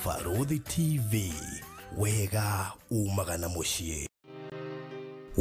Barũthi TV, wega umaga na mũciĩ.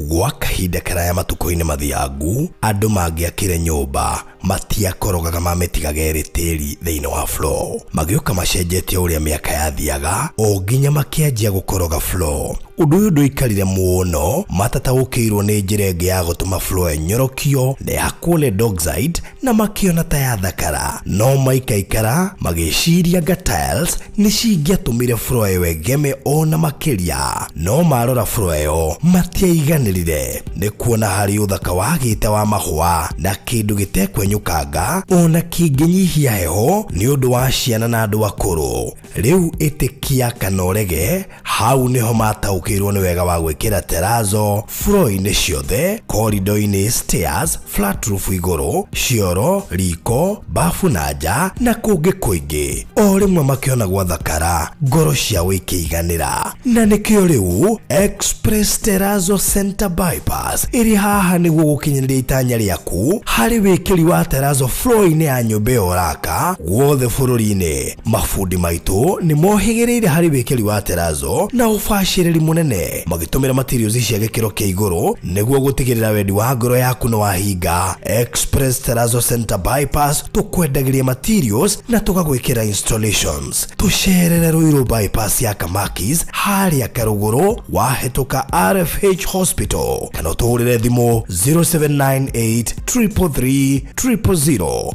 Gwa kahinda karaya matukũ-inĩ mathiangu, andũ mangĩakire nyũmba matiakorogaga mamĩtigaga ĩrĩ tĩri thĩinĩ wa floor. Magĩũka macenjetie ũrĩa mĩaka yathiaga o nginya makĩanjia gũkoroga floor. Ũndũ ũyũ ndũikarire mũno, matataũkĩirwo nĩ njĩra ĩngĩ ya gũtũma floor ĩnyorokio na ya lead oxide na makĩona ta yathakara. No maikaikara magĩciria nga tiles nĩ cingĩatũmire floor ĩyo ĩgeme ona makĩria. No marora floor ĩyo matiaiganĩrire nĩ kuona harĩ ũthaka wagĩte wa mahũa na kĩndũ gĩtekwenyũkanga ona kĩngĩnyihia heho nĩ ũndũ wa ciana na andũ akũrũ. Rĩu ĩtĩkia kana ũrege, hau nĩho mataũkĩirwo nĩ wega wa gwĩkĩra terrazzo floor-inĩ ciothe, corridor-inĩ, stairs, flat roof igũrũ, cioro, riko, bafu na nja na kũngĩ kũingĩ. O rĩmwe makĩona gwathakara, ngoro ciao ikĩiganĩra. Na nĩkĩo rĩu Express Terrazzo Center Bypass ĩrĩ haha nĩguo gũkinyanĩria itanya rĩaku harĩ wĩkĩri wa terrazzo floor-inĩ ya nyũmba ĩyo ũraka guothe bũrũri-inĩ. Mabundi maitũ nĩ mohĩgĩrĩire harĩ wĩkĩri wa terrazzo na ũbacĩrĩri mũnene, magĩtũmĩra materials cia gĩkĩro kĩa igũrũ nĩguo gũtigĩrĩra wendi wa ngoro yaku nĩ wahinga. Express Terrazzo Center Bypass tũkwendagĩria materials na tũgagwĩkĩra installations. Tũcerere Ruiru Bypass ya Kamakis harĩa Karũgũrũ wahĩtũka RFH Hospital, kana ũtũhũrĩre thimũ 0798 333 000.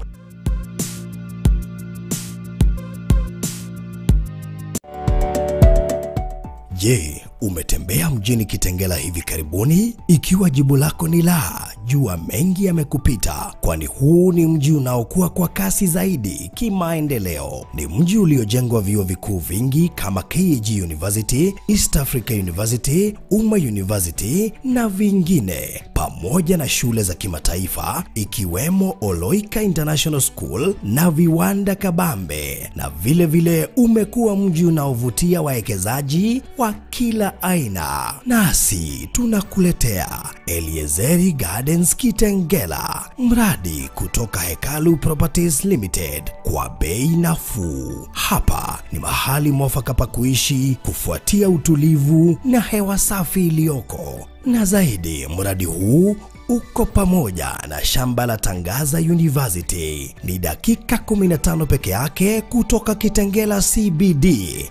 Je, umetembea mjini Kitengela hivi karibuni? Ikiwa jibu lako ni la, jua mengi yamekupita, kwani huu ni mji unaokua kwa kasi zaidi kimaendeleo. Ni mji uliojengwa vyuo vikuu vingi kama KAG University, East Africa University, Umma University na vingine, pamoja na shule za kimataifa ikiwemo Oloika International School na viwanda kabambe. Na vile vile umekuwa mji unaovutia wawekezaji wa kila aina. Nasi tunakuletea Eliezeri Gardens Kitengela, mradi kutoka Hekalu Properties Limited kwa bei nafuu. Hapa ni mahali mwafaka pa kuishi kufuatia utulivu na hewa safi iliyoko. Na zaidi, mradi huu uko pamoja na shamba la Tangaza University. Ni dakika 15 peke yake kutoka Kitengela CBD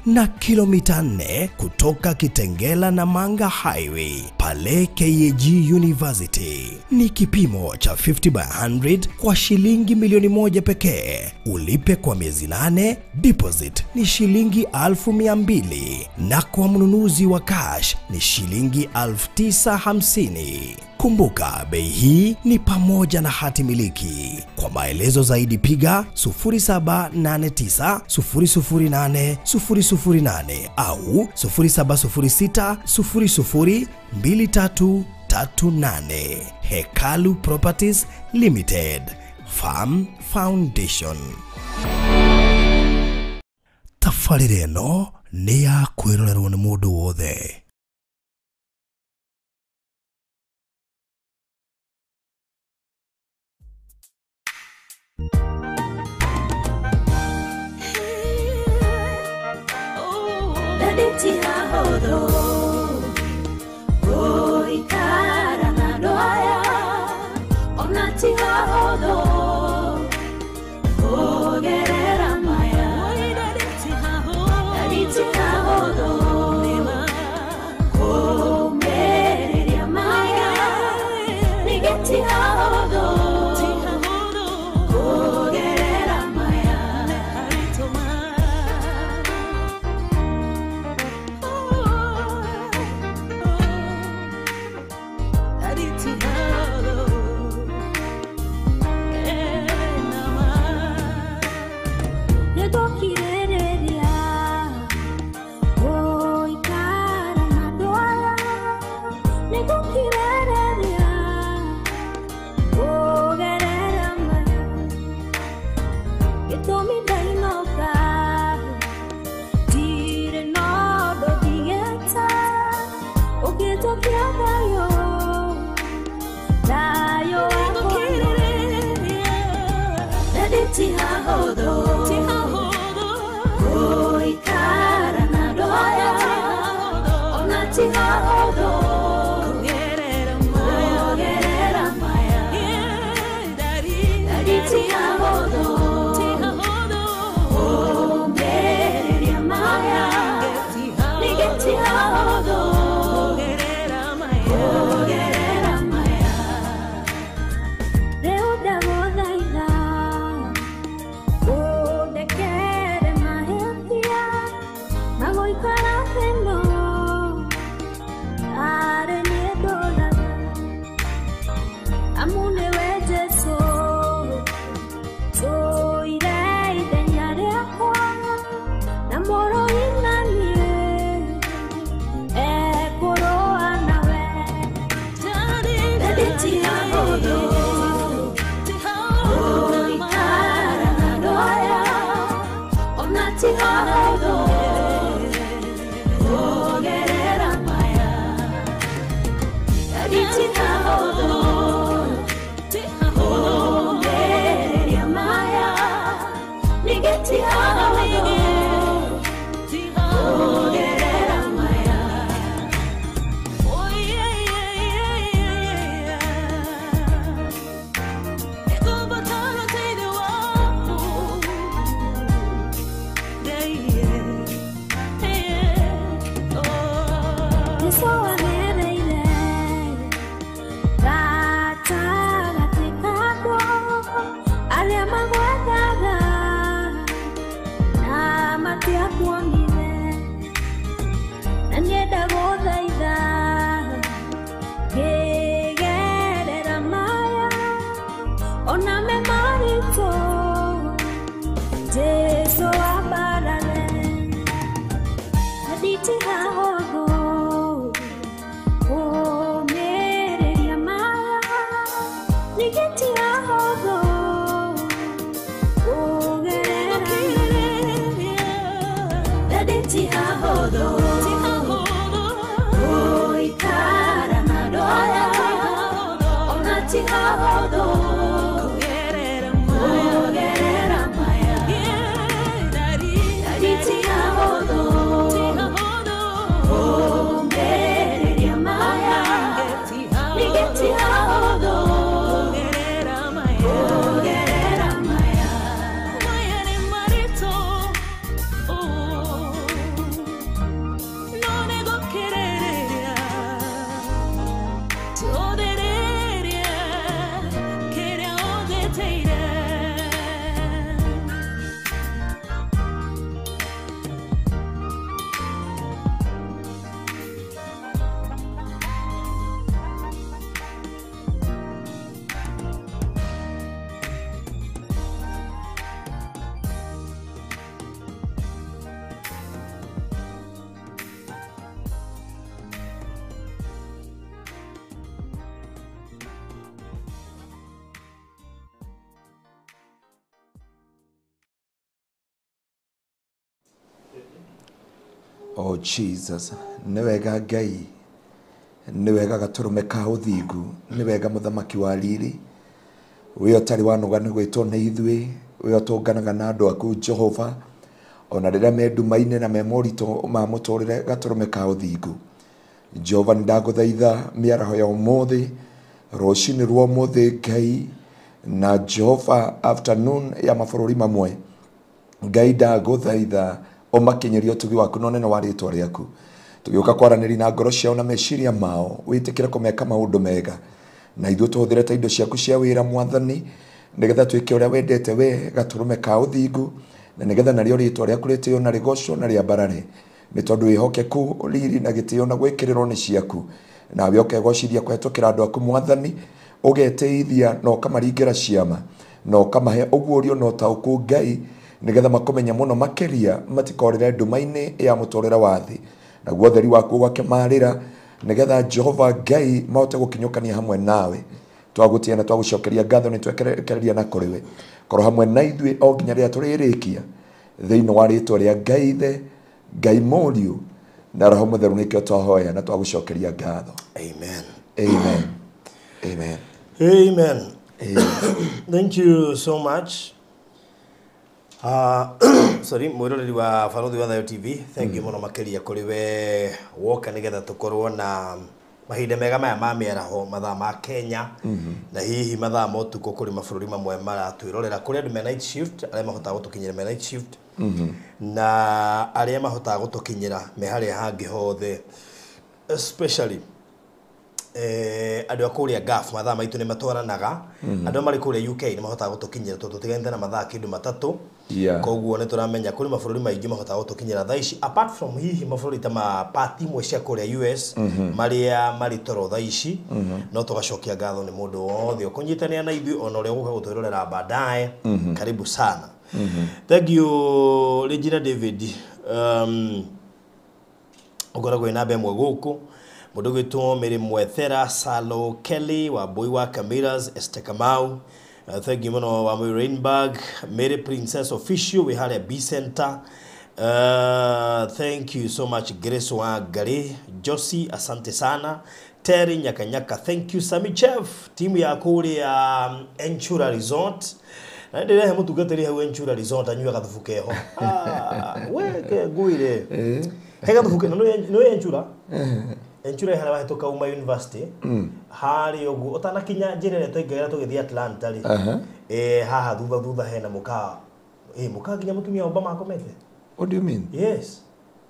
na kilomita 4 kutoka Kitengela na Manga Highway pale KAG University. Ni kipimo cha 50 by 100 kwa shilingi 1,000,000 pekee. Ulipe kwa miezi 8, deposit ni shilingi 200,000 na kwa mnunuzi wa cash ni shilingi 9,050. Kumbuka bei hii ni pamoja na hati miliki. Kwa maelezo zaidi piga 0789 008 008 au 0706 00 2338. Hekalu Properties Limited, Farm Foundation. Tabarĩra ĩno nĩ ya kwĩrorerwo nĩ mũndũ wothe. Oh Jesus, nĩ wega Ngai, nĩ wega gatũrũme ka ũthingu, nĩ wega mũthamaki wa riri, we ũtarĩ wanoga nĩ gwĩtwo nĩ ithuĩ, we ũtũnganaga na andũ aku Jehova, ona rĩrĩa me nduma-inĩ na me moritũ ma mũtũrĩre gatũrũme ka ũthingu. Jehova nĩ ndagũthaitha mĩaraho ya ũmũthĩ, rũcinĩ rwa ũmũthĩ Ngai, na Jehova afternoon ya mabũrũri mamwe, Ngai ndagũthaitha umakinyirie utugi waku na ũnene wa rĩtwa rĩaku. Tũgĩũka kwaranĩria na ngoro ciao na meciria mao, wĩtĩkĩre kũmeka maũndũ mega, na ithuĩ tũhũthĩre ta indo ciaku cia wĩra Mwathani, nĩgetha twĩke ũrĩa wendete we gatũrũme ka ũthingu, na nĩgetha narĩo rĩtwa rĩaku rĩtĩo na rĩgocwo na rĩambarare, nĩ tondũ wĩhokeku riri na gĩtĩo na gwĩkĩrĩrwo nĩ ciaku. Nawe ũkegocithia kũhetũkĩra andũ aku Mwathani, ũgetĩithia na ũkamaringĩra ciama, na ũkamahe ũguũrio na ũtaũku Ngai, nĩgetha makũmenya mũno makĩria, matikorĩre nduma-inĩ ya mũtũrĩre wa thĩ, naguo ũtheri waku ũgakĩmarĩra, nĩgetha Jehova Ngai mahote gũkinyũkania hamwe nawe. Twagũtĩa na twagũcokeria ngatho nĩ twekereria na kũrĩ we. Korwo hamwe na ithuĩ o nginya rĩrĩa tũrĩrĩkia, thĩinĩ wa rĩtwa rĩa Ngai Ithe, Ngai Mũriũ na Roho Mũtheru nĩkĩo twahoya na twagũcokeria ngatho. Amen. Amen. Amen. Amen. Amen. Thank you so much. Sorry, mwiroreri wa Barothi wa Thayo TV, thank you muno makiria kuri we woka nigetha tukorwo na mahinda mega maya ma mĩaraho mathaa ma Kenya, na hihi mathaa ma ũtukũ kũrĩ mabũrũri mamwe maratwĩrorera, kũrĩ andũ me night shift arĩa mahotaga gũtũkinyĩra me night shift, na arĩa mahotaga gũtũkinyĩra me harĩa hangĩ hothe, especially andũ a kũrĩa Gulf mathaa maitũ nĩ matwaranaga, andũ marĩ kũrĩa UK nĩ mahotaga gũtũkinyĩra tondũ tũtiganĩte na mathaa kĩndũ matatũ. Koguo nĩ tũramenya kũrĩ mabũrũri maingĩ mahotaga gũtũkinyĩra thaa ici, apart from hihi mabũrũri ta ma part imwe cia kũrĩa US marĩa marĩ toro thaa ici, no tũgacokia ngatho nĩ mũndũ wothe ũkũnyitanĩra na ithuĩ ona ũrĩa ũgũka gũtwĩrorera baadaye. Karibu sana. Thank you Regina David, ũkoragwo wĩ namba ĩmwe gũkũ. Mũndũ ũgwĩtwo Mary Mwethera, Salo Kelly, Wambui wa Camiras, Esther Kamau, thank you mũno wa Mary Rainberg, Mary Princess Official wĩ harĩa B Center. Thank you so much Grace wa Ngari, Josie, asante sana. Terry Nyakanyaka, thank you. Sami Chef, timu ya kũrĩa Enchura Resort. Na ndĩrehe mũtungatĩri hau Enchura Resort anyue gathubu keho. We ke ngwire. He gathubu ke nĩ Enchura? Enchura harĩa wahĩtũka uma university, harĩa ũguo ũtanakinya njĩra ĩrĩa twaingagĩra tũgĩthiĩ Atlanta rĩ, haha thutha thutha hena mũkawa, mũkawa nginya mũtumia Obama akomete. What do you mean? Yes,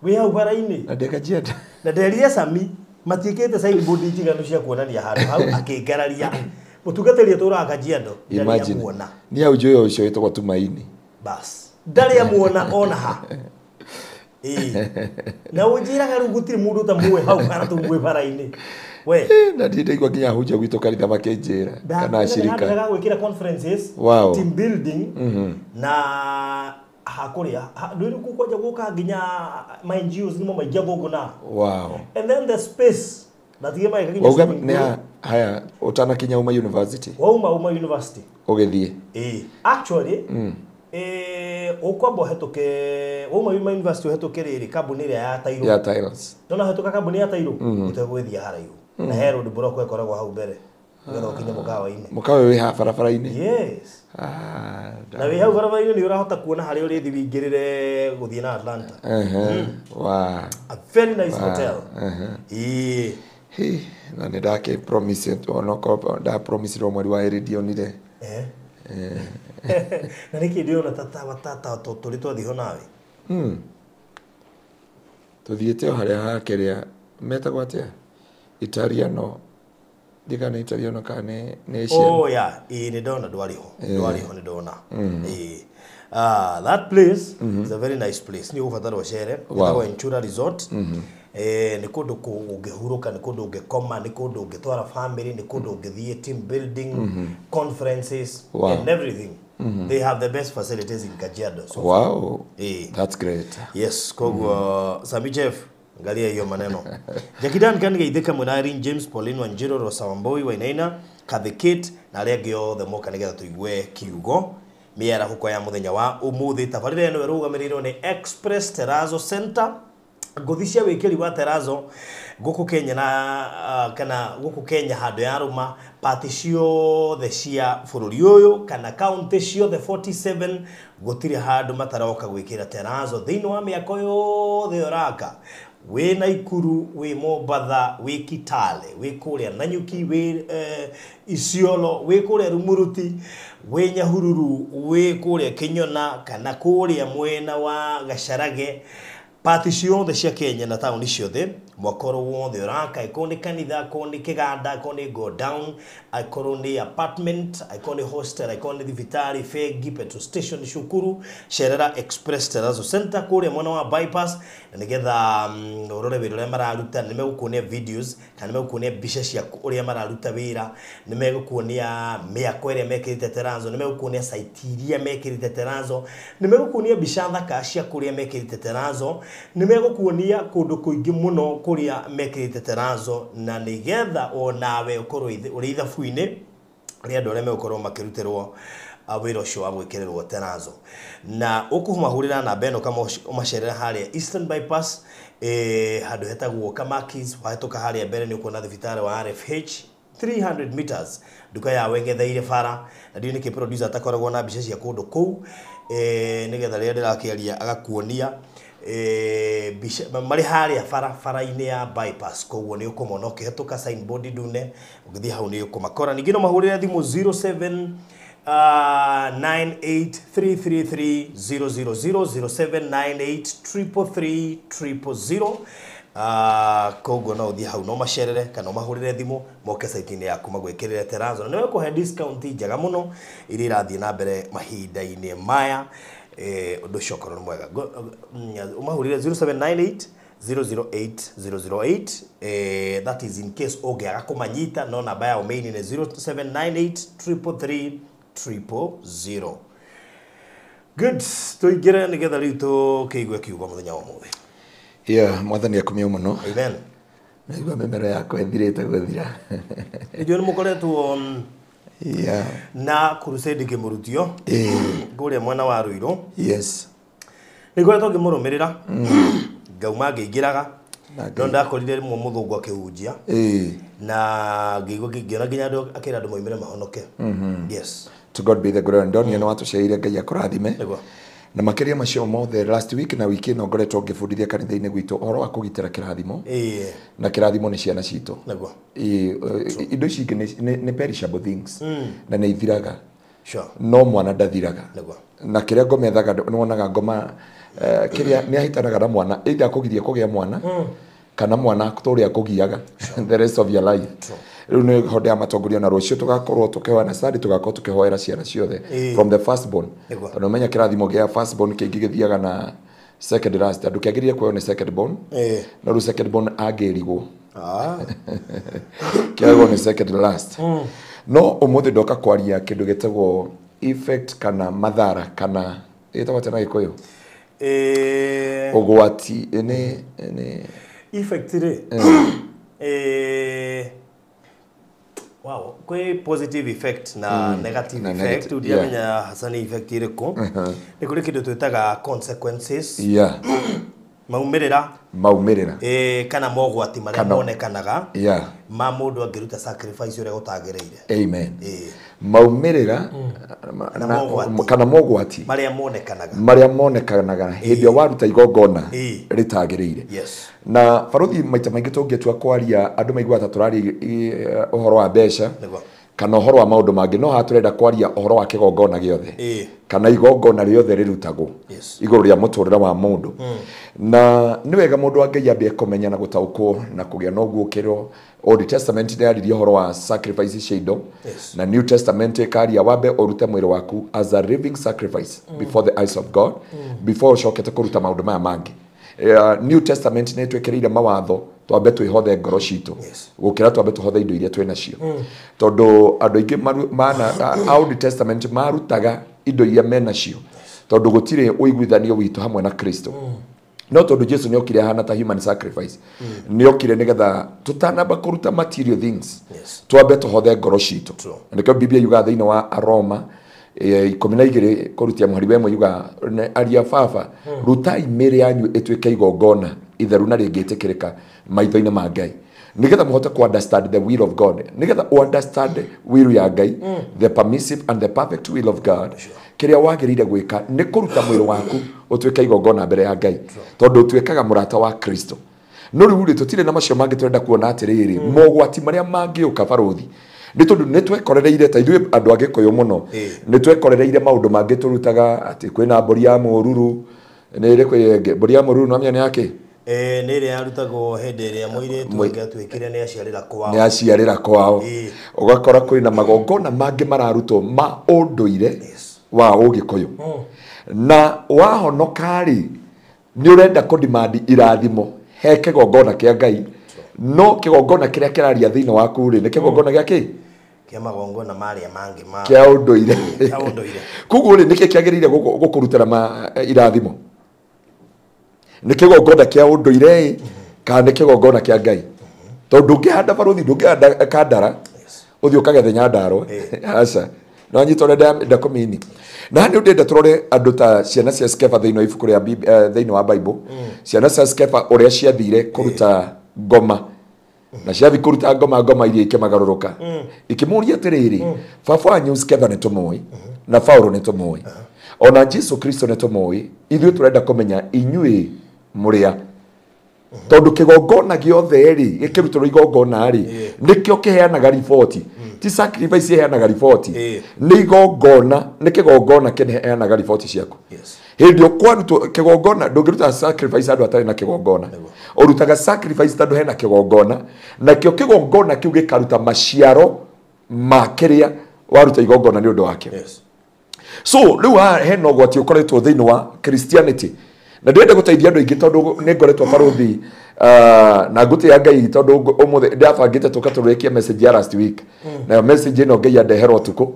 wĩ hau bara-inĩ. Na ndĩ Kajiado. Na nderire Sami matiĩkĩte signboard njiganu cia kuonania handũ hau, akĩngararia mũtungatĩri atũraga Kajiado ndarĩ Imagine. amuona. Nĩ hau njũĩ ũcio wĩtagwo Tumaini. Bas, ndarĩ amuona ona ha. Ĩĩ, na ũnjĩraga rĩu gũtirĩ mũndũ ũtamũĩ hau bara tũmũĩ bara-inĩ we. Na ndirĩ ndaigua nginya ahunjia gwitũ kanitha makĩnjĩra kana Handũ acirika. hega gwĩkĩra conferences, team building na hakũrĩa ndwĩrĩ kwanja gũka nginya ma NGOs nĩmo maingĩ athũngũ na and then the space natige magĩka nginya Wauga swimming nĩ pool. haya ũtanakinya uma university. Wauma uma university. Ũgĩthiĩ. Ĩĩ, actually ũkwamba ũhetũke wauma uma university, ũhetũke rĩrĩ kambuni ĩrĩa ya tairũ. Ya tiles. Nona hetũka kambuni ya tairũ ũtegũgĩthiĩ haraihu na he road block ĩkoragwo hau mbere nĩgetha ũkinye mũkawa-inĩ. Mũkawa wĩ ha barabara-inĩ? Yes. Ah, na wĩ hau barabara-inĩ nĩ ũrahota kuona harĩa ũrĩthi wĩingĩrĩre gũthiĩ na Atlanta. A very nice hotel. Ĩĩ. Hĩ, na nĩ ndakĩ promise onokorwo nda promise mweri wa ĩrĩ ndionire. Eh. Na nĩkĩ ndĩrona ta tũrĩ twathiĩ ho nawe? Tũthiĩte o harĩa hakĩrĩa metagwo atĩa, Italiano, ndika nĩ Italiano kana nĩ Asian. Oh yeah, ĩĩ, nĩ ndona ndwarĩ ho, ndwarĩ ho, nĩ ndona. Ĩĩ. Ah, that place is a very nice place. Nĩ ũgũbatara ũcere. Ĩtagwo Enchura Resort. Nĩ kũndũ ũngĩhurũka, nĩ kũndũ ũngĩkoma, nĩ kũndũ ũngĩtwara family, nĩ kũndũ ũngĩthiĩ team building, conferences and everything. They have the best facilities in Kajiado. So That's great. Yes, koguo Sami Jeff, angalia hiyo maneno. Jackie Dan kan geithĩka mwena Irene James, Pauline Wanjiru, Rosa Wambui, Wainaina, Kathy Kate na arĩa angĩ othe moka nĩgetha tũigue kiugo mĩarahũko ya mũthenya wa ũmũthĩ. Tabarĩra ĩno ĩrũgamĩrĩirwo nĩ Express Terrazzo Center, ngũthi cia wĩkĩri wa terrazzo gũkũ Kenya na kana gũkũ Kenya handũ ya rũma pati ciothe cia bũrũri ũyũ kana kaunti ciothe 47 gũtirĩ handũ mataroka gwĩkĩra terrazzo thĩinĩ wa mĩako yothe ũraka wĩ Naikuru, wĩ Mombatha, wĩ Kitale, wĩ kũrĩa Nanyuki, wĩ Isiolo, wĩ kũrĩa Rumuruti, wĩ Nyahururu, wĩ kũrĩa Kinyona kana kũrĩa mwena wa Gacharage, pati ciothe cia Kenya na taũni ciothe mwakoro wothe ũraka, akorwo nĩ kanitha, akorwo nĩ kĩganda, akorwo nĩ go down, akorwo nĩ apartment, akorwo nĩ hostel, akorwo nĩ thibitarĩ, bengi, petrol station, cukuru, cerera Express Terrazzo Center kũrĩa mwena wa bypass na nĩgetha ũrore wĩra ũrĩa mararuta. Nĩ megũkuonia videos kana nĩ megũkuonia mbica cia ũrĩa mararuta wĩra, nĩ megũkuonia mĩako ĩrĩa mekĩrĩte terrazzo, nĩ megũkuonia site iria mekĩrĩte terrazzo, nĩ megũkuonia mbica thaka cia kũrĩa mekĩrĩte terrazzo, nĩ megũkuonia kũndũ kũingĩ mũno kũrĩa mekĩrĩte terrazzo, na nĩgetha onawe ũkorwo ũrĩ ithabu-inĩ rĩa andũ arĩa megũkorwo makĩrutĩrwo wĩra ũcio wa gwĩkĩrĩrwo terrazzo. Na ũkũmahũrĩra namba ĩno kama ũmacerera harĩa Eastern Bypass, handũ hetagwo Kamakis, wahĩtũka harĩa mbere nĩ ũkuona thibitarĩ wa RFH 300 meters, nduka yao ĩng'etheire bara. Na ndiũĩ nĩkĩ producer atakoragwo na mbica cia kũndũ kũu, nĩgetha rĩrĩa ndĩrakĩaria agakuonia mbica marĩ harĩa barabara-inĩ ya bypass. Koguo nĩ ũkũmona ũkĩhetũka signboard ndune, ũgĩthiĩ hau nĩ ũkũmakora. Ningĩ no mahũrĩre thimũ 07 98333 000 0798 333 000. Koguo no ũthiĩ hau no macerere kana ũmahũrĩre thimũ moke site-inĩ yaku magwĩkĩrĩre terrazzo, na nĩ mekũhe discount njega mũno iria irathiĩ na mbere mahinda-inĩ maya. Ũndũ ũcio ũkorwo nĩ mwega. Ũmahũrĩre 0798 008 008, that is in case ũngĩaga kũmanyita, no namba yao main nĩ 0798 333 000. Good, tũingĩre nĩgetha rĩu tũkĩigue kiugo mũthenya wa ũmũthĩ. Yeah, mwathani akumio mũno. Amen. Naigua mĩmero yakwa ĩthirĩte gũthira. Nĩnjũĩ nĩ mũkoretwo na crusade ngĩmũrutio kũrĩa mwena wa Ruiru. Yes. Nĩ ngoretwo ngĩmũrũmĩrĩra, ngauma ngĩingĩraga, no ndakorire rĩmwe mũthũngũ akĩhunjia na ngĩigua ngĩona nginya andũ akĩra andũ moimĩre mahonoke. Yes. To God be the glory. Ndonio nĩ watũcereire, Ngai akũrathime. Nĩguo. Na makĩria macio mothe, last week na wiki ĩno ngoretwo ngĩbundithia kanitha-inĩ gwitũ ũhoro wa kũgitĩra kĩrathimo, na kĩrathimo nĩ ciana citũ. Nĩguo. Indo ici ingĩ nĩ perishable things na nĩ ithiraga, Sure. no mwana ndathiraga. Nĩguo. Na kĩrĩa ngoma ethaga, nĩ wonaga ngoma Kiria ni ahitanaga na mwana either akugirie kugia mwana kana mwana akutoria kugiaga the rest of your life. Riu ni honde ya matongoria na rucio tugakorwo tukihoya na sari tugakorwo tukihoera ciana ciothe from the first born. Tondu menya kirathimo gia first born kingi githiaga na second last andu kiagiririe kuoywo ni second born. No riu second born angirigwo kiagwo ni second last. No umuthi ndoka kwaria kindu gitagwo effect kana madhara kana gitagwo tena Gikuyu ugwati ni effect ri wow kwi positive effect na negative effect udiamenya hasani effect iriko ni kuri kindu twitaga consequences maumirira kana mogwati maria monekanaga ma mundu angiruta sacrifice uria gutagiriire. Amen. Maumirira kana mogwati maria monekanaga hindi waruta igongona ritagiriire. Yes. Na baruthi maita maingi tungitua kwaria andu maiguaga ta turari uhoro wa mbeca kana uhoro wa maundu mangi no haha turenda kwaria uhoro wa kigongona giothe kana igongona riothe rirutagwo iguru ria muturire wa mundu. Na ni wega mundu wa Ngai ambie kumenya na gutaukwo na kugia na uguukiro. Old Testament yaririe uhoro wa sacrifice cia indo na New Testament ikaria wambe urute mwiri waku as a living sacrifice before the eyes of God before ucokete kuruta maundu maya mangi. New Testament nä twä mawatho twambe twihothe ngoro citå gå kä ra twambe tũhothe indo iria twä nacio tondå andå aingä mana Old Testament marutaga indo iria menacio tondå gå tirä ũiguithanio witũ hamwe na Kristo. No tondå Jesu nä okire ahana ta human sacrifice nä okire nä getha tũtanamba kũruta material things twambe tũhothe ngoro citũ. Na nĩkĩo Biblia yugaga thĩinĩ wa Aroma 12 kũrutia mũhari wa 1 yuga aria baba rutai mĩĩrĩ yanyu ĩtuĩke igongona itheru na rĩngĩtĩkĩrĩka maitho-inĩ ma Ngai nigetha mũhote ku understand the will of God, nigetha understand will ya Ngai, the permissive and the perfect will of God. Kĩrĩa wagĩrĩire gwĩka nĩ kũruta mwĩrĩ waku ũtuĩke igongona mbere ya Ngai tondũ ũtuĩkaga mũrata wa Kristo. No rĩu rĩ tũtirĩ na macio mangĩ tũrenda kuona atĩrĩrĩ mogwati marĩa mangĩũka baruthi nĩ tondũ nĩ twekorereire ta ithuĩ andũ a Gĩkũyũ mũno nĩ twekorereire maũndũ mangĩ tũrutaga atĩ kwĩna mbũri ya mũruru nĩ ĩrĩkũ ĩngĩ mbũri ya mũruru no menya nĩ yakĩ nĩ ĩrĩa yarutagwo hĩndĩ ĩrĩa mũirĩtu angĩatuĩkire nĩ aciarĩra kwao nĩ aciarĩra kwao ũgakora kwĩna magongona mangĩ mararutwo ma ũndũire wa Ũgĩkũyũ na wahonoka rĩ nĩ ũrenda kũdimandi irathimo he kĩgongona kĩa Ngai no kĩgongona kĩrĩa kĩraria thĩinĩ waku rĩ nĩ kĩgongona gĩa kĩ kĩa magongona marĩa mangĩ ma kĩa ũndũire koguo rĩ nĩkĩ kĩagĩrĩire gũkũrutĩra irathimo nĩ kĩgongona kĩa ũndũire kana nĩ kĩgongona kĩa Ngai tondũ ndũngĩhanda baruthi ndũngĩhanda kandara ũthiĩ ũkagethe Nyandarũa aca no nyita ũrĩa ndakũmini na nĩ ndĩrenda tũrore andũ ta ciana cia Skefa thĩinĩ wa ibuku rĩa thĩinĩ wa Bible ciana cia Skefa ũrĩa ciathire kũruta ngoma na ciathi kũruta ngoma iria ikĩmagarũrũka ikĩmũria atĩrĩrĩ baba wanyu Skefa nĩ tũmũĩ na Paulo nĩ tũmũĩ ona Jesu Kristo nĩ tũmũĩ ithuĩ tũrenda kũmenya inyuĩ mũrĩa tondũ kĩgongona gĩothe rĩ gĩkĩrutĩrwo igongona rĩ nĩkĩo kĩheanaga riboti ti sacrifice iheanaga riboti nĩ igongona nĩ kĩgongona kĩheanaga riboti ciaku. Hĩndĩ ĩyo kwarutwo kĩgongona ndũngĩruta sacrifice andũ atarĩ na kĩgongona ũrutaga sacrifice tondũ hena kĩgongona nakĩo kĩgongona kĩu gĩkaruta maciaro ma kĩrĩa waruta igongona nĩ ũndũ wakĩo. So rĩu hena ũgwati ũkoretwo thĩinĩ wa Christianity na ndĩrenda gũteithia andũ aingĩ tondũ nĩ ngoretwo baruthi na ngũtĩa Ngai tondũ ũmũthĩ ndabangĩte tũka tũrĩkie message ya last week nayo message ĩno Ngai andeherwo ũtukũ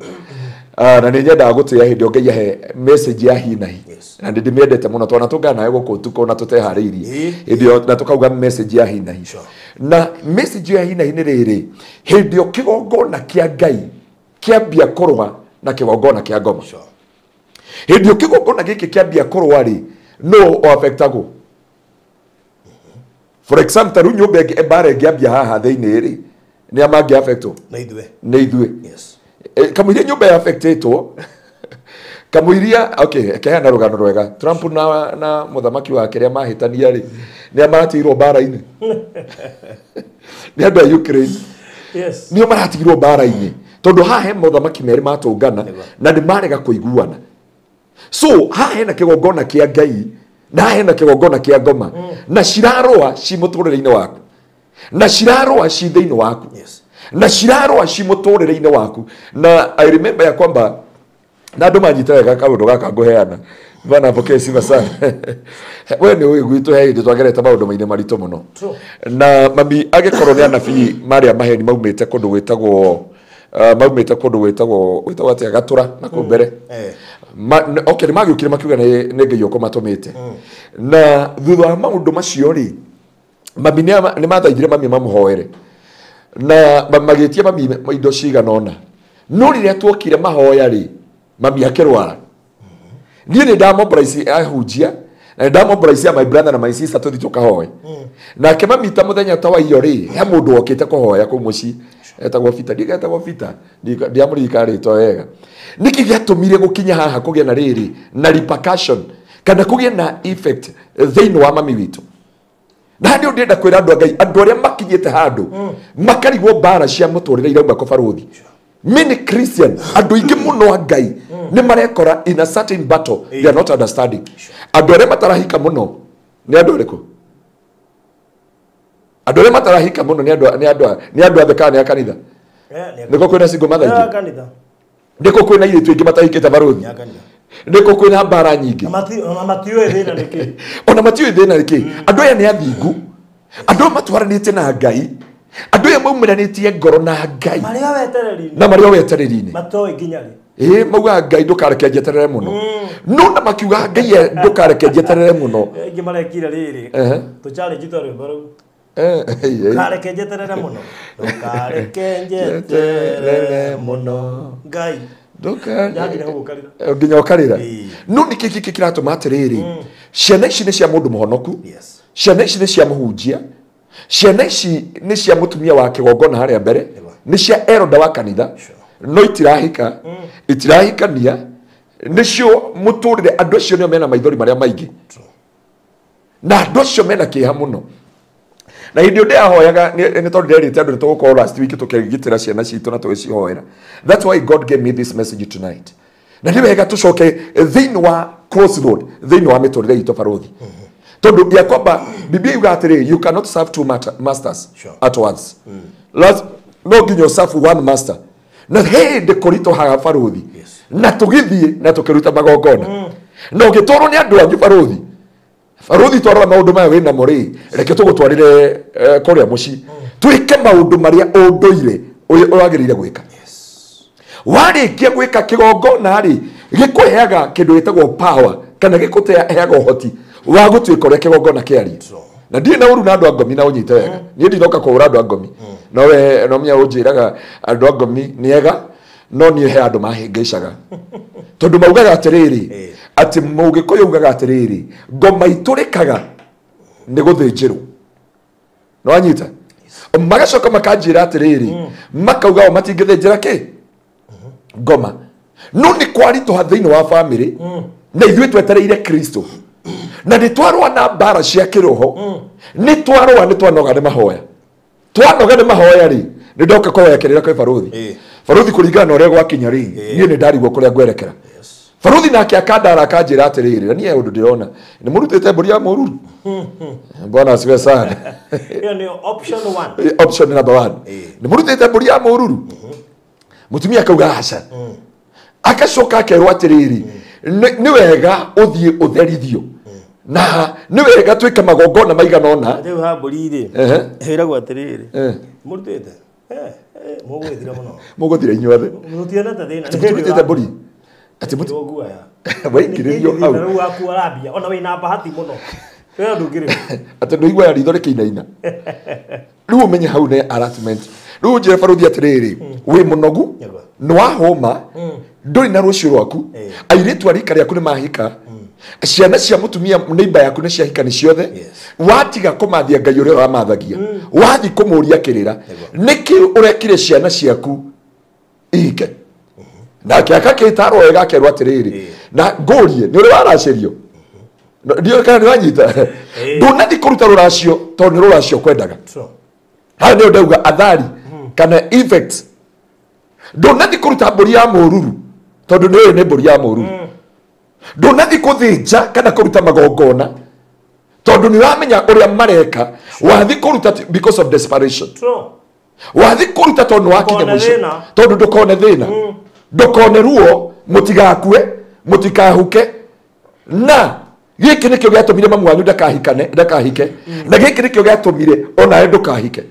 na nĩ nyendaga gũtĩa hĩndĩ ĩyo Ngai ahe message ya hi na hi na nĩ ndĩmĩendete mũno twana tũngana nayo gũkũ ũtukũ na tũteharĩirie hĩndĩ ĩyo na tũkauga message ya hi na hi na message ya hi na hi nĩ rĩrĩ hĩndĩ ĩyo kĩgongona kĩa Ngai kĩambia kũrũa na kĩgongona kĩa ngoma hĩndĩ ĩyo kĩgongona gĩkĩ kĩambia kũrũa rĩ no affectagwo. For example, rĩu nyũmba ĩngĩ mbara ĩngĩambia haha thĩinĩ rĩ nĩ a mangĩ affectwo nĩ ithuĩ kamũiria nyũmba ya affectĩtwo kamũiria okay keheana rũgano rwega Trump na mũthamaki wake rĩa mahĩtania rĩ nĩ a maratigirwo mbara-inĩ nĩ andũ a Ukraine nĩo maratigirwo mbara-inĩ tondũ haha he mothamaki merĩ matũngana na nĩ marega kũiguana. So haha hena kĩgongona kĩa Ngai Na hena kĩgongona kĩa ngoma. Na cirarũa ci mũtũrĩre-inĩ waku. Na cirarũa ci thĩinĩ waku. Yes. Na cirarũa ci mũtũrĩre-inĩ waku. Na I remember ya kwamba na andũ manyita wega kaũndũ gaka ngũheana. Bwana pokee sifa sana. We nĩ ũĩ gwitũ he hĩndĩ twagerete maũndũ maingĩ maritũ mũno. True. Na mami agĩkorwo nĩ anabii marĩa maheni maumĩte kũndũ gwĩtagwo maumĩte kũndũ gwĩtagwo atĩa Gatũra na kũu mbere. Okay, nĩ magĩũkire makiuga nĩ Ngai ũkũmatũmĩte. Na thutha wa maũndũ macio rĩ, mami nĩ mathaithire mami mamũhoere. Na magĩtia mami indo cigana ũna. No rĩrĩa tuokire mahoya rĩ, mami akĩrwara. Niĩ nĩ ndamobilize ahunjia, na ndamobilize my brother na my sister tũthiĩ tũkahoe. Nake mami ta mũthenya ta wa iyo rĩ, he mũndũ wokĩte kũhoya kũu mũciĩ etagwo Peter, ndiga etagwo Peter, ndiamũririkana rĩtwa wega. Nĩkĩ gĩatũmire gũkinya haha kũgĩa na rĩrĩ na repercussion kana kũgĩa na effect thĩinĩ wa mami witũ? Na nĩ ndĩrenda kwĩra andũ a Ngai, andũ arĩa makinyĩte handũ makarigwo mbara cia mũtũrĩre irauma kwa barũthi. Many Christian, andũ aingĩ mũno a Ngai nĩ marekora in a certain battle they are not understanding. Andũ arĩa matarahika mũno nĩ andũ arĩkũ? Andũ arĩa matarahika mũno nĩ andũ athe kana nĩ a kanitha? Nĩkũ kwĩna single mother aingĩ? Nĩkũ kwĩna airĩtu aingĩ matahikĩte barũthi? Nĩkũ kwĩna mbara nyingĩ? Ona matiũĩ thĩna nĩ kĩ? Ona matiũĩ thĩna nĩ kĩ? Andũ aya nĩ athingu. Andũ matwaranĩte na Ngai. Andũ aya maumanĩtie ngoro na Ngai. Marĩa wetereri-inĩ. Na marĩa wetereri-inĩ. Matoĩ nginya rĩ. Maugaga Ngai ndũkareke njeterere mũno. No na makiuga Ngai ndũkareke njeterere mũno. Aingĩ marekire rĩrĩ. Tũ challenge twa rwĩmbo rũu. Ndũkareke njeterere mũno. Ndũkareke njeterere mũno. Ngai. Nginya ũkarĩra. No nĩkĩ gĩkĩ kĩratũma atĩrĩrĩ, ciana ici nĩ cia mũndũ mũhonoku. Ciana ici nĩ cia mũhunjia. Ciana ici nĩ cia mũtumia wa kĩgongona harĩa mbere, nĩ cia elder wa kanitha, no itirahika, itirahikania, nĩcio mũtũrĩre. Andũ acio nĩo mena maithori marĩa maingĩ, na andũ acio mena kĩeha mũno. Na hĩndĩ ĩyo ndĩrahoyaga nĩ tondũ ndĩrerĩte andũ nĩ tũgũkorwo last week tũkĩgitĩra ciana citũ na tũgĩcihoera. That's why God gave me this message tonight. Na nĩ wega tũcoke thĩinĩ wa crossroad, thĩinĩ wa mĩtũrĩre itũ barũthi. Tondu ya kwamba Biblia yuga atĩrĩ, you cannot serve two masters at once. No nginya serve one master. Na hĩndĩ kũritũhaga barũthi, na tũgĩthiĩ na tũkĩruta magongona. Na ũgĩtwarwo nĩ andũ anyu barũthi. Barũthi twarora maũndũ maya wĩnamo rĩ, reke tũgũtwarĩre kũrĩa mũciĩ. Twĩke maũndũ marĩa ũndũire wagĩrĩire gwĩka. Warĩkia gwĩka kĩgongona rĩ, gĩkũheaga kĩndũ gĩtagwo power kana gĩkũheaga ũhoti wa gũtuĩka ũrĩa kĩgongona kĩaria. Na ndirĩ na ũru na andũ a ngomi na ũnyite wega. Niĩ ndinoka kũhũra andũ a ngomi. No we no menya ũnjĩraga andũ a ngomi nĩ ega, no niĩ he andũ mahĩngĩcaga. Tondũ maugaga atĩrĩrĩ, atĩ mũgĩkũyũ ugaga atĩrĩrĩ, ngoma itũrĩkaga nĩ gũthĩnjĩrwo. No wanyita? Magacoka makanjĩra atĩrĩrĩ, makauga o matingĩthĩnjĩra kĩ? Ngoma. No nĩ kwaritũha thĩinĩ wa bamĩrĩ, na ithuĩ twetereire Kristo. Na nĩ twarũa na mbara cia kĩroho, nĩ twarũa nĩ twanoga nĩ mahoya. Twanoga nĩ mahoya rĩ, nĩ ndoka kũhoya kĩrĩra kwĩ barũthi. Barũthi kũringana na ũrĩa gwakinya rĩ, niĩ nĩ ndarigwo kũrĩa ngwerekera. Barũthi nake akandara akanjĩra atĩrĩrĩ, na niĩ ũndũ ndĩrona, nĩ mũrutĩte mbũri ya mũruru. Bwana asifiwe sana. Ĩyo nĩyo option one. Option number one. Nĩ mũrutĩte mbũri ya mũruru. Mũtumia akauga aca. Akacoka akerwo atĩrĩrĩ, nĩ wega ũthiĩ ũtherithio. Na nĩ wega twĩke magongona maigana ũna. Rĩu ha mbũri rĩ, ĩragwo atĩrĩrĩ, mũrutĩte? Mũgũgĩthira mũno. Mũgũthira inyuothe. Mũtionete thĩna. Atĩ mũtirutĩte mbũri? Atĩ mũtirũguoya. Waingĩrĩrio hau. Rĩu waku arambia, ona wĩna bahati mũno. Wĩra ndũngĩrĩhwo. Atĩ ndũiguaga ritho rĩkĩinaina. Rĩu ũmenye hau nĩ harassment. Rĩu ũnjĩre barũthi atĩrĩrĩ, wĩ mũnogu, nĩ wahũma, ndũrĩ na rũciũ rwaku, airĩtu a rika rĩaku nĩ mahika, ciana cia mũtumia neighbor yaku nĩ ciahika nĩ ciothe, watiga kũmathia Ngai ũrĩa ũramathagia, wathiĩ kũmũria kĩrĩra, nĩkĩ ũrekire ciana ciaku ihike? Nake akakĩtarwo wega akerwo atĩrĩrĩ, na ngũrie nĩ ũrĩ waracĩrio? Ndiũĩ kana nĩ wanyita. Ndũnathiĩ kũruta rũracio tondũ nĩ rũracio kwendaga. Haha nĩyo ndauga athari kana effects. Ndũnathiĩ kũruta mbũri ya mũruru tondũ nĩ ũĩ nĩ mbũri ya mũruru. Ndũnathiĩ kũthĩnja kana kũruta magongona Tondu ni uramenya uria mareka wathi kuruta because of desperation. Wathi kuruta tondu wakinya mwisho. Tondu ndukone thina. Ndukone ruo, mutigakue, mutikahuke. Na giki nikio giatumire mamu wanyu ndakahikane, ndakahike. Na giki nikio giatumire onawe ndukahike.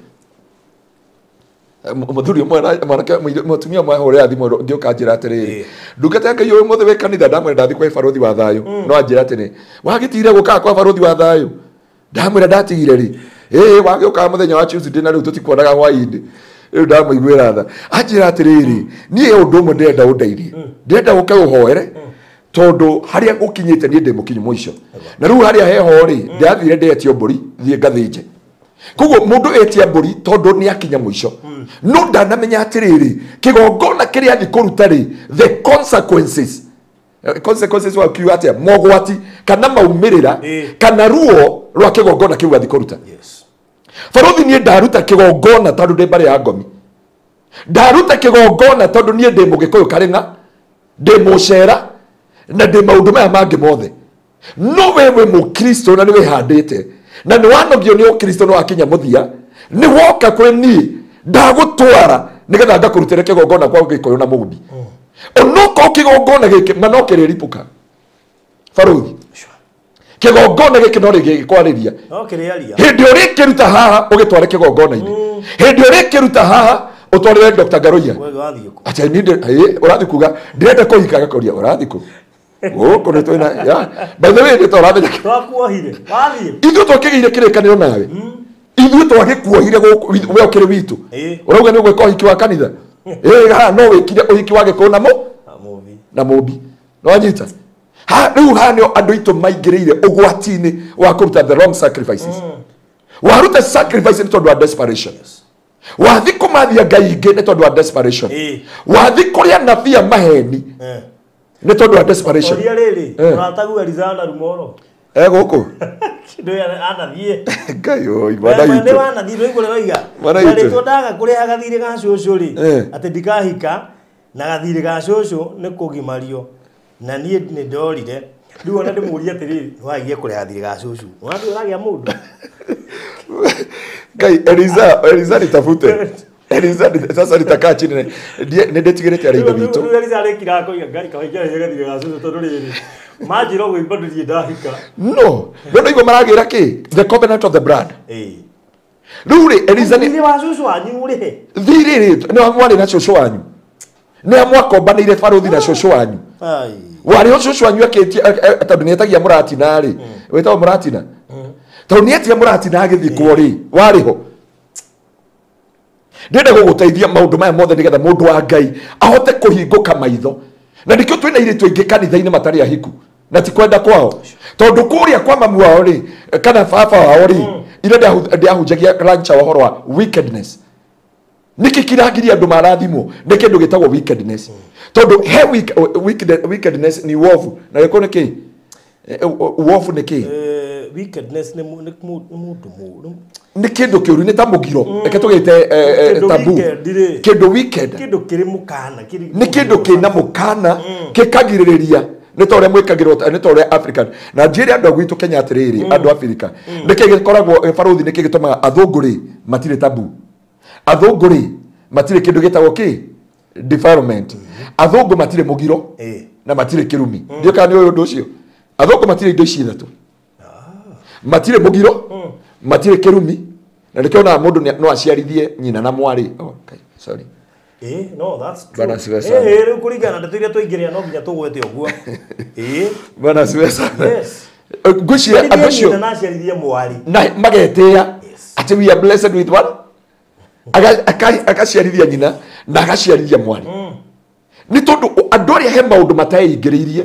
Muthuri mwanake mutumia mwe hore thimu ngioka njira atiriri ndungata ya Ngai uyu muthe we kanitha ndamwira ndathi kwa baruthi wa thayu no anjira atiri wagitire guka kwa baruthi wa thayu ndamwira ndatigire ri wagioka muthenya wa Tuesday na riu tutikuonaga hwaini riu ndamuiguira tha anjira atiriri nie undu umwe ndirenda undeirie ndirenda uke uhoere tondu haria gukinyite nie ndi mukinyu mwico na riu haria heho ri ndathire ndetio mburi thie ngathinje koguo mundu etia mburi tondu ni akinya mwico no ndanamenya atiriri kigongona kiria athi kuruta ri the consequences consequences wa kiu atia mogwati kana maumirira kana ruo rwa kigongona kiu athi kuruta. Yes. Baruthi nie ndaruta kigongona tondu ndi mbare ya ngomi ndaruta kigongona tondu nie ndi mugikuyu karinga ndi mucera na ndi maundu maya mangi mothe no wewe mukristo na ni wihandite na ni wanogio ni ukristo no akinya muthia ni woka kwi ni ndagutwara nigetha ngakurutire kigongona kwa gikuyu na mumbi onoko kigongona giki ma no kiriripuka baruthi kigongona giki no rigikwariria no kiriaria hindi urikiruta haha ugitware kigongona-ini hindi urikiruta haha utwarire Dr. Garoia acha ni urathi kuga ndirenda kuhika gakoria urathi ku guku ni twina ya by the way ni torathenya twakuohire wathie ithuĩ twakĩgĩire kĩrĩkanĩro nawe ithuĩ twagĩkuohire gũkũ we ũkĩrĩ witũ ũrauga nĩ ũgwĩka ũhiki wa kanitha haha no wĩkire ũhiki wa gĩkũyũ na mũmbi no anyita ha rĩu haha nĩo andũ aitũ maingĩrĩire ũgwati-inĩ wa kũruta the wrong sacrifices waruta sacrifice nĩ tondũ wa desperation wathi kũmathia ngai ingĩ nĩ tondũ wa desperation wathi kũrĩa nabii a maheni nĩ tondũ wa desperation. Oria rĩrĩ ũratagu Elizana Rumoro gũkũ kindu anathie Ngai oi bwana itu nĩ wanathie rĩu rĩroiga rĩtwo ndaga kũrĩha gathirĩ ga cũcũ rĩ atĩ ndikahika na gathirĩ ga cũcũ nĩ kũgimario na niĩ nĩ ndorire rĩu ona ndĩmũrie atĩrĩrĩ nĩwagirie kũrĩha gathirĩ ga cũcũ wathiĩ ũragĩa mũndũ Ngai Eliza nitafute Eliza sasa nitakaa chini nĩ ndĩtigĩrĩte arĩa ithe witũ rĩu Eliza arĩkira akoiga Ngai kawaigĩra gathirĩ ga cũcũ tondũ rĩrĩ manjĩra ũguo bado ndirĩ ndahika no no nĩguo maragĩra kĩ the covenant of the blood rĩu rĩ Eliza nĩ wa cũcũ wanyu ũrĩhe thirĩ rĩ nĩ mwarĩ na cũcũ wanyu nĩ mwakombanĩire baruthi na cũcũ wanyu warĩ ho cũcũ wanyu akĩtie tondũ nĩetagia mũratina rĩ wĩtagwo mũratina tondũ nĩetia mũratina agĩthikwo rĩ warĩ ho ndĩrenda gũgũteithia maũndũ maya mothe nĩgetha mũndũ wa Ngai ahote kũhingũka maitho na nĩkĩo twĩna airĩtu aingĩ kanitha-inĩ matarĩ ahiku na ti kwenda kwao tondũ kũrĩa kwa mamu wao rĩ kana baba wao rĩ ira ndĩahunjagia rancha ũhoro wa wickedness nĩkĩ kĩragiria andũ marathimwo nĩ kĩndũ gĩtagwo wickedness tondũ he wickedness ni uovu na gĩkũ nĩ kĩ uovu nĩ kĩ wickedness nĩ mũndũ mũũru nĩ kĩndũ kĩũru nĩ ta mũgiro reke tũgĩte tabu kĩndũ wicked kĩndũ kĩrĩ mũkana nĩ kĩndũ kĩna mũkana gĩkagirĩrĩria nĩ ta ũrĩa mwĩkagĩrwo nĩ ta ũrĩa African na njĩre andũ a gwitũ Kenya atĩrĩrĩ andũ Afrika nĩkĩ gĩkoragwo baruthi nĩkĩ gĩtũmaga athũngũ rĩ matirĩ tabu athũngũ rĩ matirĩ kĩndũ gĩtagwo kĩ defilement athũngũ matirĩ mũgiro na matirĩ kĩrumi ndiũ kana nĩ ũyũ ũndũ ũcio athũngũ matirĩ indo ici ithatũ matirĩ mũgiro matirĩ kĩrumi na nĩkĩo onaga mũndũ no aciarithie nyina na mwarĩ oh, sorry no that's true rĩu kũringana na ndeto iria twaingĩrĩra no nginya tũgwete ũguo bwana siwe sana yes ngwĩciria andũ acio na aciarithie mwarĩ na magetĩĩa atĩ we are blessed with one akaciarithia nyina na agaciarithia mwarĩ nĩ tondũ andũ arĩa he maũndũ mataingĩrĩirie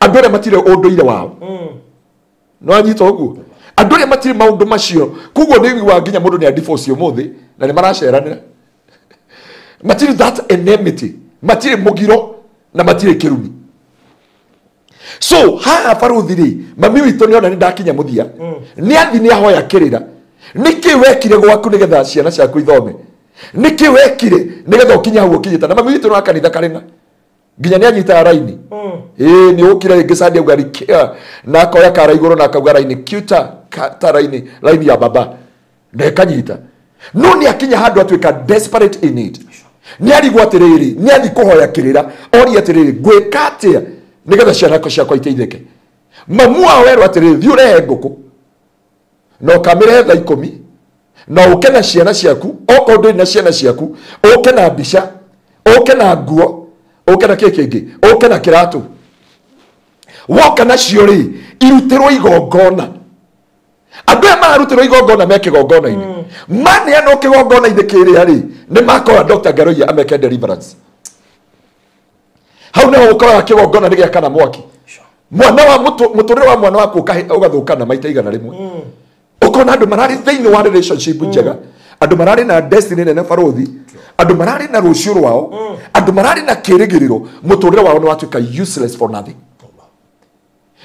andũ arĩa matirĩ ũndũire wao no anyita ũguo andũ arĩa matirĩ maũndũ macio koguo nĩ ũiguaga nginya mũndũ nĩ adivorce ũmũthĩ na nĩ maraceranĩra matirĩ that enmity matirĩ mũgiro na matirĩ kĩrumi so haha baruthi rĩ mami witũ nĩ ona nĩ ndakinya mũthia nĩ athi nĩ ahoya kĩrĩra nĩkĩ wekire gwaku nĩgetha ciana ciaku ithome nĩkĩ wekire nĩgetha ũkinye hau ũkinyĩte na mami witũ nĩ wa kanitha karĩng'a nginya nĩ anyitaga raini nĩ ũkire rĩngĩ Sunday auga rikia na akoya kara igũrũ na akauga raini kiuta ta raini ya baba na ĩkanyita no nĩ akinya handũ atuĩka desperate in it. Nĩ arigwo atĩrĩrĩ, nĩ athi kũhoya kĩrĩra, oria atĩrĩrĩ, ngwĩka atĩa nĩgetha ciana ciakwa iteithĩke. Mamu wao erwo atĩrĩrĩ, thiĩ ũrehe ngũkũ na ũkamĩrehe thaa 10 na ũke na ciana ciaku, okorwo ndũrĩ na ciana ciaku ũke na mbica, ũke na nguo, ũke na kĩ kĩngĩ, ũke na kĩratũ. Woka nacio rĩ, irutĩrwo igongona. Andũ aya mararutĩrwo igongona me kĩgongona-inĩ, maneanwo kĩgongona-inĩ kĩrĩa rĩ, nĩ makora Dr. Ngaruiya ameke deliverance. Hau nĩho ũkoraga kĩgongona nĩ gĩakana mwaki. Mwana wa mũtũrĩre wa mwana waku ũgathũkana maita 100. Ũkona andũ mararĩ thĩinĩ wa relationship njega, andũ mararĩ na destiny nene barothi, andũ mararĩ na rũciũ rwao, andũ mararĩ na kĩrĩgĩrĩro, mũtũrĩre wao nĩ watuĩka useless for nothing.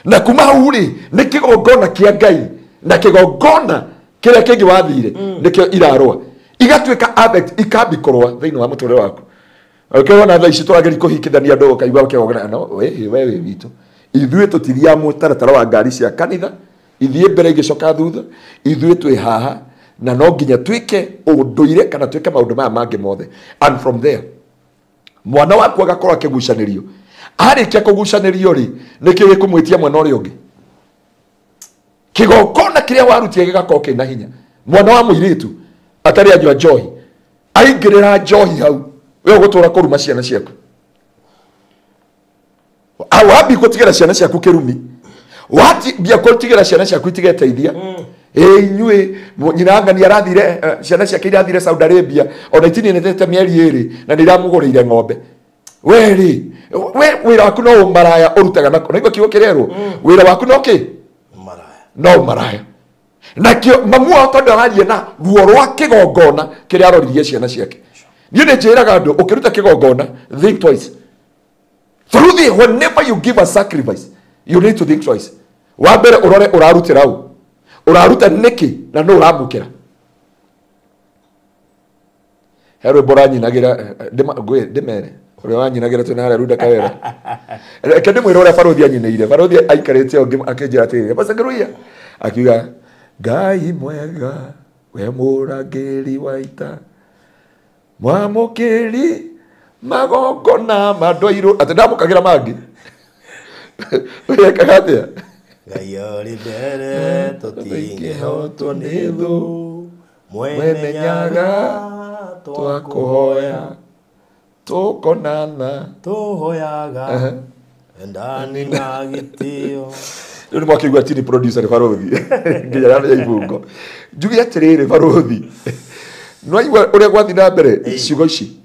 Na kuma hau rĩ, nĩ kĩgongona kĩa Ngai na kĩgongona kĩrĩa kĩngĩ wathire nĩkĩo irarũa, igatuĩka affect, ikambi kũrũa thĩinĩ wa mũtũrĩre waku. Ũkĩona thaa ici tũrageria kũhikithania andũ ũkaigua kĩgongona no we wĩ witũ, ithuĩ tũtithiaga mũtaratara wa ngari cia kanitha, ithiĩ mbere igĩcoka thutha, ithuĩ twĩ haha na no nginya twĩke ũndũire kana twĩke maũndũ maya mangĩ mothe. And from there mwana waku agakorwo akĩgucanĩrio. Arĩkia kũgucanĩrio rĩ, nĩkĩo gĩkũmwĩtia mwana ũrĩa ũngĩ. Kĩgongona kĩrĩa warutire gĩgakorwo kĩna hinya. Mwana wa mũirĩtu atarĩ anyua njohi, aingĩrĩra njohi hau, we ũgũtũra kũruma ciana ciaku. Wambi gũtigĩra ciana ciaku kĩrumi, wambia gũtigĩra ciana ciaku itigeteithia. Inyuĩ nyina ng'ani arathire, ciana ciake irathire Saudi Arabia ona itininĩte mĩeri 2 na nĩ iramũgũrĩire ng'ombe. We rĩ, we wĩra waku no ũmaraya ũrutaga nako. Naigua kiugo kĩrerwo, wĩra waku no kĩ? No ũmaraya. Nakĩo mamu wao tondũ araria na ruo rwa kĩgongona kĩrĩa aroririe ciana ciake. Niĩ nĩ njĩraga andũ, ũkĩruta kĩgongona, think twice. Baruthi, whenever you give a sacrifice, you need to think twice. Wa mbere ũrore ũrarutĩra ũ, ũraruta nĩkĩ na nũ ũramũkĩra. He rwĩmbo ũranyinagĩra, ndĩmere ũrĩa wanyinagĩra twĩna harĩa Runda Kawera. Reke ndĩmwĩre ũrĩa barothi anyinĩire. Barothi aikarĩte ũngĩ akĩnjĩra atĩrĩrĩ, Pastor Ngaruiya, akiuga Ngai mwega we mũrangĩri wa ita, mwamũkĩri magongona ma andũ airũ. Atĩ ndamũkagĩra mangĩ. Wekaga atĩa? Ngai arĩ mbere tũtingĩhotwo nĩ thũ, mwene nyaga twakũhoya tũkonana tũhoyaga endani na gĩtĩo. Rĩu nĩ mwakĩigua chini producer nĩ barothi nginya ramenya ibungo. Njuge atĩrĩrĩ barothi, nĩwaigua ũrĩa gwathiĩ na mbere ciugo ici,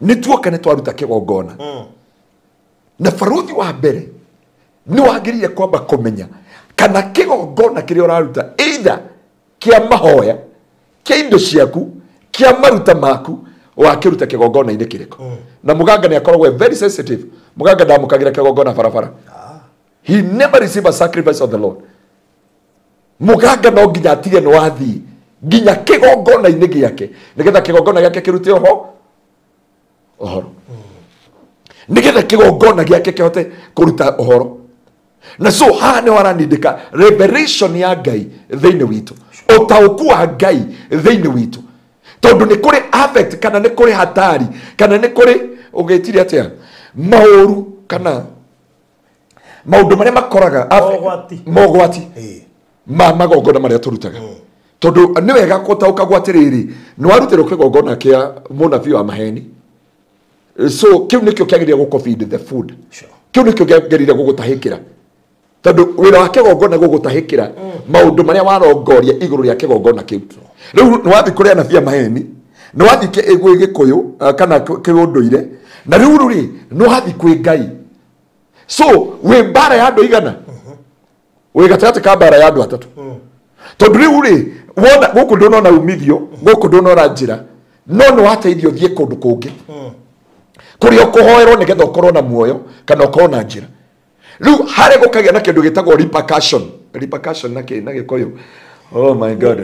nĩ tuoka nĩ twaruta kĩgongona. Na barothi wa mbere nĩ wagĩrĩire kwamba kũmenya kana kĩgongona kĩrĩa ũraruta either kĩa mahoya, kĩa indo ciaku, kĩa maruta maku, wakĩruta kĩgongona-inĩ kĩrĩkũ. Na mũganga nĩ akoragwo very sensitive. Mũganga ndamũkagĩra kĩgongona barabara. He never receive a sacrifice of the Lord. Mũganga no nginya atige nĩ wathiĩ nginya kĩgongona-inĩ gĩake, nĩgetha kĩgongona gĩake kĩrute ũhoro, nĩgetha kĩgongona gĩake kĩhote kũruta ũhoro. Na so haha nĩho haranindĩka revelation ya Ngai thĩinĩ witũ, ũtaũku wa Ngai thĩinĩ witũ, tondũ nĩ kũrĩ affect kana nĩ kũrĩ hatari kana nĩ kũrĩ ũgĩtire atĩa maũru kana maũndũ marĩa makoraga mogwati ma magongona marĩa tũrutaga. Tondũ nĩ wega gũtaũkagwo atĩrĩrĩ, nĩ warutĩrwo kĩgongona kĩa mũnabii wa maheni, so kĩu nĩkĩo kĩagĩrĩire gũkũ feed the food, kĩu nĩkĩo kĩagĩrĩire gũgũtahĩkĩra, tondũ wĩra wa kĩgongona gũgũtahĩkĩra maũndũ marĩa warongoria igũrũ rĩa kĩgongona kĩu. Rĩu nĩ wathiĩ kũrĩ anabii a maheni, nĩ wathiĩ gwĩ Gĩkũyũ kana kĩũndũire, na rĩu rĩ nĩ wathiĩ kwĩ Ngai. So wĩ mbara ya andũ igana, wĩ gatagatĩ ka mbara ya andũ atatũ. Tondũ rĩu rĩ wona gũkũ ndũnona umithio, gũkũ ndũnona njĩra, no nĩ wateithio thiĩ kũndũ kũngĩ kũrĩa ũkũhoerwo nĩgetha ũkorwo na muoyo kana ũkorwo na njĩra. Rĩu harĩa gũkagĩa na kĩndũ gĩtagwo repercussion. Repercussion na Gĩkũyũ, oh my God,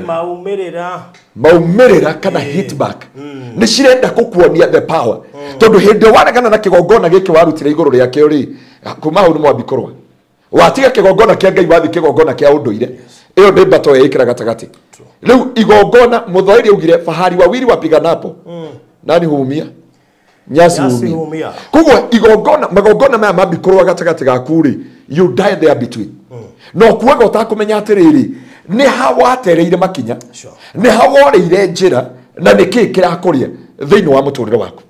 maumĩrĩra kana hit back. Nĩ cirenda gũkuonia the power, tondũ hĩndĩ ĩyo waregana na kĩgongona gĩkĩ warutire igũrũ rĩakĩo rĩ, kuma hau nĩ mwambi kũrũa. Watiga kĩgongona kĩa Ngai wathi kĩgongona kĩa ũndũire, Ĩyo nĩ mbato ĩkĩra gatagatĩ. Rĩu igongona mũthwairi augire fahari wawili wapiganapo. Nani huumia? Nyasi huumia. Koguo igongona magongona maya mambikorwo gatagatĩ gaku rĩ, you die there between. No kuaga ũtakũmenya atĩrĩrĩ, nĩ ha watereire makinya, nĩ ha woreire njĩra, na nĩ kĩĩ kĩrakũrĩa thĩinĩ wa mũtũrĩre waku.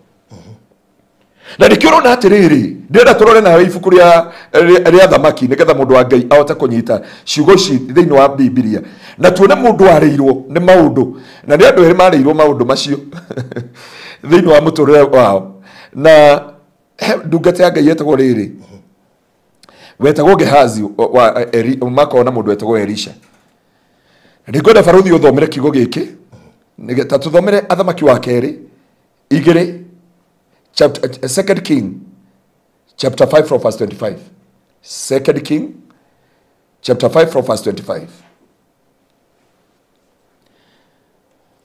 Na nĩkĩo ũrona atĩrĩrĩ, ndĩrenda tũrore nawe ibuku rĩa thamaki nĩgetha mũndũ wa Ngai ahote kũnyita ciugo ici thĩinĩ wa Bibilia, na tuone mũndũ warĩirwo nĩ maũndũ, na nĩ andũ erĩ marĩirwo maũndũ macio thĩinĩ wa mũtũrĩre wao. Na ndungata ya Ngai yetagwo rĩrĩ, wetagwo Gehazi wa makona mũndũ wetagwo Elisha. Nĩngwenda barũthi ũthomere kiugo gĩkĩ nĩgetha tũthomere Athamaki wa kerĩ igĩrĩ, chapter 2 King chapter 5 from verse 25. 2 King chapter 5 from verse 25.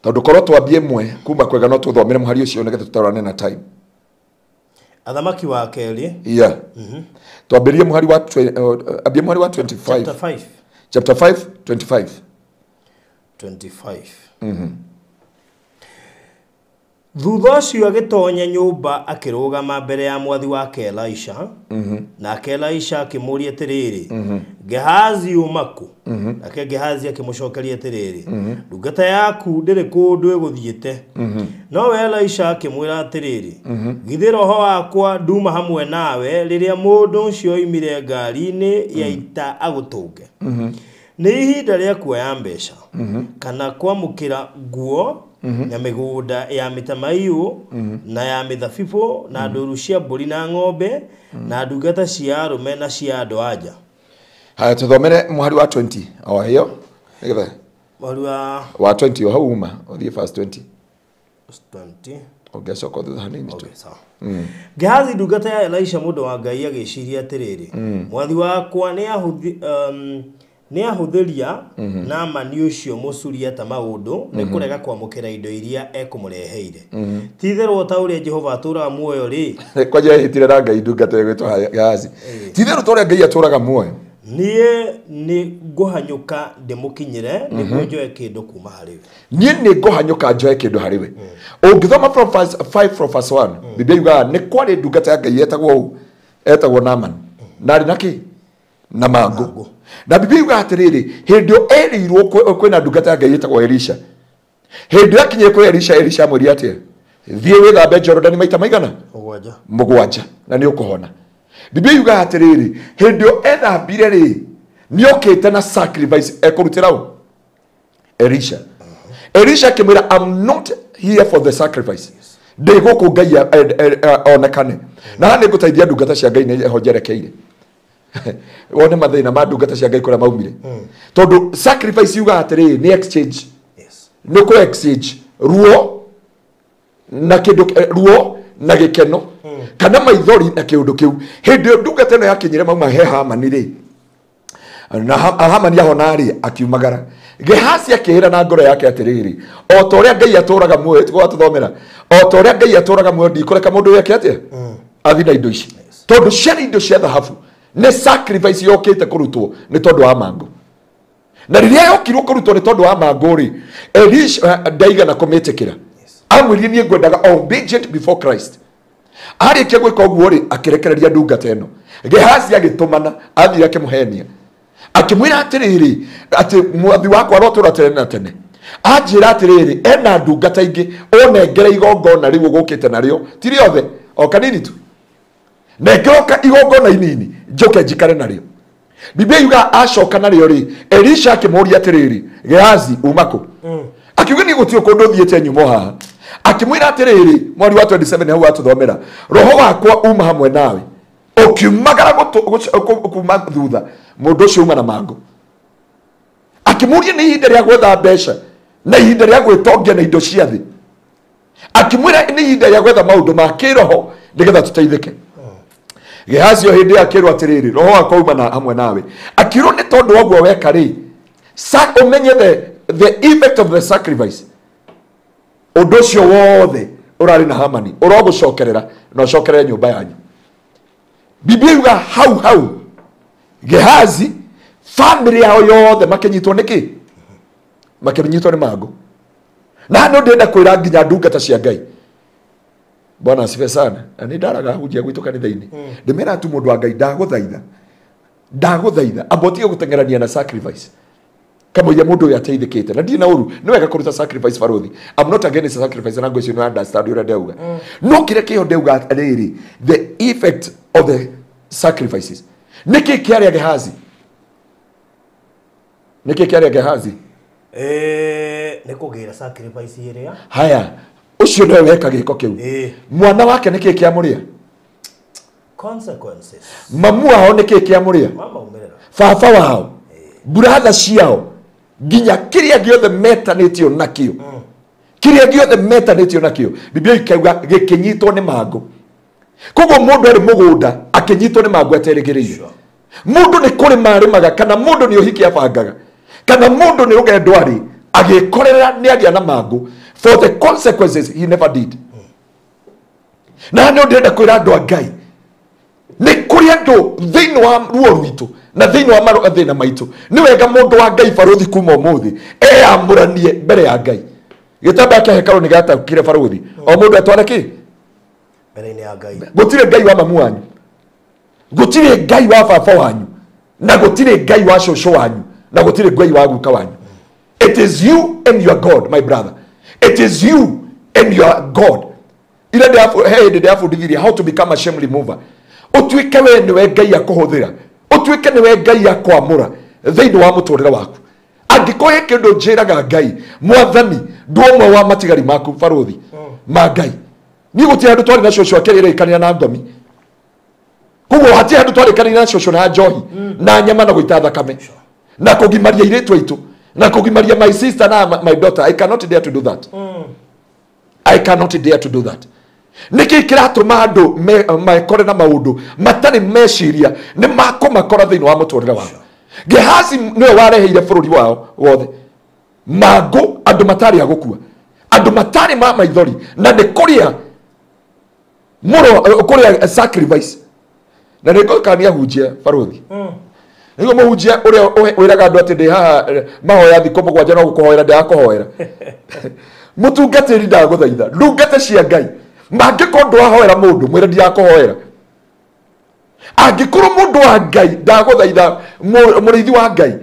Tondũ korwo twambie mwe kuma kwega no tũthomere mũhari ũcio nĩgetha tũtarane na time. Athamaki wa kerĩ. Yeah. Twambĩrĩrie mũhari wa ambie mũhari wa 25. Chapter 5. Chapter 5 25. 25. Thutha ũcio agĩtonya nyũmba akĩrũgama mbere ya mwathi wake Elisha. Nake Elisha akĩmũũria atĩrĩrĩ, Gehazi uma kũ? Nake Gehazi akĩmũcokeria atĩrĩrĩ, ndungata yaku ndĩrĩ kũndũ ĩgũthiĩte. Nowe Elisha akĩmwĩra atĩrĩrĩ, githĩ roho wakwa nduma hamwe nawe rĩrĩa mũndũ ũcio oimire ngari-inĩ ya ita agũtũnge? Nĩ ihinda rĩa kuoya mbeca kana kwamũkĩra nguo na mĩgũnda ya mĩtamaiyũ na ya mĩthabibũ na ndũru cia mbũri na ng'ombe na ndungata cia arũme na cia andũ a nja. Haya, tũthomere mũhari wa 20 o hiyo nĩgetha mũhari wa 20 o hau uma ũthiĩ verse 20. 20 ũngĩcoka thutha hanini tu. Gehazi ndungata ya Elisha mũndũ wa Ngai agĩciria atĩrĩrĩ, mwathi wakwa nĩ ahũthĩria Naamani ũcio Mũsuriata maũndũ nĩ kũrega kwamũkĩra indo iria ekũmũreheire. Ti-itherũ ta ũrĩa Jehova atũũraga muoyo rĩ, kwanja ehĩtire na Ngai ndungata ĩgwĩtwo Gehazi. Ti-itherũ ta ũrĩa Ngai atũũraga muoyo, niĩ nĩ ngũhanyũka ndĩmũkinyĩre nĩguo njoe kĩndũ kuma harĩ we. Niĩ nĩ ngũhanyũka njoe kĩndũ harĩ we. Ũngĩthoma from verse 5 from verse 1, Biblia yugaga nĩ kwarĩ ndungata ya Ngai etagwo etagwo Naaman, na arĩ na kĩ? Na mangũ. Na Biblia yugaga atĩrĩrĩ, hĩndĩ ĩyo erĩirwo kwĩna ndungata ya Ngai ĩtagwo Elisha. Hĩndĩ ĩyo akinyire kwĩ Elisha, Elisha amwĩrire atĩa? Thiĩ wĩthambe Jorodani maita maigana? Mũgwanja, na nĩ ũkũhona. Biblia yugaga atĩrĩrĩ, hĩndĩ ĩyo ethambire rĩ, nĩ okĩte na sacrifice ekũrutĩra ũ? Elisha. Elisha akĩmwĩra, I'm not here for the sacrifice. Ndĩ gũkũ Ngai onekane. Na haha nĩ ngũteithia ndungata cia Ngai nĩ ho njerekeire. Wone mathĩna ma ndungata cia Ngai kũrĩa maumire. Tondũ sacrifice yugaga atĩrĩrĩ, nĩ exchange. Nĩ kũ exchange ruo na kĩndũ, ruo na gĩkeno kana maithori na kĩũndũ kĩu. Hĩndĩ ĩyo ndungata ĩno yakinyire mauma he Hamani rĩ, na Hamani ahona rĩ, akiumagara. Gehazi akĩĩra na ngoro yake atĩrĩrĩ, o ta ũrĩa Ngai atũũraga muoyo, tiguo watũthomera, o ta ũrĩa Ngai atũũraga muoyo ndikũreka mũndũ ũyũ eke atĩa? Athiĩ na indo ici. Tondũ ciarĩ indo cia thahabu, nĩ sacrifice yokĩte kũrutwo nĩ tondũ wa mangũ. Na rĩrĩa yokirwo kũrutwo nĩ tondũ wa mangũ rĩ, Elisha ndaigana kũmĩtĩkĩra. Amwĩrire niĩ ngwendaga obedient before Christ. Arĩkia gwĩka ũguo rĩ, akĩrekereria ndungata ĩno. Gehazi agĩtũmana, athiĩ akĩmũhenia. Akĩmwĩra atĩrĩrĩ, atĩ mwathi wakwa arotũra tene na tene. Anjĩra atĩrĩrĩ, ena ndungata ingĩ, ũnengere igongona rĩu ũgũkĩte narĩo, ti rĩothe, o kanini tu. Nengera igongona inini, njoke njikare narĩo. Biblia yugaga acoka narĩo rĩ, Elisha akĩmũũria atĩrĩrĩ, Gehazi uma kũ? Akiuga niĩ gũtirĩ kũndũ thiĩte nyumo haha. Akĩmwĩra atĩrĩrĩ, mweri wa 27 hau watũthomera, roho wakwa uma hamwe nawe. Ũkiumagara kuma thutha, mũndũ ũcio uma na mangũ. Akĩmũũria nĩ ihinda rĩa gwetha mbeca na ihinda rĩa gwĩtongia na indo cia thĩ. Akĩmwĩra nĩ ihinda rĩa gwetha maũndũ ma kĩroho nĩgetha tũteithĩke. Gehazi o hĩndĩ akĩrwo atĩrĩrĩ, roho wakwa uma na hamwe nawe. Akĩrwo nĩ tondũ wa ũguo weka rĩ, ũmenye the effect of the sacrifice. Ũndũ ũcio wothe ũrarĩ na Hamani ũrogũcokerera na ũcokerere nyũmba yanyu. Biblia yuga hau hau Gehazi Family yao yothe makinyitwo niki? Makinyitwo ni mangu. Na no ndenda kwira nginya ndungata cia Ngai. Bwana asifiwe sana. Na ni ndaraga hunjia gwitu kanitha-ini. Ndimera tu mundu wa Ngai ndaguthaitha. Ndaguthaitha ambotige gutengerania na sacrifice. Kama mundu uyu ateithikite na ndina uru ni wega kuruta sacrifice baruthi. I'm not against sacrifice na ngweci no understand uria ndauga. No kire kiho ndauga riri the effect of the sacrifices. Niki kiaria Gehazi? Niki kiaria Gehazi? Ni kugira sacrifice iria. Haya, ucio niwe weka giko kiu. Mwana wake niki kiamuria? Consequences. Mamu wao niki kiamuria? Mama umerera. Baba wao. Brother ciao. Nginya kiria giothe metanitio nakio. Kiria giothe metanitio nakio. Biblia ikauga gikinyitwo ni mangu. Koguo mundu ari mugunda akinyitwo ni mangu aterigiriire. Mundu ni kurima arimaga kana mundu ni uhiki abangaga. Kana mundu ni rugendo ari agikorera ni agia na mangu. For the consequences he never did. Na no ndenda kwira andu a Ngai. Ni kuri andu thiini wa ruo rwitu na thiini wa mathina maitu. Ni wega mundu wa Ngai baruthi kuma umuthi eyamuranie mbere ya Ngai. Gitamba kia hekaru ni gataukire baruthi. O mundu atware ki? Mbere ya Ngai. Gutire Ngai wa mamu wanyu. Gutire Ngai wa baba wanyu. Na gutire Ngai wa cũcũ wanyu. Na gutire Ngai wa guka wanyu. It is you and your God, my brother. It is you and your God. Ila ndĩrabundithirie how to become a shame remover. Utuike we niwe Ngai akuhuthira. Utuike niwe Ngai akwamura thiini wa muturire waku. Angĩkorwo he kĩndũ njĩraga Ngai, Mwathani ndũ ũmwe wa matigari maku baruthi ma Ngai. Niĩ gũtirĩ handũ twarĩ na cũcũ akĩrĩrĩkanĩra na ngomi. Koguo hatirĩ handũ twarĩkanĩra na cũcũ na njohi na nyama na gũita thakame na kũgimaria airĩtu aitũ na kũgimaria my sister na my daughter. I cannot dare to do that. I cannot dare to do that. Niki kiratũma andũ mekore na maũndũ matarĩ meciria nĩ makũmakora thĩinĩ wa mũtũrĩre wao. Gehazi nĩwe wareheire bũrũri wao wothe mangũ, andũ matarĩ a gũkua, andũ matarĩ ma maithori, na nĩ kũrĩa mũro kũrĩa sacrifice. Na nĩ ngũkania hunjia baruthi. Nĩguo mũhunjia ũrĩa wĩraga andũ atĩ ndĩ haha mahoya thikũ mũgwanja no gũkũhoera ndĩrakũhoera. Mũtungatĩri ndagũthaitha, ndungata cia Ngai mangĩkorwo ndwahoera mũndũ mwĩre ndirakũhoera. Angĩkorwo mũndũ wa Ngai ndagũthaitha, mũrĩithi wa Ngai,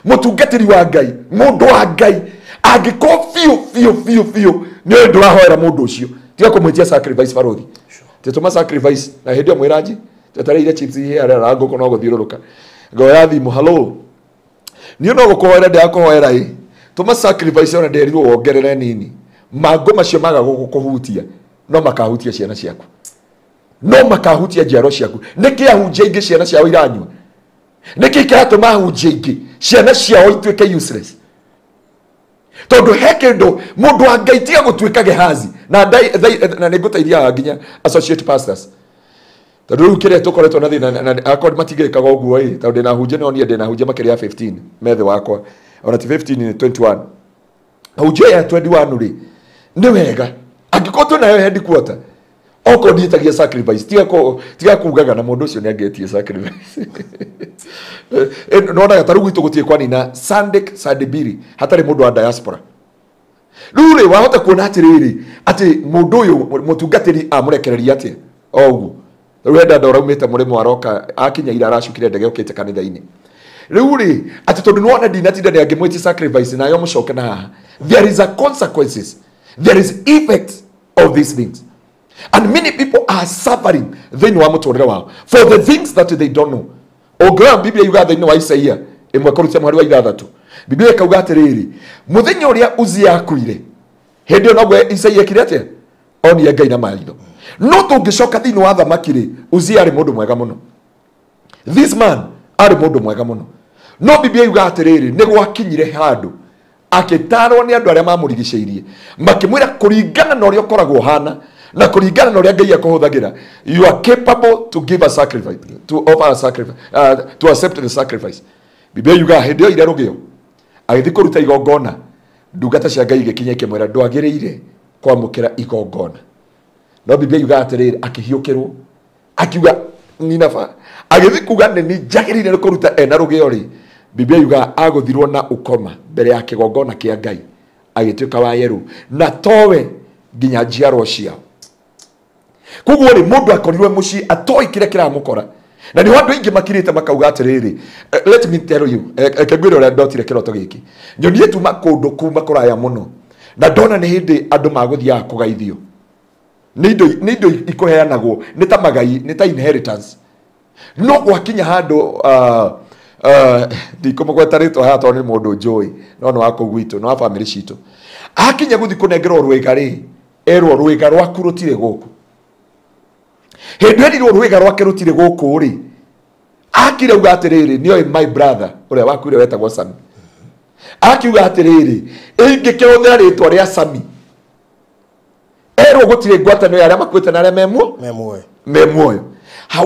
mũtungatĩri wa Ngai, mũndũ wa Ngai, angĩkorwo biũ biũ biũ biũ nĩ ndũrahoera mũndũ ũcio, tiga kũmwĩtia sacrifice baruthi. Tĩtũma sacrifice na hĩndĩ ĩyo mwĩranji twetereire chips ihe arĩa ngũkũ no gũthiũrũrũka. Ngoya thimũ, hello. Niĩ no gũkũhoera ndĩrakũhoera ĩ. Tũma sacrifice ona nderirwo wongerere nini. Mangũ macio maga gũkũhutia no makahutia ciana ciaku. No makahutia njiaro ciaku. Nĩkĩ ahunjia aingĩ ciana ciao iranyua? Nĩkĩ kĩratũma ahunjia aingĩ ciana ciao ituĩke useless? Tondũ he kĩndũ mũndũ wa Ngai tiga gũtuĩka Gehazi. Na nĩngũteithia nginya associate pastors. Tondũ rĩu kĩrĩa tũkoretwo na thĩna na akorwo matingĩrĩkaga ũguo ĩ, tondũ ndĩna ahunjia no niĩ ndĩna ahunjia makĩria ya 15 methe wakwa. Ona ti 15 ni 21. Ahunjia ya 21 rĩ, nĩ wega angĩkorwo twĩnayo headquarter okorwo ndiĩtagia sacrifice, tiga kugaga na mũndũ ũcio nĩangĩetie sacrifice. Nonaga ta rĩu gwitũ gũtirĩ kwanina Sunday Sunday mbiri hatarĩ mũndũ wa diaspora. Rĩu rĩ wahota kuona atĩrĩrĩ atĩ mũndũ ũyũ mũtungatĩri amũrekereria atĩa o ũguo. Rĩu he dada ũraumĩte mũrĩmo aroka akinya ira aracukire ndege okĩte kanitha-inĩ. Rĩu rĩ atĩ tondũ nĩwona ndinatinda nĩangĩmwĩtie sacrifice nayo mũcoke na haha. There is a consequences. There is effect of these things. And many people are suffering thĩinĩ wa mũtũrĩre wao for the things that they don't know. Ũngĩrora Biblia yugaga thĩinĩ wa Isaia ĩmwe kũruta mũhari wa ithathatũ. Biblia ĩkauga atĩrĩrĩ, mũthenya ũrĩa Uzia akuire, hĩndĩ ĩyo noguo Isaia ekire atĩa? Onire Ngai na maitho. No tũngĩcoka thĩinĩ wa thamaki rĩ, Uzia arĩ mũndũ mwega mũno. This man arĩ mũndũ mwega mũno. No Biblia yugaga atĩrĩrĩ, nĩ gwakinyire handũ akĩtarwo nĩ andũ arĩa mamũrigicĩirie makĩmwĩra kũringana na ũrĩa ũkoragwo ũhana na kũringana na ũrĩa Ngai akũhũthagĩra, you are capable to give a sacrifice, to offer a sacrifice, to accept the sacrifice. Biblia yugaga hĩndĩ ĩyo ire rũgĩo agĩthiĩ kũruta igongona, ndungata cia Ngai igĩkinya ikĩmwĩra ndwagĩrĩire kwamũkĩra igongona. No Biblia yugaga atĩrĩrĩ, akĩhiũkĩrwo akiuga ninaba, agĩthiĩ kuga nĩ njagĩrĩire kũruta ena rũgĩo rĩ, Biblia yuga agũthirwo na ukoma mbere ya kĩgongona kĩa Ngai agĩtuĩka wa yerũ na towe nginya njiarwa ciao. Koguo rĩ mũndũ akorirwe mũciĩ atoĩ kĩrĩa kĩramũkora. Na nĩ andũ aingĩ makirĩte makauga atĩrĩrĩ, let me tell you, reke ngwĩre ũrĩa ndotire kĩroto gĩkĩ. Nyonie tuma kũndũ kuma kũraya mũno na ndona nĩ hĩndĩ andũ magũthiaga kũgaithio. Nĩ indo ikũheanagwo, nĩ ta magai, nĩ ta inheritance. No gwakinya handũ ndikũmũgweta rĩtwa haha tondũ nĩ mũndũ njũĩ, no nĩ wa kũu gwitũ, nĩ wa bamĩrĩ citũ. Akinya gũthiĩ kũnengerwo rwĩga rĩ, erwo rwĩga rwaku rũtirĩ gũkũ. Hĩndĩ erirwo rwĩga rwake rũtirĩ gũkũ rĩ, akire uga atĩrĩrĩ, nĩoĩ my brother ũrĩa wakuire wetagwo Sami. Akiuga atĩrĩrĩ, ingĩkĩhũthĩra rĩtwa rĩa Sami, erwo gũtirĩ ngwatanĩro ya arĩa makuĩte na arĩa me muoyo.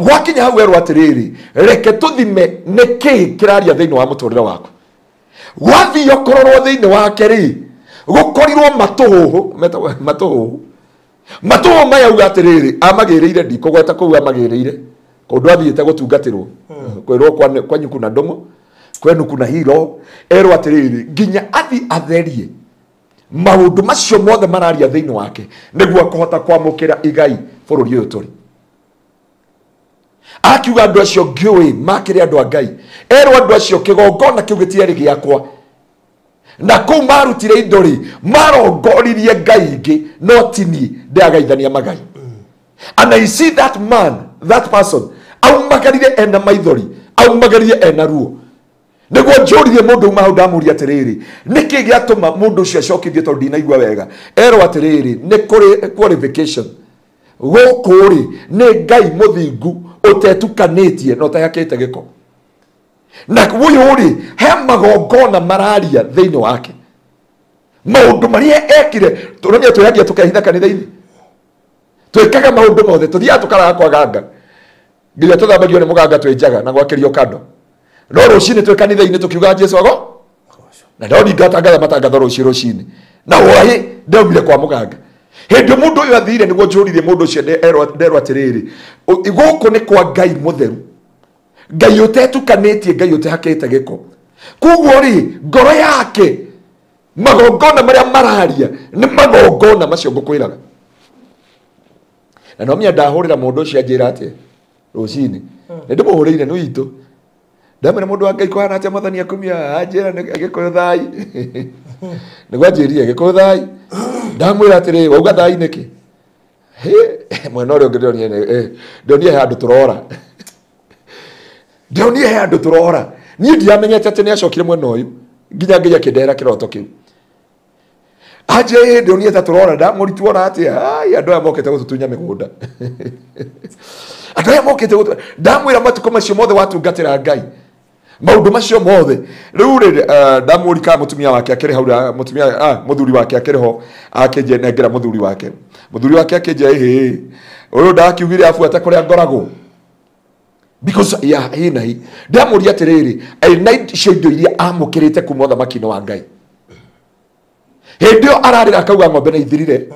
Gwakinya hau erwo atĩrĩrĩ, reke tũthime nĩkĩĩ kĩraria thĩinĩ wa mũtũrĩre waku. Gwathio kũrorwo thĩinĩ wake rĩ, gũkorirwo matũhũhũ, metagwo matũhũhũ. Matũhũhũ maya uga atĩrĩrĩ, amagĩrĩire, ndikũgweta kũu amagĩrĩire, kũndũ athiĩte gũtungatĩrwo, kwĩrwo kwanyu kuna ndũng'ũ, kwenu kuna hilo, erwo atĩrĩrĩ, nginya athi atherie maũndũ macio mothe mararia thĩinĩ wake nĩguo akũhota kwamũkĩra igai bũrũri ũyũ tũrĩ. Akiuga andũ acio ngĩũĩ makĩrĩ andũ a Ngai, erwo andũ acio kĩgongona kĩu gĩtiarĩ gĩakwa, na kũu marutire indo rĩ, marongoririe Ngai ingĩ, no ti niĩ ndĩagaithania magai. And I see that man, that person, aumagarire ena maithori, aumagarire ena ruo. Nĩguo njũririe mũndũ uma hau ndamũria atĩrĩrĩ, nĩkĩ gĩatũma mũndũ ũcio acokithie tondũ ndinaigua wega. Erwo atĩrĩrĩ, nĩ kũrĩ qualification. Gũkũ rĩ, nĩ Ngai mũthingu ũtetukanĩtie na ũtehakĩte gĩko. Na ũyũ rĩ, he magongona mararia thĩinĩ wake. Maũndũ marĩa ekire, tũramenya twĩhagia tũkehitha kanitha-inĩ. Twĩkaga maũndũ mothe, tũthiaga tũkaraga kwa ganga. Nginya tũthambagio nĩ mũganga twĩ njaga na gwakĩrio kando. No rũcinĩ twĩ kanitha-inĩ tũkiuga Jesu ago? Na ndoni ngatangatha matangatho rũciũ rũcinĩ. Na hwaĩ ndaumire kwa mũganga. Hĩndĩ mũndũ ũyũ athire nĩguo njũririe mũndũ ũcio nderwo atĩrĩrĩ, gũkũ nĩ kwa Ngai mũtheru, Ngai ũtetukanĩtie, Ngai ũtehakĩte gĩko. Koguo rĩ, ngoro yake magongona marĩa mararia nĩ magongona macio ngũkwĩraga. Na no menya ndahũrĩra mũndũ ũcio anjĩra atĩa rũcinĩ, nĩ ndĩmũhũrĩire nĩ witũ. Ndamwĩra mũndũ wa Ngai kũhana atĩa mwathani akumia, anjĩra nĩ Gĩkũyũ thai. Nĩguo anjĩrire Gĩkũyũ thai. Ndamwĩra atĩrĩ, wauga thai nĩkĩ? Mwena ũrĩa ũngĩ ndĩronire he handũ tũrora. Ndĩronire he handũ tũrora. Niĩ ndiamenyete atĩ nĩacokire mwena ũyũ nginya Ngai akĩndehera kĩroto kĩu. Anjĩra ndĩronire ta tũrora, ndamũrituo ona atĩa? Ai, andũ aya mokĩte gũtũtunya mĩgũnda. Andũ aya mokĩte gũtũ, ndamwĩra matukũ macio mothe watungatĩra Ngai, maũndũ macio mothe. Rĩu rĩ, ndamũri kana mũtumia wake akĩrĩ hau, mũtumia, mũthuri wake akĩrĩ ho, akĩnengera mũthuri wake. Mũthuri wake akĩnjĩra, ĩhĩ, ũyũ ndakiugire abuate kũrĩa ngoragwo. Because ya hĩ na hĩ. Ndamũria atĩrĩrĩ, na icio indo iria amũkĩrĩte kuma ũthamaki-inĩ wa Ngai. Hĩndĩ ĩyo ararĩra akauga ng'ombe nĩ ithirire,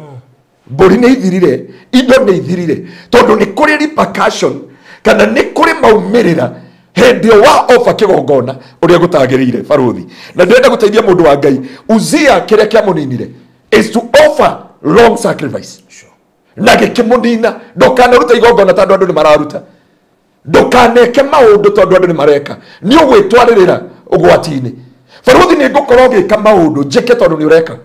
mbũri nĩ ithirire, indo nĩ ithirire, tondũ nĩ kũrĩ repercussion kana nĩ kũrĩ maumĩrĩra hĩndĩ ĩyo wa ofa kĩgongona ũrĩa gũtagĩrĩire barũthi. Na ndĩrenda gũteithia mũndũ wa Ngai, Uzia kĩrĩa kĩamũninire is to offer wrong sacrifice. Na gĩkĩmũnina. Ndũkanaruta igongona tondũ andũ nĩ mararuta. Ndũkaneke maũndũ tondũ andũ nĩ mareka. Nĩ ũgwĩtwarĩrĩra ũgwati-inĩ. Barũthi nĩ ngũkorwo ngĩka maũndũ njĩke tondũ nĩ ũreka.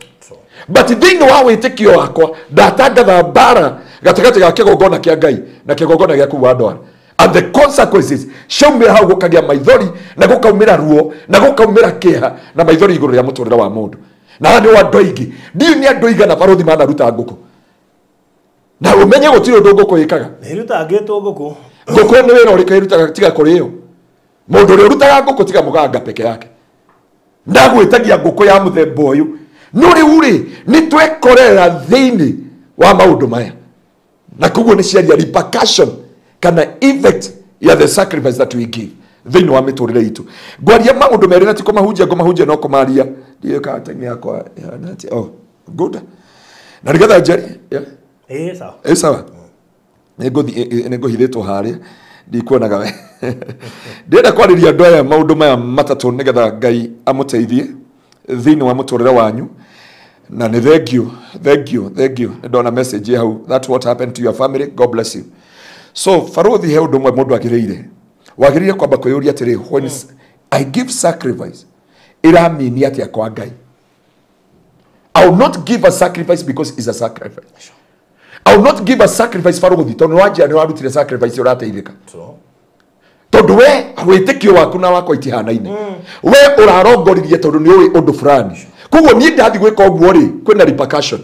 But thĩinĩ wa wĩtĩkio wakwa ndatangatha mbara gatagatĩ ga kĩgongona kĩa Ngai na kĩgongona gĩa kũu wa ndwara. And the consequences ciaumĩra hau gũkagĩa maithori na gũkaumĩra ruo na gũkaumĩra kĩeha na maithori igũrũ rĩa mũtũrĩre wa mũndũ. Na haha nĩ andũ aingĩ, ndiũĩ nĩ andũ aigana barũthi manaruta ngũkũ. Na ũmenye gũtirĩ ũndũ ngũkũ ĩkaga. Ĩrutangĩtwo ngũkũ. Ngũkũ nĩ wĩra ũrĩkũ ĩrutaga tiga kũrĩo? Mũndũ ũrĩa ũrutaga ngũkũ tiga mũganga peke yake. Ndagwĩtagia ngũkũ ya mũthemba ũyũ. No rĩu rĩ, nĩ twekorera thĩinĩ wa maũndũ maya. Na koguo nĩ ciaria repercussion kana effect ya the sacrifice that we give thĩinĩ wa mĩtũrĩre itũ. Ngwaria maũndũ merĩ na ti kũmahunjia, ngũmahunjia no kũmaria. Ndiũĩ kana time yakwa ĩhana atĩa. Oh, good. Na nĩgetha njarie, yeah. Ĩĩ, sawa. Ĩĩ, sawa. Nĩ ngũhithĩtwo harĩa. Ndikuonaga we. Ndĩrenda kwarĩria andũ aya maũndũ maya matatũ nĩgetha Ngai amũteithie thĩinĩ wa mũtũrĩre wanyu. Na nĩ thank you, thank you, thank you. Nĩ ndona message hau. That's what happened to your family. God bless you. So baruthi he ũndũ ũmwe mũndũ agĩrĩire. Wagĩrĩire kwamba kwĩyũria atĩrĩ, when I give sacrifice, ĩramini atĩa kwa Ngai? I will not give a sacrifice because it's a sacrifice. I will not give a sacrifice baruthi tondũ wanjia nĩ warutire sacrifice ũrateithĩka. Tondũ we wĩtĩkio waku na wakwa itihanaine. We ũrarongoririe tondũ nĩ ũĩ ũndũ fulani. Koguo niĩ ndathi gwĩka ũguo rĩ, kwĩna repercussion.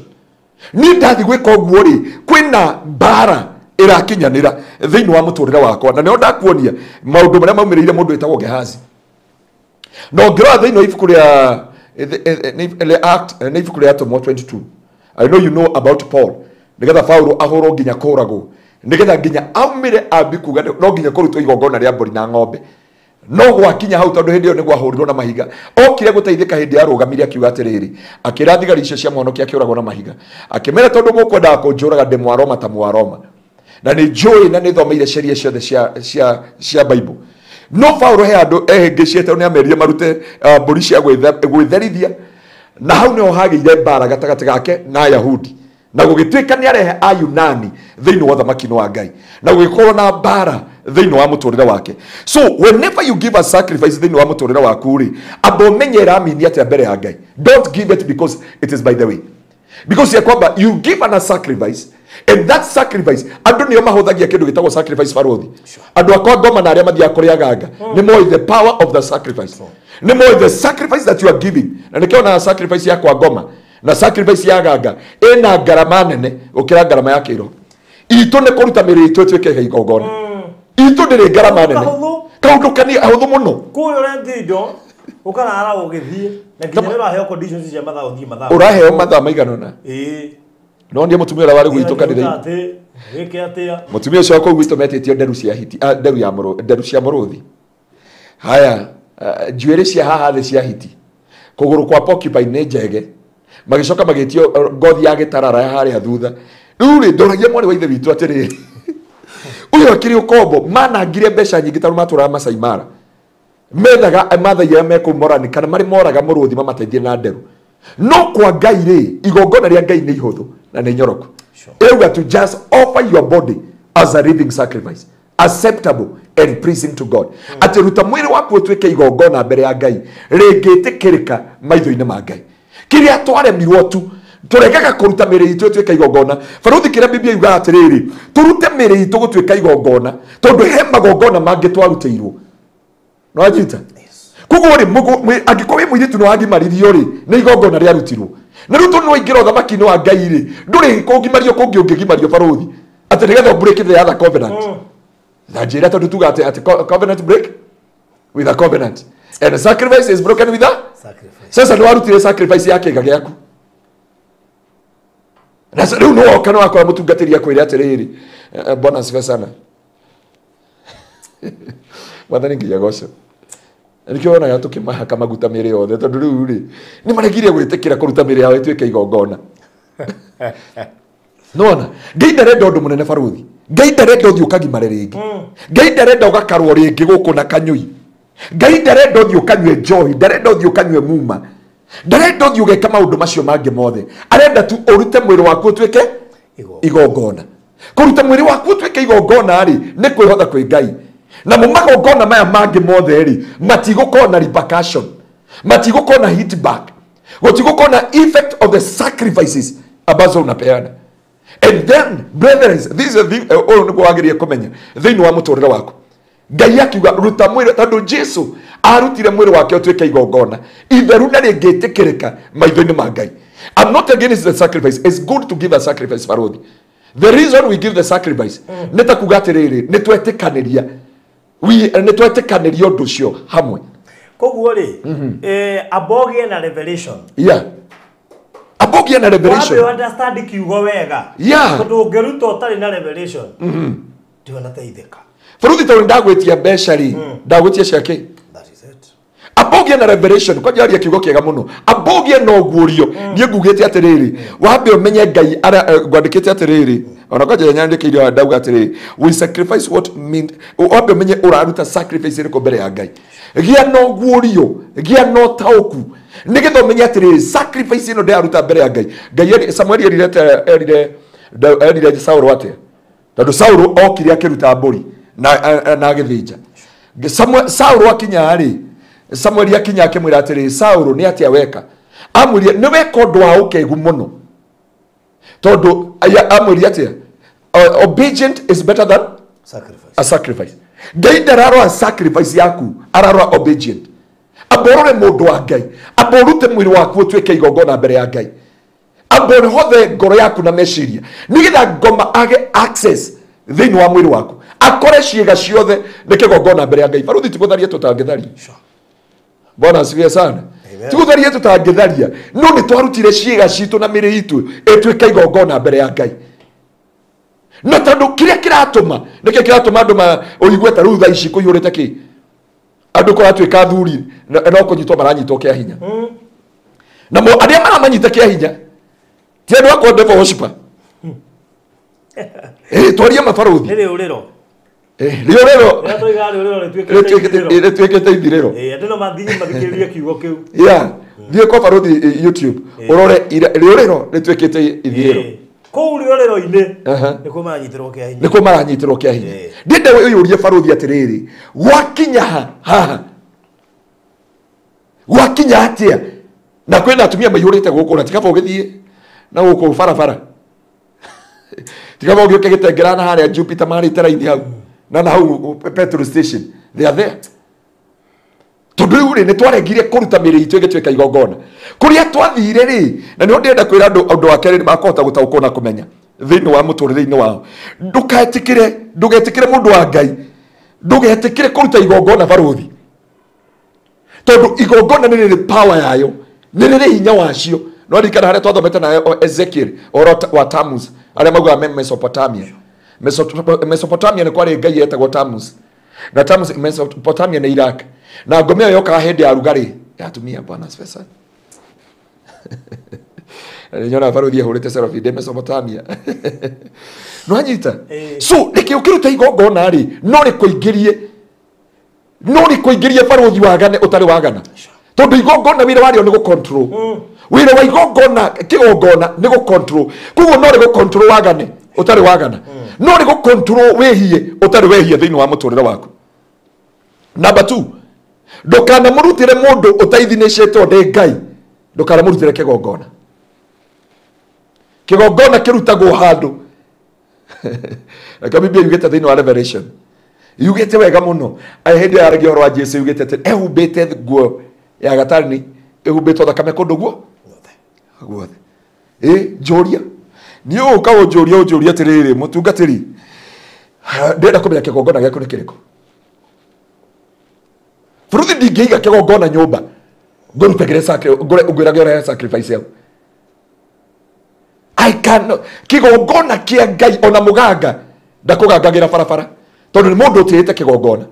Niĩ ndathi gwĩka ũguo rĩ, kwĩna mbara ĩrakinyanĩra thĩinĩ wa mũtũrĩre wakwa. Na nĩho ndakuonia maũndũ marĩa maumĩrĩire mũndũ wĩtagwo Gehazi. Na ũngĩrora thĩinĩ wa ibuku rĩa Act, nĩ ibuku rĩa Atũmwo 22. I know you know about Paul. Nĩgetha Paulo ahũrwo nginya kũragwo. Nĩgetha nginya aumĩre ambi kuga no nginya kũrutwo igongona rĩa mbũri na ng'ombe. No gwakinya hau tondũ hĩndĩ ĩyo nĩ gwahũrirwo na mahiga. Okire gũteithĩka hĩndĩ yarũgamire akiuga atĩrĩrĩ, akĩra thigari icio cia mũhonokia akĩũragwo na mahiga. Akĩmera tondũ mũkwendaga kũnjũraga ndĩ Mwaroma ta Mwaroma. Na nĩ njũĩ na nĩ thomeire sheria ciothe cia Bible. No Paulo he andũ ehĩngĩcĩte nĩ amerire marute mbũri cia gwĩtherithia. Na hau nĩho hagĩire mbara gatagatĩ gake na Ayahudi. Na gũgĩtuĩka nĩ arehe Ayunani thĩinĩ wa ũthamaki-inĩ wa Ngai. Na gũgĩkorwo na mbara thĩinĩ wa mũtũrĩre wake. So whenever you give a sacrifice thĩinĩ wa mũtũrĩre waku rĩ, amba ũmenye ĩramini atĩa mbere ya Ngai. Don't give it because it is by the way. Because ya kwamba you give an a sacrifice and that sacrifice andũ nĩo mahũthagia kĩndũ gĩtagwo sacrifice barothi. Andũ akwa ngoma na arĩa mathiaga kũrĩa ganga nĩ moĩ the power of the sacrifice. Nĩ moĩ the sacrifice that you are giving. Na nĩkĩo na sacrifice ya kwa ngoma na sacrifice ya ganga ĩna ngarama nene gũkĩra ngarama ya kĩro. Itũ nĩ kũruta mĩrĩ itũ ĩtuĩke igongona. Itũ ndĩrĩ ngarama nene. Kaũndũ kani ahũthũ mũno. Kũrĩa ũrendia indo ũkarara ũgĩthiĩ na nginya nĩ ũraheo conditions cia mathaa ũthiĩ mathaa. Ũraheo mathaa maigana ũna. Ĩĩ. No ndiĩ mũtumia ũrĩa warĩ gwitũ kanitha-inĩ. Wĩke atĩa? Mũtumia ũcio wa kũu gwitũ metĩtio nderu cia hiti, nderu ya mũrũ, nderu cia mũrũthi. Haya, njuĩrĩ cia haha thĩ cia hiti. Kũgũrũ kwa porcupine nĩ njege. Magĩcoka magĩtio ngothi ya gĩtarara ya harĩa thutha. Rĩu rĩ, ndoragia mwarĩ wa ithe witũ atĩrĩrĩ. Ũyũ akĩrĩ ũkombo, manangire mbeca nyingĩ tondũ matũraga Masai Mara. Methaga mathaia me kũu Morani kana marĩ moraga mũrũthi mamateithie na nderu. No kwa Ngai rĩ, igongona rĩa Ngai nĩ ihũthũ na nĩ nyoroku. Ĩrauga to just offer your body as a living sacrifice, acceptable and pleasing to God. Atĩ ruta mwĩrĩ waku ũtuĩke igongona mbere ya Ngai, rĩngĩtĩkĩrĩka maitho-inĩ ma Ngai. Kĩrĩa twaremirwo tu, tũregaga kũruta mĩrĩ itũ ĩtuĩke igongona. Baruthi kĩrĩa Biblia yugaga atĩrĩrĩ, tũrute mĩrĩ itũ gũtuĩka igongona, tondũ he magongona mangĩ twarutĩirwo. No anjita? Koguo rĩ, angĩkorwo wĩ mũirĩtu nĩ wagimaririo rĩ, nĩ igongona rĩarutirwo. Na rĩu tondũ nĩ waingĩra ũthamaki-inĩ wa Ngai rĩ, ndũrĩ kũgimario kũngĩ ũngĩgimario baruthi. Atĩ nĩgetha break the other covenant. Na njĩra tondũ tuga atĩ covenant break with a covenant. And the sacrifice is broken with a sacrifice. Sasa nĩ warutire sacrifice ya kĩga gĩaku. Na rĩu nĩ woka nĩ wakora mũtungatĩri akwĩre atĩrĩrĩ, Bwana asifiwe sana. Mwathani nginya goco. Nĩkĩo wonaga tũkĩmahaka maguta mĩrĩ yothe tondũ rĩu rĩ, nĩ maregire gwĩtĩkĩra kũruta mĩrĩ yao ĩtuĩke igongona. Nĩwona? Ngai ndarenda ũndũ mũnene baruthi. Ngai ndarenda ũthiĩ ũkagimare rĩngĩ. Ngai ndarenda ũgakarwo rĩngĩ gũkũ na kanyũi. Ngai ndarenda ũthiĩ ũkanyue njohi, ndarenda ũthiĩ ũkanyue muma. Ndarenda ũthiĩ ũgeka maũndũ macio mangĩ mothe. Arenda tu ũrute mwĩrĩ waku ũtuĩke igongona. Kũruta mwĩrĩ waku ũtuĩke igongona rĩ, nĩ kwĩhotha kwĩ Ngai. Na mo magongona maya mangĩ mothe rĩ, matigũkorwo na repercussion, matigũkorwo na hit back, gũtigũkorwo na effect of the sacrifices ambazo unapeana. And then brethren, this is the ũyũ nĩguo wagĩrĩire kũmenya thĩinĩ wa mũtũrĩre waku. Ngai akiuga ruta mwĩrĩ, tondũ Jesu arutire mwĩrĩ wake ũtuĩke igongona itheru na rĩngĩtĩkĩrĩka maitho-inĩ ma Ngai. I'm not against the sacrifice. It's good to give a sacrifice baruthi. The reason we give the sacrifice nĩ ta kuga atĩrĩrĩ, nĩ twetĩkanĩria. Nĩ twetĩkanĩria ũndũ ũcio hamwe. Koguo rĩ, abogie na revelation. Yeah. Abogie na revelation. Wambe understand kiugo wega. Yeah. Tondũ ũngĩruta ũtarĩ na revelation, ndũnateithĩka. Baruthi tondũ ndagwĩtia mbeca rĩ, ndagwĩtia cia kĩ? That is it. Abogie na revelation, kwanja aria kiugo kĩega mũno. Abogie na ũguũrio. Niĩ ngugĩte atĩrĩrĩ, wambe ũmenye Ngai ngwandĩkĩte atĩrĩrĩ, Ona kwanja nyandĩkĩire ndauga atĩrĩ, we sacrifice what meant wambe ũmenye ũraruta sacrifice ĩrĩkũ mbere ya Ngai. Gĩa na ũguũrio, gĩa na ũtaũku, nĩgetha ũmenye atĩrĩrĩ, sacrifice ĩno ndĩraruta mbere ya Ngai. Ngai Samueli erire Saũlũ atĩa? Tondũ Saũlũ okire akĩruta mbũri na agĩthĩnja. Saũlũ akinya rĩ, Samueli akinya akĩmwĩra atĩrĩ, Saũlũ nĩ atĩa weka? Amwĩrire nĩ weka ũndũ wa ũkĩgu mũno. Tondũ amwĩrire atĩa? Obedient is better than sacrifice. A sacrifice. Ngai ndararora sacrifice yaku, ararora obedient. Amborore mũndũ wa Ngai, amborute mwĩrĩ waku ũtuĩke igongona mbere ya Ngai. Ambore hothe ngoro yaku na meciria, nĩgetha ngoma age access thĩinĩ wa mwĩrĩ waku, akore ciĩga ciothe nĩ kĩgongona mbere ya Ngai. Baruthi tigũtharia tũtangĩtharia. Bwana asifiwe sana. Tigũtharia tũtangĩtharia, no nĩ twarutire ciĩga citũ na mĩrĩ itũ ĩtuĩke igongona mbere ya Ngai. Na tondũ kĩrĩa kĩratũma, nĩkĩo kĩratũma andũ ũigue ta rĩu thaa ici kũiyũrĩte kĩ, andũ kũratuĩka athuri no kũnyitwo maranyitwo kĩa hinya. Na arĩa maramanyita kĩa hinya ti andũ akwa devil worshiper. Twarie mabaruthi. Nĩ rĩũrĩro. Rĩũrĩro. Rĩtuĩkĩte ithirĩro. Andũ no mathiĩ mathikĩrĩrie kiugo kĩu. Yeah. Thiĩ kwa baruthi YouTube ũrore rĩũrĩro rĩtuĩkĩte ithirĩro. Kũu rĩũrĩro-inĩ nĩkuo maranyitĩrwo kĩa hinya. Nĩkuo maranyitĩrwo kĩa hinya. Ndĩrenda ũyũrie baruthi atĩrĩrĩ, gwakinya haha, gwakinya atĩa? Na kwĩna atumia maiyũrĩte gũkũ, na tikaba ũgĩthiĩ na gũkũ barabara, tikaba ũgĩũke gĩtengera na harĩa Jupiter marĩte raini hau na hau petrol station, they are there. Tondũ rĩu rĩ, nĩ twaregire kũruta mĩrĩ itũ ĩgĩtuĩka igongona. Kũrĩa twathire rĩ, na nĩho ndĩrenda kwĩra andũ ũndũ wa kerĩ makũhota gũtaũkwo na kũmenya thĩinĩ wa mũtũrĩre-inĩ wao. Ndũgetĩkĩre, ndũgetĩkĩre mũndũ wa Ngai, ndũgetĩkĩre kũruta igongona baruthi. Tondũ igongona nĩ rĩrĩ power yayo, nĩ rĩrĩ hinya wacio. No ririkana harĩa twathomete nayo Ezekiel ũhoro wa Tammuz, arĩa maugaga me Mesopotamia. Mesopotamia nĩ kwarĩ ngai yetagwo Tammuz. Na Tammuz Mesopotamia nĩ Iraq. Na ngoma ĩyo yokaga hĩndĩ ya rugarĩ ya atumia. Bwana asifiwe sana. Nyona baruthi ahũrĩte selfie ndĩ Mesopotamia. No anyita. So reke ũkĩruta igongona rĩ, no rĩkũingĩrie, no rĩkũingĩrie baruthi wagane ũtarĩ wagana. Tondũ igongona wĩra warĩo nĩ gũ-control. Wĩra wa igongona kĩgongona nĩ gũ-control. Koguo no rĩgũ-control wagane ũtarĩ wagana. No rĩgũ-control wĩhie ũtarĩ wehie thĩinĩ wa mũtũrĩre waku. Number 2, ndũkanamũrutĩre mũndũ ũtaithinĩcĩtwo nĩ Ngai, ndũkanamũrutĩre kĩgongona. Kĩgongona kĩrutagwo handũ. Reke Biblia yugĩte thĩinĩ wa Revelation, yugĩte wega mũno. Hĩndĩ ĩyo yaragia ũhoro wa Jesu, yugĩte atĩ ehumbĩte nguo ya gatani, ĩhumbĩtwo thakame kũndũ guo guothe. Njũria niĩ ũka ũnjũrie ũnjũrie atĩrĩrĩ, mũtungatĩri, ndĩrenda kũmenya kĩgongona gĩaku nĩ kĩrĩkũ. Baruthi ndingĩiga kĩgongona nyũmba ngũrutagĩre ngwĩrage ũrehe sacrifice yau. I cannot. Kĩgongona kĩa Ngai ona mũganga ndakũgangagĩra barabara, tondũ nĩ mũndũ ũtĩĩte kĩgongona.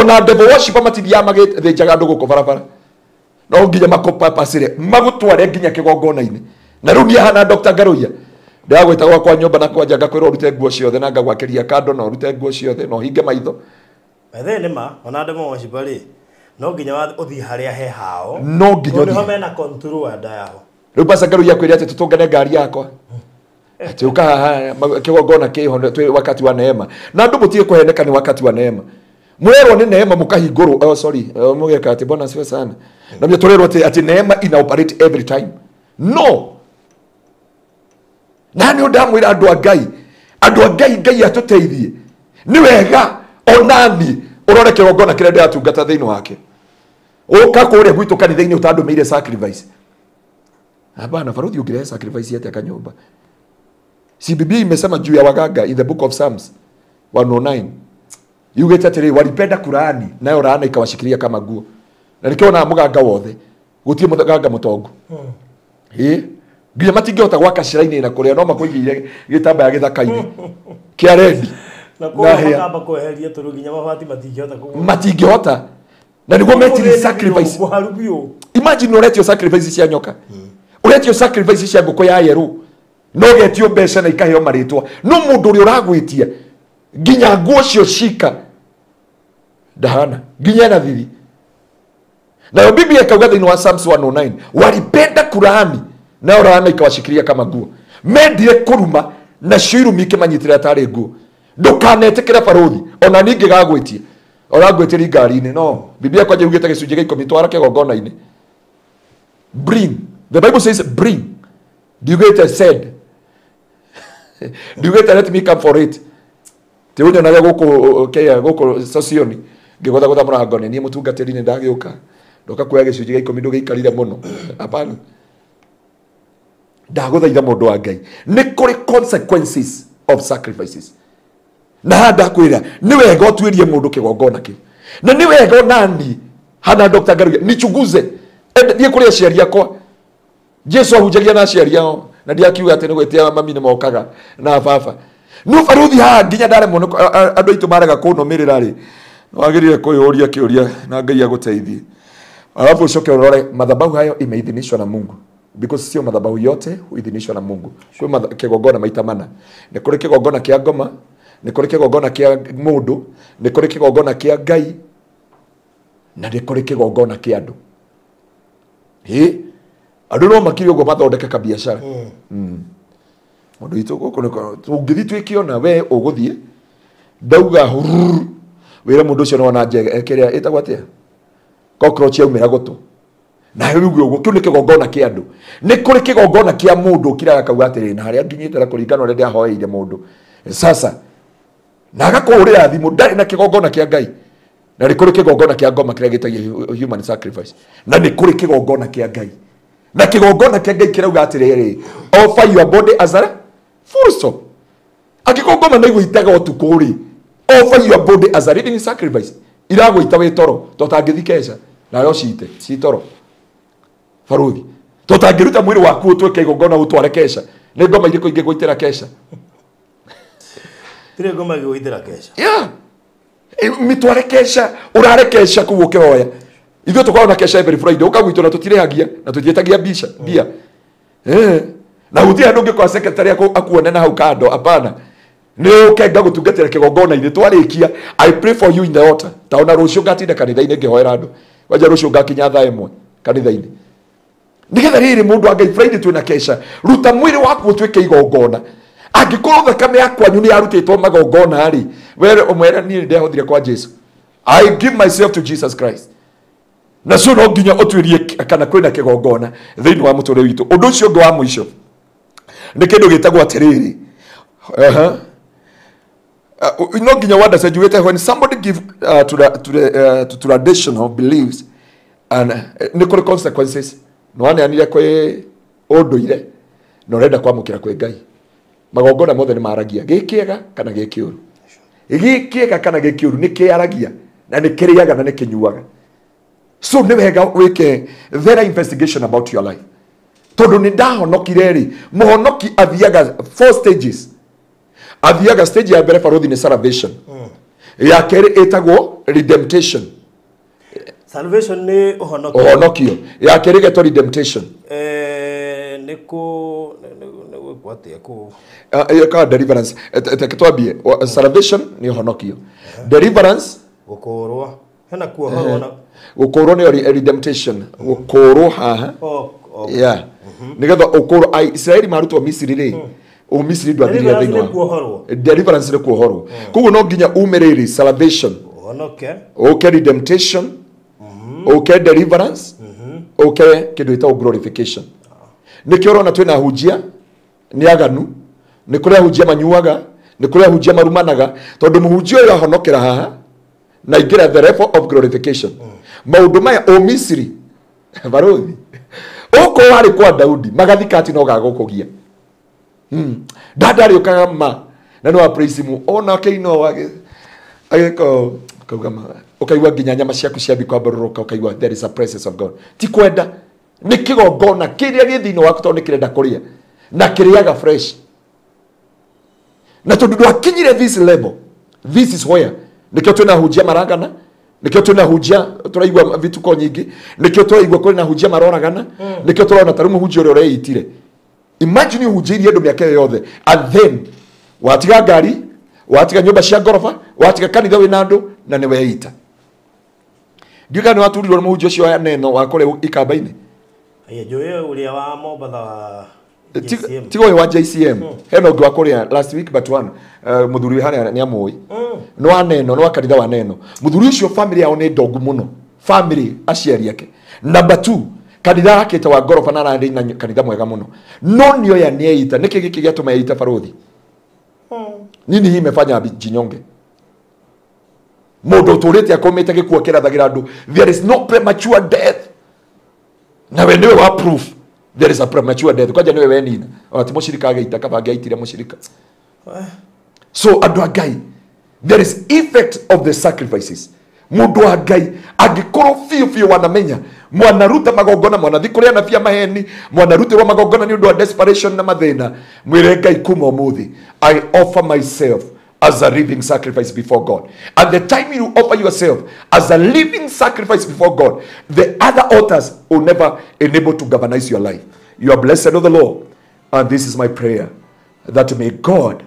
Ona devil worshiper matithiaga magĩthĩnjaga andũ gũkũ barabara, no nginya makũpapacĩre magũtware nginya kĩgongona-inĩ. Na rĩu niĩ hana Dr. Ngaruiya ndĩragwĩta gwakwa nyũmba na kwanja ngakwĩra ũrute nguo ciothe na ngagwakĩria kando na ũrute nguo ciothe na ũhinge maitho. Bethe nĩ ma ona devil worshiper rĩ, no nginya ũthiĩ harĩa he hao, no nginya ũthiĩ mena control ya nda yao. Rĩu Pastor Ngaruiya akwĩre atĩ tũtũngane ngari yakwa, atĩ ũka haha kĩgongona kĩho twĩ wakati wa neema. Na andũ mũtige kũheneka nĩ wakati wa neema. Mũrerwo nĩ neema mũkahingũrwo, oh sorry, mũgeka atĩ Bwana asifiwe sana. Na mimi tũrerwo atĩ neema ina operate every time. No. Na nĩ ndamwĩra andũ a Ngai, andũ a Ngai, Ngai atũteithie. Nĩ wega onani ũrore kĩgongona kĩrĩa ndĩratungata thĩinĩ wake. Ũka kũrĩa gwitũ kanitha-inĩ ũtandũmĩire sacrifice. Hapana, baruthi ũngĩrehe sacrifice atĩa kanyũmba? Si Biblia imesema juu ya waganga in the book of Psalms 109. Yugĩte atĩrĩ, walipenda kulaani nayo laana ikawashikilia kama nguo. Na nĩkĩo ona mũganga wothe gũtirĩ mũganga mũtongu. Nginya matingĩhota gwaka shrine na kũrĩa no makũigĩire gĩtambaya gĩthaka-inĩ kĩa rendi. Na koguo makamba kweheria tondũ nginya mabati matingĩhota kũgũra. Matingĩhota. Na nĩguo metire sacrifice. Imagine ũretio sacrifice cia nyoka. Ũretio sacrifice cia ngũkũ ya yerũ. No getio mbeca na ikaheo marĩtwa. No mũndũ ũrĩa ũragwĩtia nginya nguo cio cika ndahana nginya na thiri. Nayo Biblia ikauga thĩinĩ wa Psalms 109 walipenda kulaani nao laana ikawashikilia kama nguo. Mendire kũruma nacio irumi ikĩmanyitĩrĩra tarĩ nguo. Ndũkanetĩkĩre barũthi ona ningĩ gagwĩtie ũragwĩtĩria ngari-inĩ. No Biblia kwanja yugĩte gĩcunjĩ gĩa 10 twara kĩgongona-inĩ. Bring. The Bible says bring. Ndiugĩte said. Ndiugĩte let me come for it. Ti ũnyonaga gũkũ kĩa gũkũ socioni ngĩgũthagũtha mũrango nĩ niĩ mũtungatĩri nĩ ndagĩũka ndoka kuoya gĩcunjĩ gĩa 10 ndũgĩikarire mũno. Hapana. Ndagũthaitha mũndũ wa Ngai, nĩ kũrĩ consequences of sacrifices. Na haha ndakwĩra nĩ wega ũtuĩrie mũndũ kĩgongona kĩu, na nĩ wega onani hana Dr. Ngaruiya nichunguze thiĩ kũrĩ aciari akwa. Jesu ahunjagia na aciari ao na ndiakiuga atĩ nĩ gwĩtia mami nĩ mokaga na baba. No baruthi haha nginya ndaremwo andũ aitũ marega kũnũmĩrĩra rĩ, wagĩrĩire kwĩyũria kĩũria na Ngai agũteithie. Alafu ucoke ũrore madhabahu hayo imeidhinishwa na Mungu, because sio madhabahu yote huidhinishwa na Mungu. Kwĩ kĩgongona maita mana. Nĩ kũrĩ kĩgongona kĩa ngoma, nĩ kũrĩ kĩgongona kĩa mũndũ, nĩ kũrĩ kĩgongona kĩa Ngai, na nĩ kũrĩ kĩgongona kĩa andũ. Ĩ andũ no makiri ũguo mathondeke kabiacara. Mũndũ witũ gũkũ ũngĩthiĩ twĩkĩona we ũgũthiĩ ndauga hururu wĩra mũndũ ũcio nĩwona njega kĩrĩa ĩtagwo atĩa cockroach yaumĩra gũtũ na rĩu ũguo kĩu nĩ kĩgongona kĩa andũ. Nĩ kũrĩ kĩgongona kĩa mũndũ ũkiraga akauga atĩrĩ na harĩa nginyĩte na kũringana ũrĩa ndĩrahoeire mũndũ sasa, na agakũhũrĩra thimũ ndarĩ na kĩgongona kĩa Ngai. Na nĩ kũrĩ kĩgongona kĩa ngoma kĩrĩa gĩtagio human sacrifice, na nĩ kũrĩ kĩgongona kĩa Ngai. Na kĩgongona kĩa Ngai kĩrauga atĩrĩrĩ, offer your body as a full stop. Angĩkorwo ngoma nĩ igũitaga ũtukũ rĩ, offer your body as a living sacrifice. Iragũita wĩ toro to tangĩthi keca nayo cite ci toro baruthi, to tangĩruta mwĩrĩ waku ũtuĩke igongona ũtware keca. Nĩ ngoma irĩkũ ingĩgũitĩra keca? Tirĩ ngoma ĩgũitĩra keca. Yeah. Mĩtware keca, ũrare keca kũu ũkĩhoya. Ithuĩ tũkoragwo na keca every Friday, ũkagwitwo na tũtirĩhagia na tũtiĩtagia mbia. Na gũtirĩ handũ ũngĩkora secretary akuone na hau kando, hapana. Nĩ ũke ngagũtungatĩra kĩgongona-inĩ twarĩkia. I pray for you in the altar. Ta ona rũciũ ngatinda kanitha-inĩ ngĩhoera andũ. Kwanja rũciũ ngakinya thaa 1 kanitha-inĩ. Nĩgetha rĩrĩ mũndũ wa Ngai Friday twĩna keca, ruta mwĩrĩ waku ũtuĩke igongona. Angĩkorwo thakame ya kwanyu nĩ yarutĩtwo magongona rĩ, were ũmwĩre niĩ nĩndehotire kwa Jesu. I give myself to Jesus Christ. Na cio no nginya ũtuĩrie kana kwĩna kĩgongona thĩinĩ wa mũtũrĩre witũ. Ũndũ ũcio ũngĩ wa mũico nĩ kĩndũ gĩtagwo atĩrĩrĩ, no nginya wanda njugĩte when somebody give to traditional beliefs and nĩ kũrĩ consequences. Nĩ waneanire kwĩ ũndũire na ũrenda kwamũkĩra kwĩ Ngai. Magongona mothe nĩ maragia gĩ kĩega kana gĩ kĩũru. Gĩ kĩega kana gĩ kĩũru nĩ kĩaragia na nĩ kĩrĩaga na nĩ kĩnyuaga. So nĩ wega wĩke thorough investigation about your life. Tondũ nĩ ndahonokire rĩ, mũhonoki athiaga 4 stages. Athiaga stage ya mbere baruthi nĩ salvation. Ya kerĩ ĩtagwo redemption. Salvation nĩ ũhonokio. Ũhonokio. Ya kerĩ ĩgetwo redemption. Nĩ kũ nĩ gwĩkwo atĩa kũ? Ĩkaga deliverance. Reke twambie. Salvation nĩ ũhonokio. Deliverance gũkũrwo. Hena kuohorwo na gũkũrwo nĩyo redemption. Gũkũrwo haha. Yeah. Nĩgetha ũkũrwo Aisiraeli marutwo Misiri rĩ, Ũmisiri ndwathirire thĩinĩ wa deliverance nĩ kuohorwo. Koguo no nginya ume rĩrĩ salvation, ũhonoke, ũke redemption, ũke deliverance, ũke kĩndũ gĩtagwo glorification. Nĩkĩo ũrona twĩna ahunjia nĩ aganu, nĩ kũrĩ ahunjia manyuaga, nĩ kũrĩ ahunjia marumanaga, tondũ mũhunjia ũyũ ahonokera haha na ingĩra the level of glorification. Maũndũ maya Ũmisiri baruthi ũko warĩ kwa Daudi magathika atĩ no gagũkũgia. Ndandarĩ ũkaga ma na no praise mu ona keino agĩko kauga ma ũkaigua nginya nyama ciaku ciambi kwambũrũrũka, ũkaigua there is a presence of God. Ti kwenda nĩ kĩgongona kĩrĩa gĩ thĩinĩ waku tondũ nĩ kĩrenda kũrĩa na kĩrĩaga fresh. Na tondũ ndwakinyire this level, this is where nĩkĩo twĩna ahunjia maragana, nĩkĩo twĩna ahunjia tũraigua vituko nyingĩ, nĩkĩo tũraigua kwĩna ahunjia maroragana, nĩkĩo tũrona ta rĩu mũhunjia ũrĩa ũreitire Imagine ũhunjĩirie andũ mĩaka ĩyo yothe and then watiga ngari, watiga nyũmba cia ngoroba, watiga kanitha wĩna andũ na nĩ weita. Ndiũĩ kana nĩ waturirwo nĩ mũhunjia ũcio wa neno wa kũrĩa ikamba-inĩ. Aya njũĩ ũrĩa wa Mombatha wa JCM. Tiga ũyũ wa JCM. Hena ũngĩ wa kũrĩa last week but one, mũthuri wĩ harĩa nĩ amũĩ. Nĩ wa neno, nĩ wa kanitha wa neno. Mũthuri ũcio family yao nĩ ndongu mũno. Family aciari ake. Number 2, kanitha akĩte wa ngoroba na ararĩ na kanitha mwega mũno. No nĩoya nĩeita. Nĩkĩ gĩkĩ gĩatũma eita barothi? Nini hii imefanya jinyonge? Mũndũ ũtũrĩte akomete gĩkuũ akĩrathagĩra andũ. There is no premature death. Nawe nĩwe wa proof there is a premature death. Kwanja nĩwe wenina. Ona ti mũcirika agĩita kaba angĩaitire mũcirika. So andũ a Ngai, there is effect of the sacrifices. Mũndũ wa Ngai angĩkorwo biũ biũ wanamenya mwanaruta magongona, mwanathi kũrĩa anabii a maheni, mwanarutĩrwo magongona nĩ ũndũ wa desperation na mathĩna, mwĩre Ngai kuma ũmũthĩ, I offer myself as a living sacrifice before God. And the time you offer yourself as a living sacrifice before God, the other altars will never enable to galvanize your life. You are blessed of the Lord. And this is my prayer, that may God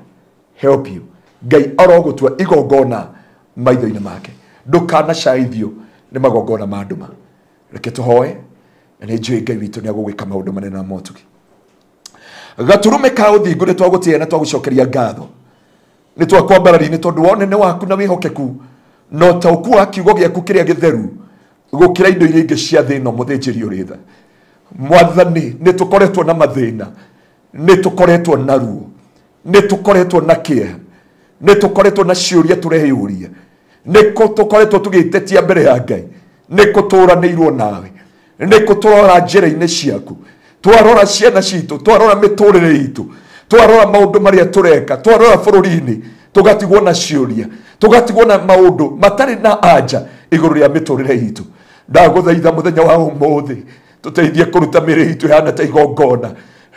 help you. Ngai arogũtua igongona maitho-inĩ make. Ndũkanacaithio nĩ magongona ma nduma. Reke tũhoe, na nĩ njũĩ Ngai witũ nĩ agũgwĩka maũndũ manene na motugi. Gatũrũme ka ũthingu nĩ twagũtĩĩa na twagũcokeria ngatho. Nĩ twakwambarari nĩ tondũ wa ũnene waku na wĩhokeku na ũtaũku wa kiugo gĩaku kĩrĩa gĩtheru gũkĩra indo iria ingĩ cia thĩ ĩno mũthĩnjĩri ũrĩ tha. Mwathani, nĩ tũkoretwo na mathĩna, nĩ tũkoretwo na ruo, nĩ tũkoretwo na kĩeha, nĩ tũkoretwo na ciũria tũreyũria, nĩ tũkoretwo tũgĩtetia mbere ya Ngai, nĩ kũtũranĩirwo nawe, nĩ kũtũrora njĩra-inĩ ciaku, twarora ciana citũ, twarora mĩtũrĩre itũ, twarora maũndũ marĩa tũreka, twarora bũrũri-inĩ, tũgatigwo na ciũria, tũgatigwo na maũndũ matarĩ na anja igũrũ rĩa mĩtũrĩre itũ. Ndagũthaitha mũthenya wa ũmũthĩ tũteithie kũruta mĩrĩ itũ ĩhana ta igongona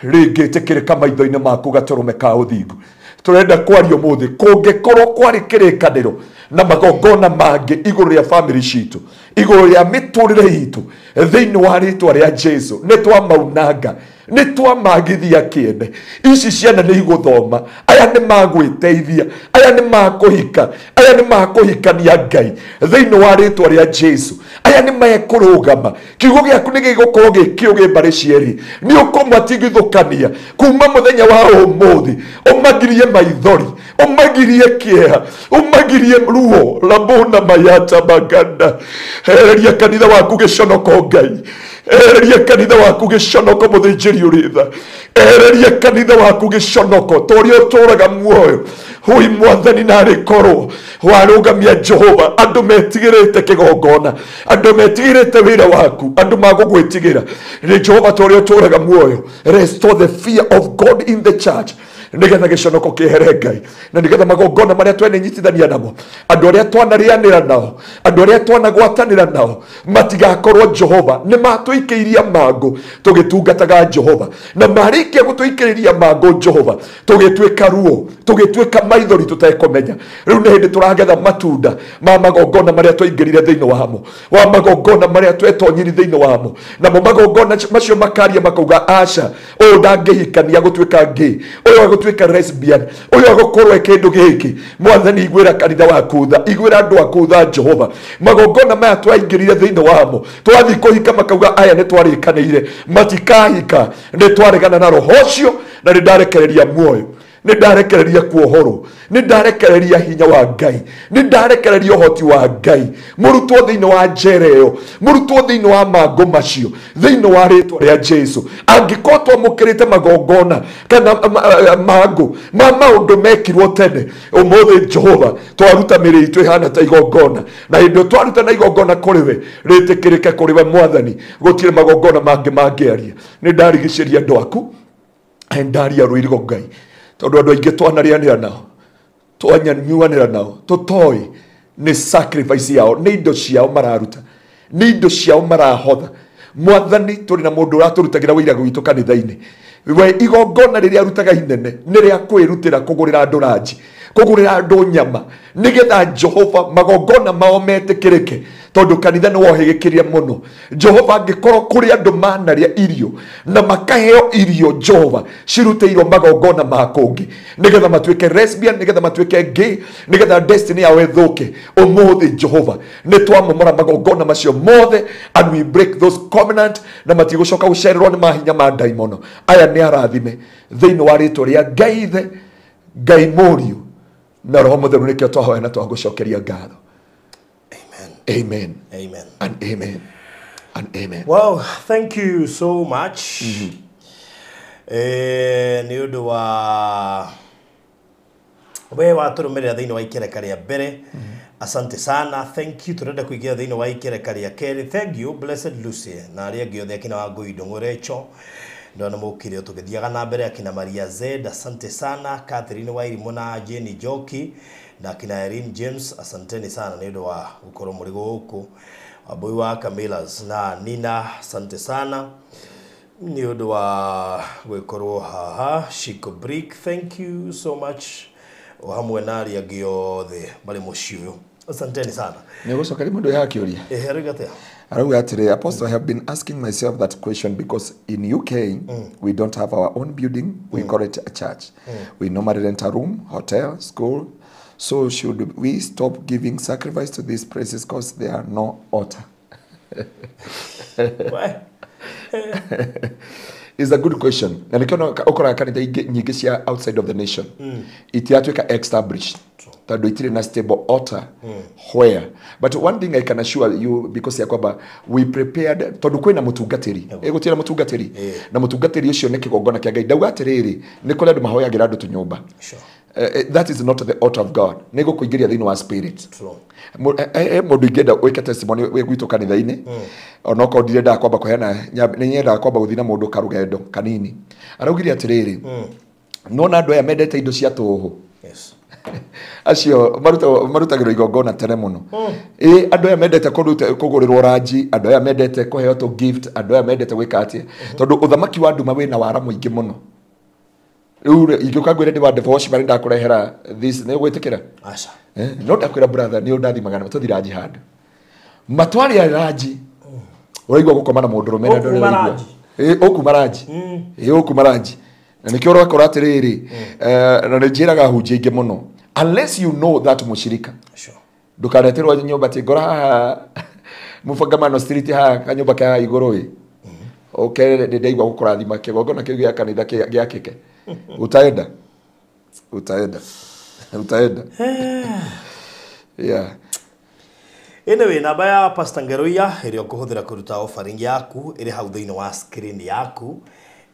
rĩngĩtĩkĩrĩka maitho-inĩ maku gatũrũme ka ũthingu. Tũrenda kwaria ũmũthĩ kũngĩkorwo kwarĩ kĩrĩkanĩro na magongona mangĩ igũrũ rĩa family citũ, igũrũ rĩa mĩtũrĩre itũ, thĩinĩ wa rĩtwa rĩa Jesu, nĩ twamaunanga, nĩ twamagithia kĩene. Ici ciana nĩ igũthoma, aya nĩ magwĩteithia, aya nĩ makũhika, aya nĩ makũhikania Ngai thĩinĩ wa rĩtwa rĩa Jesu, aya nĩ mekũrũgama. Kiugo gĩaku nĩ gĩgũkorwo gĩ kĩũgĩ mbarĩ cierĩ, nĩ ũkũmatigithũkania kuma mũthenya wa ũmũthĩ, ũmagirie maithori, ũmagirie kĩeha, ũmagirie ruo. Rabona mayata maganda. Eheria kanitha waku gĩconoko Ngai, eheria kanitha waku gĩconoko mũthĩnjĩri ũrĩ tha, eheria kanitha waku gĩconoko ta ũrĩa ũtũraga muoyo. Hui mwathani, narĩ korwo warũgamia Jehova, andũ metigĩrĩte kĩgongona, andũ metigĩrĩte wĩra waku, andũ magũgwĩtigĩra. Nĩ Jehova ta ũrĩa ũtũraga muoyo, restore the fear of God in the church, nĩgetha gĩconoko kĩehere Ngai, na nĩgetha magongona marĩa twenenyitithania namo, andũ arĩa twanarĩanĩra nao, andũ arĩa twanagwatanĩra nao, matigakorwo Jehova nĩ matũikĩirie mangũ tũgĩtungataga Jehova, na marĩkia gũtũikĩrĩria mangũ Jehova tũgĩtuĩka ruo, tũgĩtuĩka maithori tũtekũmenya. Rĩu nĩ hĩndĩ tũragetha matunda ma magongona marĩa twaingĩrire thĩinĩ wamo, wa magongona marĩa twetonyire thĩinĩ wamo, namo magongona macio makaria makauga aca, ũyũ ndangĩhikania gũtuĩka gay, ũyũ agũtuĩka lesbian, ũyũ agũkorwo e kĩndũ gĩkĩ. Mwathani, iguĩra kanitha waku tha, iguĩra andũ aku tha Jehova. Magongona maya twaingĩrire thĩinĩ wamo, twathiĩ kũhika makauga aya nĩ twarĩkanĩire, matikahika, nĩ twaregana na roho ũcio, na nĩ ndarekereria muoyo, nĩ ndarekereria kuohorwo, nĩ ndarekereria hinya wa Ngai, nĩ ndarekereria ũhoti wa Ngai. Mũrutwo thĩinĩ wa njera ĩyo, mũrutwo thĩinĩ wa mangũ macio, thĩinĩ wa rĩtwa rĩa Jesu, angĩkorwo twamũkĩrĩte magongona kana mangũ ma maũndũ mekirwo tene, ũmũthĩ Jehova twaruta mĩrĩ itũ ĩhana ta igongona, na hĩndĩ ĩyo twaruta na igongona kũrĩ we, rĩtĩkĩrĩke kũrĩ we Mwathani, gũtirĩ magongona mangĩ mangĩaria. Nĩ ndarigicĩria andũ aku, ndaria rũirigo Ngai, tondũ andũ aingĩ twanarĩanĩra nao, twanyanyuanĩra nao, tũtoĩ nĩ sacrifice yao, nĩ indo ciao mararuta, nĩ indo ciao marahotha. Mwathani, tũrĩ na mũndũ ũratũrutagĩra wĩira gwitũ kanitha-inĩ, we igongona rĩrĩa arutaga inene nĩ rĩa kwĩrutĩra kũgũrĩra andũ ranji, kũgũrĩra andũ nyama, nĩgetha Jehova magongona mao metĩkĩrĩke, Tondu kanitha nĩ wohĩgĩkĩria mũno. Jehova angĩkorwo kũrĩ andũ manarĩa irio na makaheo irio Jehova cirutĩirwo magongona ma kũngĩ nĩgetha matuĩke lesbian, nĩgetha matuĩke gay, nĩgetha destiny yao ĩthũke, ũmũthĩ Jehova nĩ twamomora magongona macio mothe and we break those covenant na matigũcoka gũcererwo nĩ mahinya ma ndaimono. Aya nĩ arathime thĩinĩ wa rĩtwa rĩa Ngai Ithe, Ngai Mũriũ na Roho Mũtheru, nĩkĩo twahoya na twagũcokeria ngatho. Amen. Amen. And amen. And amen. Well, thank you so much. Nĩ ũndũ wa we watũrũmĩrĩra thĩinĩ wa ikereka rĩa mbere. Asante sana, thank you. Tũrenda kũingĩra thĩinĩ wa ikereka rĩa kerĩ. Thank you, Blessed Lucy na arĩa angĩ othe akina Wangũi Ndũng'ũ ndona mũkire tũgĩthiaga na mbere, akina Maria Zed, asante sana, Catherine Wairimũ na Jenny Njoki na akina Irene James, asanteni sana nĩ ũndũ wa gũkorwo mũrĩ gũkũ. Wambui wa Camillus na Nina, asante sana nĩ ũndũ wa gwĩkorwo haha. Shiko Brick, thank you so much, o hamwe na arĩa angĩ othe marĩ mũciĩ ũyũ, asanteni sana. Nĩ ũgũcokeria mũndũ ũyũ akĩũria? Ĩĩ, arauga atĩa? Arauga atĩrĩ, Apostle, I have been asking myself that question because in UK we don't have our own building, we call it a church. We normally rent a room, hotel, school. So should we stop giving sacrifice to these places because there are no altar? Why? It's a good question. Na nikio ũkoraga kanitha ingĩ nyingĩ cia outside of the nation itiatuĩka established tondũ itirĩ na stable altar where. But one thing I can assure you, because ya kwamba we prepared, tondũ kwĩna mũtungatĩri, gũtirĩ na mũtungatĩri, na mũtungatĩri ũcio nĩ kĩgongona kĩa Ngai. Ndauga atĩrĩrĩ, nĩ kũrĩ andũ mahoyagĩra andũ tũnyũmba. Sure. That is not the altar of God. Nĩ gũkũingĩria thĩinĩ wa spirit. True. Mũndũ ingĩenda wĩke testimony wĩ gwitũ kanitha-inĩ, onokorwo ndirendaga kwamba kũheana, nĩ nyendaga kwamba gũthiĩ na mũndũ karũgendo kanini. Araugire atĩrĩrĩ, nona andũ aya mendete indo cia tũhũ. Yes. Acio marutagĩrwo igongona tene mũno. Ĩ andũ aya mendete kũgũrĩrwo ranji, andũ aya mendete kũheo tũ gift, andũ aya mendete gwĩka atĩa, tondũ ũthamaki wa nduma wĩna wara mũingĩ mũno. Rĩu rĩ, ingĩũka ngwĩre ndĩ wa divorce marĩ ndakũrehera this, nĩ ũgwĩtĩkĩra? Aca. No ndakwĩra brother, nĩ ũndathimaga na tũthi ranji handũ. Matwarĩa ranji, ũraigua gũkoma na mũndũrũme na ndũrĩ Ũkuma ũraigua. ranji. Ĩ, ũkuma ranji. Ĩ, ũkuma ranji. Na nĩkĩo ũrakora atĩrĩrĩ, na nĩ njĩraga ahunjia aingĩ mũno, unless you know that mũshirika. Sure. Ndũkareterwo nyũmba atĩ ngora haha mũbangamano street haha kanyũmba ka haha igũrũ ĩ. Ũke nĩ ndaigua gũkũrathima kĩgongona kĩu gĩa kanitha gĩakĩke. Utaenda. Utaenda. Utaenda. Yeah. Anyway, namba ya Pastor Ngeruia ĩrĩa ũkũhũthĩra kũruta offering yaku ĩrĩ hau thĩinĩ wa screen yaku,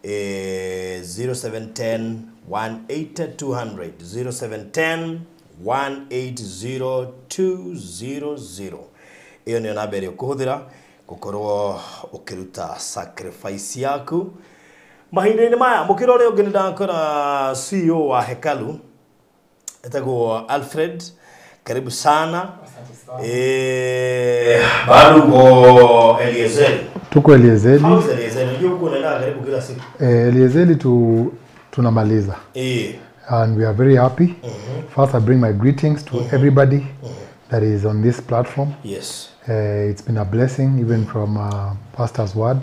0710 180 200, 0710 180 200. Ĩyo nĩyo namba ĩrĩa ũkũhũthĩra gũkorwo ũkĩruta sacrifice yaku. Mahinda-inĩ maya mũkĩra ũrĩa ũngĩ nĩ ndakora CEO wa Hekalu etagwo Alfred, karibu sana. Bado uko Eliezeri? Tuko Eliezeri. How is Eliezeri? Unajua huko unaenda karibu kila siku. Eliezeri tunamaliza. And we are very happy. First, I bring my greetings to everybody that is on this platform. Yes. It's been a blessing, even from Pastor's word.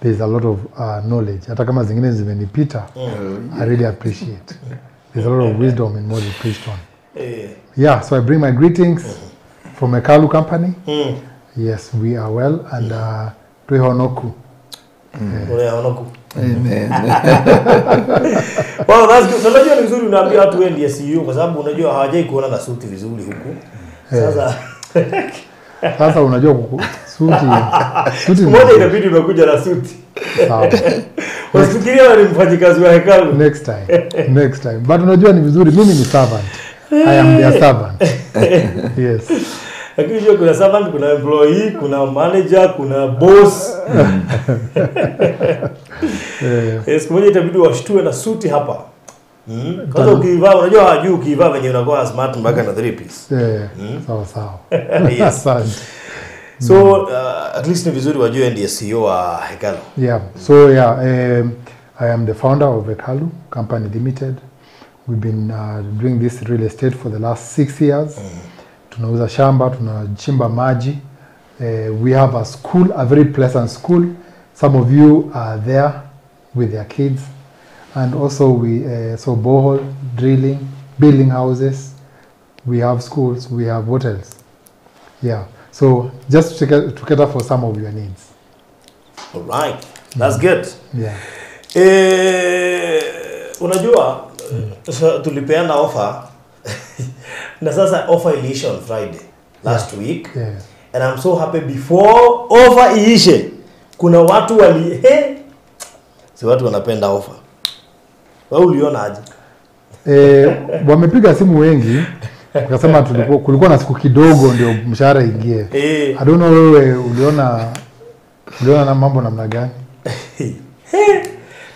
There's a lot of knowledge. Hata kama zingine zimenipita, I really appreciate. There's a lot of wisdom in what you preached on. Yeah, so I bring my greetings from Hekalu Company. Yes, we are well, and Twehonoku. Twehonoku. Amen. Well, that's good. Unajua ni vizuri unaambia watu wewe ndiye CEO kwa sababu unajua hawajai kuona na suti vizuri huku. Sasa sasa unajua suti suti moja inabidi unakuja na suti. Sawa. Usifikirie wewe ni mfanyikazi wa Hekalu. Next time. Next time. But unajua ni vizuri mimi ni servant. I am their servant. Yes. Lakini hiyo kuna servant, kuna employee, kuna manager, kuna boss. Yes, moja itabidi washtue na suti hapa. Kwanza ukivaa unajua hawajui ukivaa venye unakuwa smart mpaka na 3 piece. Sawa sawa. Yes. Asante. So at least ni vizuri wajue ndiye CEO wa Hekalu. Yeah. So yeah, I am the founder of Hekalu Company Limited. We've been doing this real estate for the last 6 years. Tunauza shamba, tunachimba maji. We have a school, a very pleasant school. Some of you are there with their kids. And also we so borehole, drilling, building houses. We have schools, we have what else? Yeah, so just to cater for some of your needs. All right, that's good. Yeah. Unajua, tulipeana offer na sasa offer iliisha on Friday last week. Yeah. And I'm so happy before offer iishe kuna watu wali si watu wanapenda offer. Wewe uliona aje? Wamepiga simu wengi wakasema kulikuwa na siku kidogo ndio mshahara ingie. I don't know wewe uliona na mambo namna gani?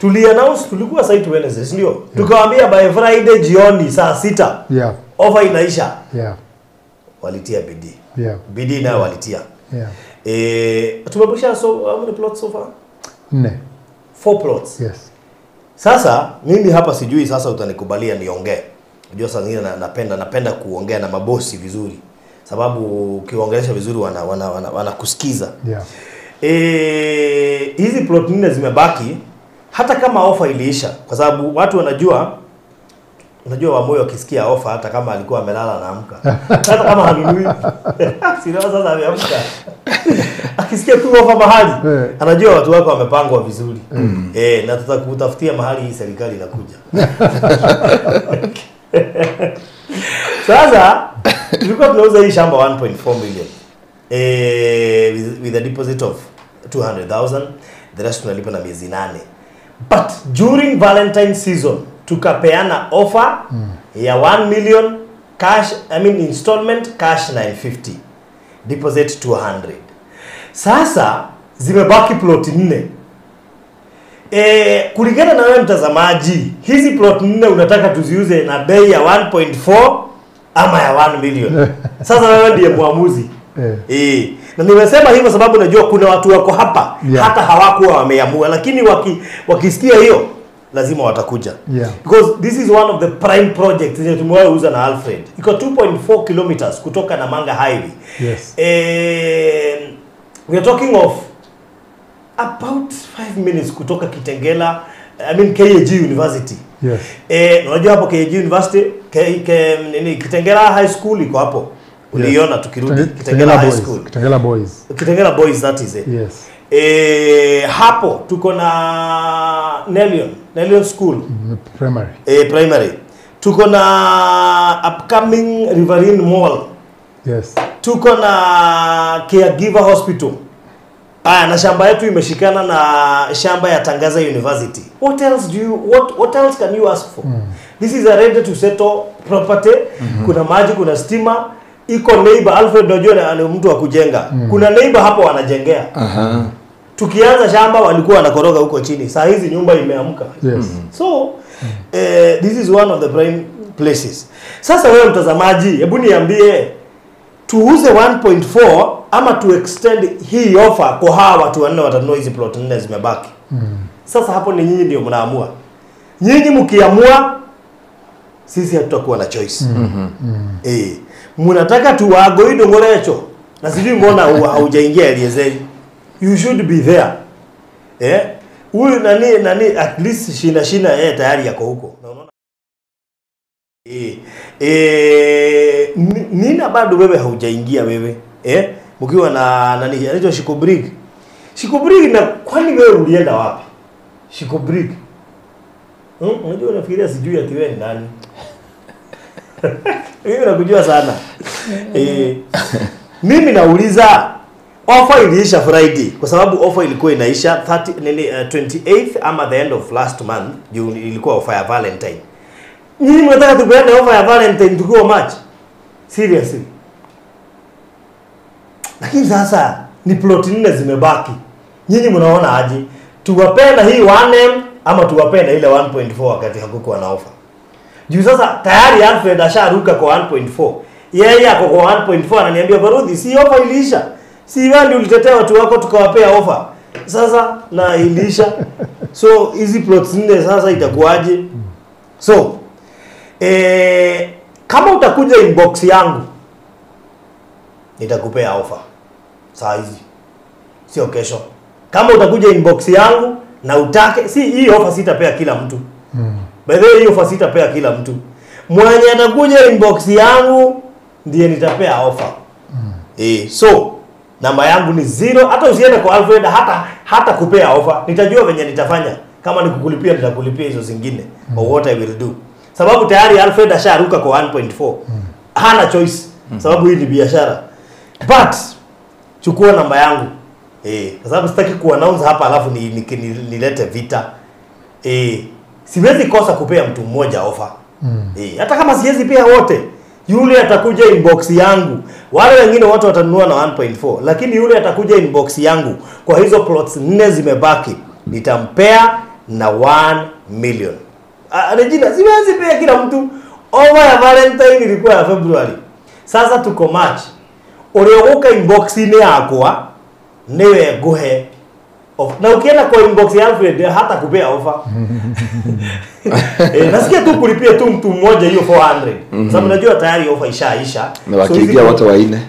Tuliannounce tulikuwa site Wednesday, si ndio? Tukawaambia by Friday jioni saa 6. Yeah. Offer inaisha. Yeah. Walitia bidii. Yeah. Bidii nayo walitia. Yeah. Tumebusha so how many plots so far? 4. 4 plots. Yes. Sasa mimi hapa sijui, sasa utanikubalia niongee. Unajua saa nyingine napenda kuongea na mabosi vizuri. Sababu ukiongelesha vizuri wanakusikiza. Yeah. Hizi plot nne zimebaki hata kama offer iliisha, kwa sababu watu wanajua, unajua Wamoyo akisikia offer hata kama alikuwa amelala anaamka. Hata kama hanunui. Sio sasa ameamka. Akisikia tu offer mahali, anajua watu wako wamepangwa vizuri. Na tutakutafutia mahali hii serikali inakuja. Sasa tulikuwa tunauza hii shamba 1.4 million. With a deposit of 200,000, the rest tunalipa na miezi 8. But during Valentine season tukapeana offer ya 1 million cash, I mean installment cash 950, deposit 200. Sasa zimebaki plot 4. Kulingana na wewe mtazamaji, hizi plot 4 unataka tuziuze na bei ya 1.4 ama ya 1 million? Sasa wewe ndiye muamuzi. Na nimesema hivyo sababu najua kuna watu wako hapa hata hawakuwa wameamua, lakini wakisikia hiyo lazima watakuja. Because this is one of the prime projects zenye tumewahi uza na Alfred. Iko 2.4 kilometers kutoka Namanga Highway. Yes. We are talking of about 5 minutes kutoka Kitengela, I mean KAG University. Yes. Unajua hapo KAG University, Kitengela High School iko hapo. Uliona tukirudi Kitengela High School. Kitengela Boys. Kitengela Boys, that is it. Yes. Hapo tuko na Nelion School primary. Primary. Tuko na upcoming Riverine Mall. Yes. Tuko na Caregiver Hospital. Na shamba yetu imeshikana na shamba ya Tangaza University. What else do you what else can you ask for? This is a ready to settle property. Kuna maji, kuna stima. Iko neighbor Alfred, unajua ni mtu wa kujenga. Kuna neighbor hapo wanajengea. Tukianza shamba walikuwa wanakoroga huko chini. Saa hizi nyumba imeamka. Yes. So this is one of the prime places. Sasa wewe mtazamaji, hebu niambie, tuuze 1.4 ama tu extend hii offer kwa hawa watu wanne watanunua hizi plot 4 zimebaki? Sasa hapo ni nyinyi ndio mnaamua. Nyinyi mkiamua, sisi hatutakuwa na choice. Mnataka tuwago idongorecho. Na sijui mbona haujaingia Eliezeri. You should be there. Huyu nani at least shina yeye tayari yako huko. Na unaona? Nina bado wewe haujaingia wewe. Mkiwa na nani anaitwa Shikobrig. Shikobrig, na kwani wewe ulienda wapi? Shikobrig. Unajua unafikiria sijui ati wewe ni nani? Mimi nakujua sana. Mimi nauliza, offer iliisha Friday kwa sababu offer ilikuwa inaisha 28th ama the end of last month, juu ilikuwa offer ya Valentine. Nyinyi mnataka tupeane offer ya Valentine tukiwa March? Seriously. Lakini sasa ni plot 4 zimebaki. Nyinyi mnaona aje? Tuwapee na hii 1M ama tuwapee na ile 1.4 wakati hakukuwa na offer? Juu sasa tayari Alfred asharuka kwa 1.4. Yeye ako kwa 1.4 ananiambia Barudhi, si offer iliisha. Si wewe ndio ulitetea watu wako tukawapea offer. Sasa na iliisha. So hizi plots 4 sasa itakuwaje? So kama utakuja inbox yangu Nitakupea offer saa hizi, sio kesho. Kama utakuja inbox yangu na utake, si hii offer sitapea kila mtu. By the way, hii offer sitapea kila mtu. Mwenye atakuja inbox yangu ndiye nitapea offer. So namba yangu ni 0. Hata usiende kwa Alfred hata kupea offer. Nitajua venye nitafanya. Kama nikukulipia nitakulipia hizo zingine. Or what I will do. Sababu tayari Alfred asharuka kwa 1.4. Hana choice. Sababu hii ni biashara. But chukua namba yangu. Kwa sababu sitaki ku-announce hapa alafu nilete vita. Siwezi kosa kupea mtu mmoja offer. Hata kama siwezi pea wote. Yule atakuja inbox yangu. Wale wengine wote watanunua na 1.4, lakini yule atakuja inbox yangu kwa hizo plots 4 zimebaki, nitampea na 1 million. Regina, siwezi pea kila mtu. Over ya Valentine ilikuwa ya February. Sasa tuko March. Uriogoka inbox ini yakwa niwe nguhe. Na ukienda kwa inbox ya Alfred hata kupea offer. Nasikia tu kulipia tu mtu mmoja hiyo 400. Sababu najua tayari offer ishaisha. Na wakiingia watu wanne.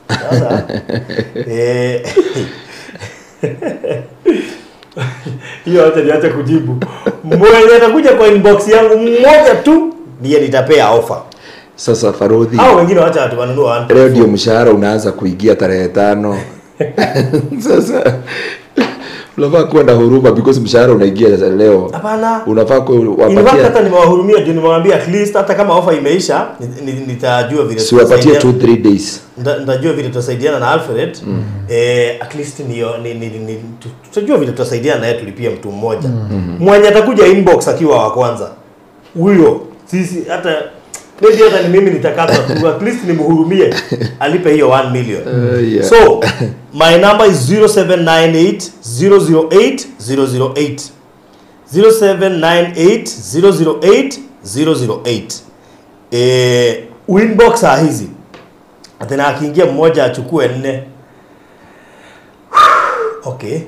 Sasa. Hiyo hata niache kujibu. Mmoja atakuja kwa inbox yangu mmoja tu ndiye nitapea offer. Sasa Farodhi, hao wengine waacha watu wanunua. Leo ndio mshahara unaanza kuingia tarehe 5. Sasa unafaa kuwa na huruma because mshahara unaingia leo. Hapana. Unafaa kuwapatia. Hata nimewahurumia juu nimewambia at least hata kama offer imeisha nitajua vile tutasaidiana. Siwapatie 2-3 days. Nitajua vile tutasaidiana na Alfred. At least tutajua vile tutasaidiana naye tulipia mtu mmoja. Mwenye atakuja inbox akiwa wa kwanza. Huyo sisi hata maybe hata ni mimi nitakata tu, at least nimhurumie alipe hiyo 1 million. Yeah. So my number is 0798 008 008. 0798 008 008. Winbox hizi. Tena akiingia mmoja achukue 4. Okay.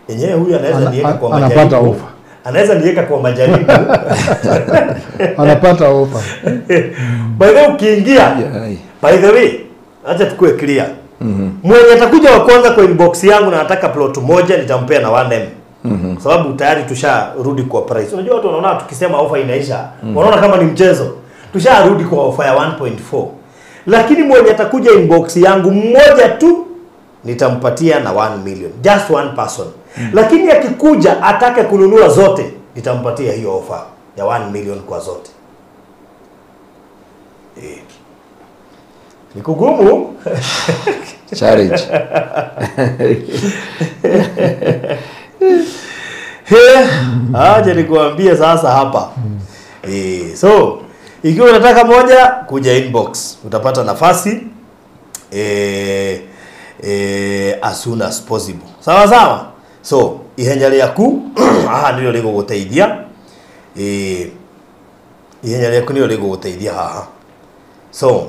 Yenyewe huyu anaweza niweka kwa majaribu. Anapata offer. Anaweza niweka kwa majaribu. Anapata offer. By the way ukiingia. By the way, acha tukue clear. Mwenye atakuja wa kwanza kwa inbox yangu na anataka plot moja nitampea na 1M. Sababu tayari tusharudi kwa price. Unajua watu wanaona tukisema offer inaisha, wanaona kama ni mchezo. Tusharudi kwa offer ya 1.4. Lakini mwenye atakuja inbox yangu mmoja tu nitampatia na 1 million. Just one person. Lakini akikuja atake kununua zote, nitampatia hiyo offer ya 1 million kwa zote. Ni kugumu. Challenge. Aje nikuambie sasa hapa. So ikiwa unataka moja kuja inbox, utapata nafasi as soon as possible. Sawa sawa. So ihenya rĩaku haha nĩrĩo rĩgũgũteithia. Ihenya rĩaku nĩrĩo rĩgũgũteithia haha. So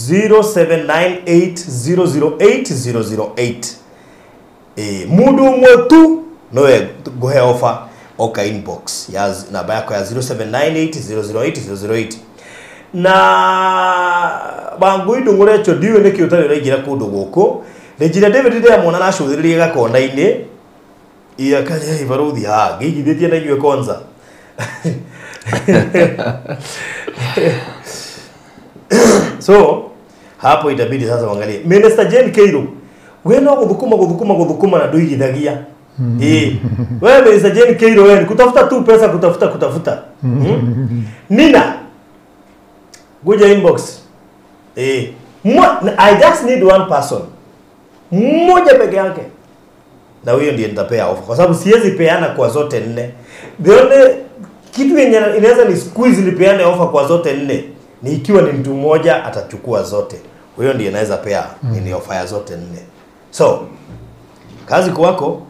0798008008. Mundu ũmwe tu nowe nguhe offer oka inbox ya namba yako ya 0798008008. Na Wangui ndung'urecho ndiũĩ nĩkĩ ũtarĩ ũraingĩra kũndũ gũkũ. Regina David ndĩramwona nacũthĩrĩria gakona-inĩ. Iya kaja ibaruthi ha ngĩigithĩtie na inyuĩ kwanza. So hapo itabidi sasa uangalie Minister Jane Keiru, we no guthukuma na nduigithagia. Wewe Minister Jane Keiru, wewe kutafuta tu pesa, kutafuta. Nina kuja inbox. I just need one person. Mmoja peke yake. Na huyo ndiye nitapea offer kwa sababu siwezi peana kwa zote nne. The only kitu yenye inaweza ni squeeze nipeane offer kwa zote nne ni ikiwa ni mtu mmoja atachukua zote. Huyo ndiye anaweza pea ni offer ya zote nne. So kazi kwako.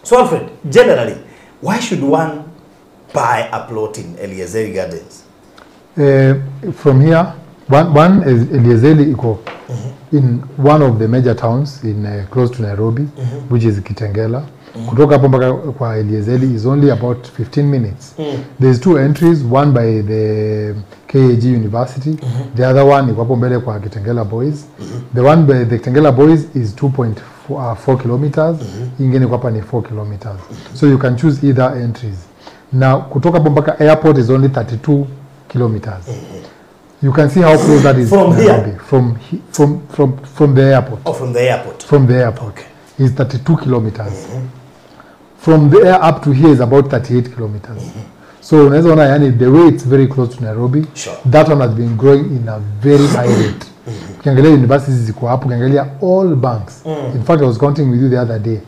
So Alfred, generally, why should one buy a plot in Eliezeri Gardens? From here, one is Eliezeri iko in one of the major towns in close to Nairobi, which is Kitengela. Kutoka hapo mpaka kwa Eliezeli is only about 15 minutes. There's 2 entries, one by the KAG University, the other one iko hapo mbele kwa Kitengela Boys. The one by the Kitengela Boys is 2.4 kilometers, ingine kwa hapa ni 4 kilometers. So you can choose either entries. Now kutoka hapo mpaka airport is only 32 kilometers. You can see how close that is from here. From the airport. Oh, from the airport. From the airport. Okay. Is 32 kilometers. From there up to here is about 38 kilometers. So unaweza ona yani the way it's very close to Nairobi. Sure. That one has been growing in a very high rate. Ukiangalia universities ziko hapo, ukiangalia all banks. In fact, I was counting with you the other day.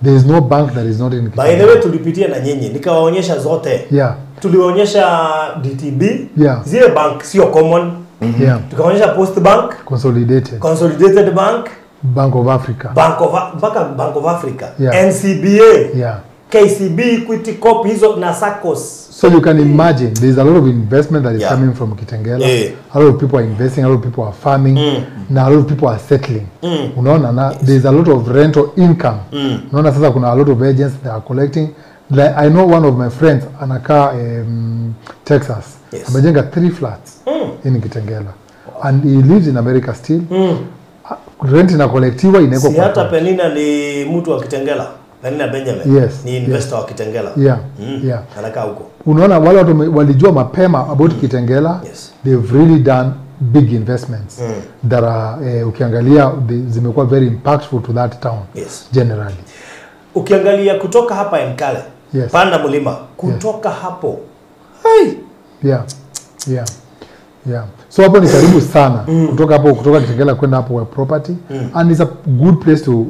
There is no bank that is not in Kitengela. By the way, tulipitia na nyinyi, nikawaonyesha zote. Yeah. Tuliwaonyesha DTB. Yeah. Zile bank sio common. Yeah. Tukaonyesha Post Bank, Consolidated Bank, Bank of Africa. Bank of Africa. Yeah. NCBA. Yeah. KCB, Equity Corp, hizo na SACCOS. So you can imagine there's a lot of investment that is yeah. coming from Kitengela. Yeah. A lot of people are investing, a lot of people are farming, na a lot of people are settling. Unaona na there's a lot of rental income. Unaona sasa kuna a lot of agents that are collecting. Like I know one of my friends anakaa Texas. Yes. Amejenga 3 flats in Kitengela. And he lives in America still. Rent ina collectiwa inaekwa si kwa. Hata Penina ni mtu wa Kitengela. Penina Benjamin. Yes. Ni investor yes. wa Kitengela. Yeah. Yeah. Anakaa huko. Unaona wale watu walijua mapema about Kitengela. Yes. They've really done big investments that are ukiangalia zimekuwa very impactful to that town. Yes. Generally. Ukiangalia kutoka hapa Enkale. Yes. Panda mlima kutoka yes. hapo. Hey. Yeah. Yeah. Yeah. So hapo ni karibu sana kutoka hapo, kutoka Kitengela kwenda hapo kwa property. And it's a good place to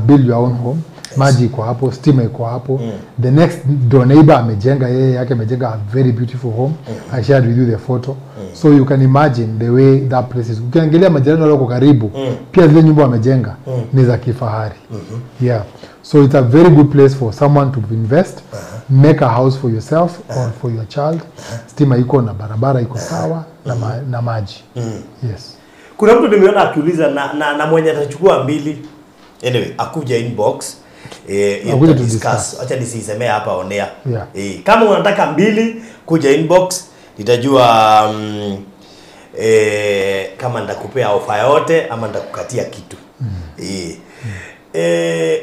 build your own home. Yes. Maji iko hapo, stima iko hapo. The next door neighbor amejenga yeye yake amejenga a very beautiful home. I shared with you the photo. So you can imagine the way that place is. Ukiangalia majirani wale wako karibu, pia zile nyumba wamejenga ni za kifahari. Yeah. So it's a very good place for someone to invest, make a house for yourself or for your child. Stima iko na barabara iko sawa na maji. Yes. Kuna mtu nimeona akiuliza na mwenye atachukua 2. Anyway, akuja inbox akuja to discuss. Acha nisisemee hapa on air. Yeah. Kama unataka 2 kuja inbox, nitajua kama nitakupea ofa yote ama nitakukatia kitu.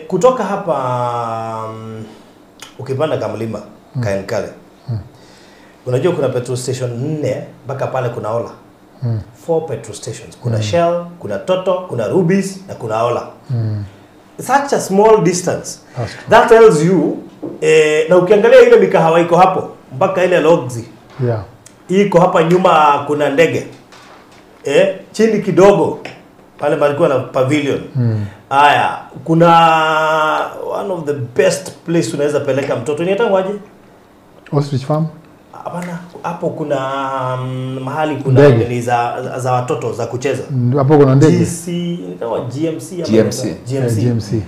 Kutoka hapa ukipanda kamlima Kaenkale. Unajua kuna petrol station 4 mpaka pale kuna Ola. 4 petrol stations. Kuna Shell, kuna Toto, kuna Rubis na kuna Ola. Such a small distance. That tells you na ukiangalia ile mikahawa iko hapo mpaka ile Logsy. Yeah. Iko hapa nyuma kuna ndege. Chini kidogo pale palikuwa na pavilion. Aya, kuna one of the best place unaweza peleka mtoto. Ni aje? Ostrich farm? Hapana, hapo kuna mahali kuna nini za watoto za kucheza. Hapo kuna ndege. GC, inaitwa GMC ama GMC. GMC.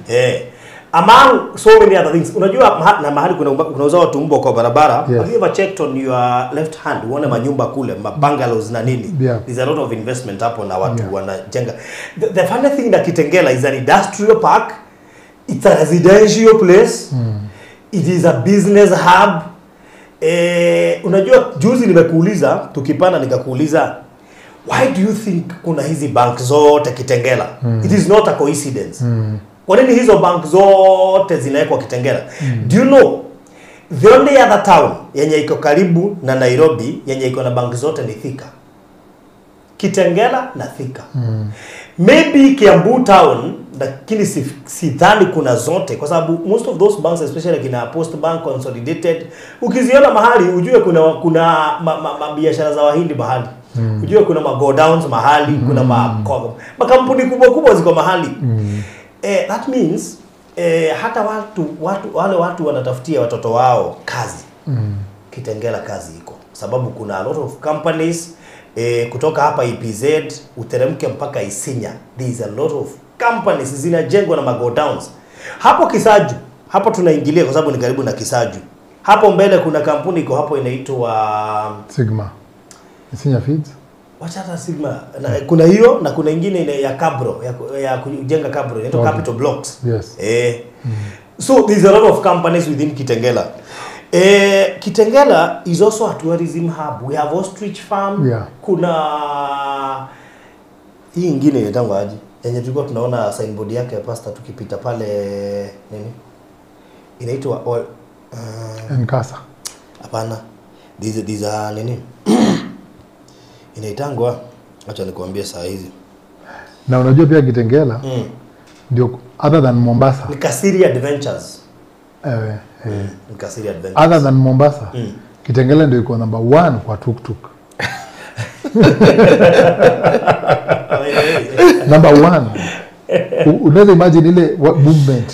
Among so many other things. Unajua na mahali kuna unauza watu mbwa kwa barabara. Yes. Have you ever checked on your left hand uone manyumba kule, mabungalows na nini? Yeah. There's a lot of investment hapo na watu wanajenga. The funny thing that Kitengela is an industrial park. It's a residential place. It is a business hub. Unajua juzi nimekuuliza tukipanda nikakuuliza why do you think kuna hizi bank zote Kitengela? It is not a coincidence. Kwa nini hizo bank zote zinawekwa Kitengela? Do you know the only other town yenye iko karibu na Nairobi yenye iko na bank zote ni Thika. Kitengela na Thika. Maybe Kiambu town, lakini sidhani kuna zote kwa sababu most of those banks especially kina Post Bank, Consolidated, ukiziona mahali ujue kuna biashara za Wahindi mahali. Ujue kuna ma go downs mahali, kuna makampuni kubwa kubwa ziko mahali. That means hata wale watu wanatafutia watoto wao kazi. Kitengela kazi iko. Sababu kuna a lot of companies kutoka hapa EPZ uteremke mpaka Isinya. There is a lot of companies zinajengwa na mago downs. Hapo Kisaju, hapo tunaingilia kwa sababu ni karibu na Kisaju. Hapo mbele kuna kampuni iko hapo inaitwa Sigma. Isinya Feeds. Wacha hata Sigma. Na, kuna hiyo na kuna ingine ile ya Cabro, ya kujenga Cabro, inaitwa Okay. Capital Blocks. Yes. So there's a lot of companies within Kitengela. Kitengela is also a tourism hub. We have ostrich farm. Yeah. Kuna hii ingine inaitangwa aje? Yenye tulikuwa tunaona signboard yake ya pastor tukipita pale nini? Inaitwa Nkasa. Hapana. These are nini? Inaitangwa, acha nikuambie saa hizi. Na unajua pia Kitengela ndio other than Mombasa. Ni Kasiri Adventures. Ni Kasiri Adventures. Other than Mombasa, Kitengela ndio iko number 1 kwa tuk-tuk. Number 1. Unaweza imagine ile movement.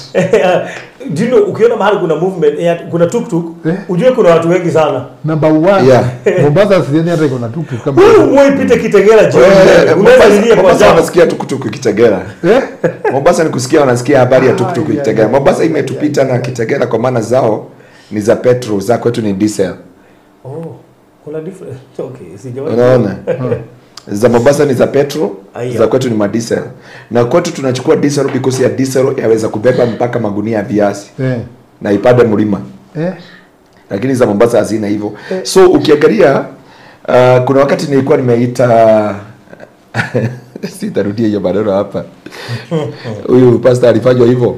Do you know ukiona mahali kuna movement, kuna tuk-tuk, ujue kuna watu wengi sana. Number 1. Yeah. Mombasa sioni hata iko na tuk-tuk kama. Wewe umoipite Kitengela jioni. Unaweza lilia kwa Mombasa wanasikia tuk-tuk Kitengela. Mombasa ni kusikia wanasikia habari ya tuk-tuk Kitengela. Mombasa imetupita na Kitengela kwa maana zao ni za petrol, za kwetu ni diesel. Oh, kuna difference. Okay, sijawahi. Unaona? Za Mombasa ni za petrol, za kwetu ni madiesel. Na kwetu tunachukua diesel because ya diesel yaweza kubeba mpaka magunia ya viazi. Na ipande mlima. Lakini za Mombasa hazina hivyo. So ukiangalia kuna wakati nilikuwa nimeita sitarudia hiyo maneno hapa. Huyu pastor alifanywa hivyo.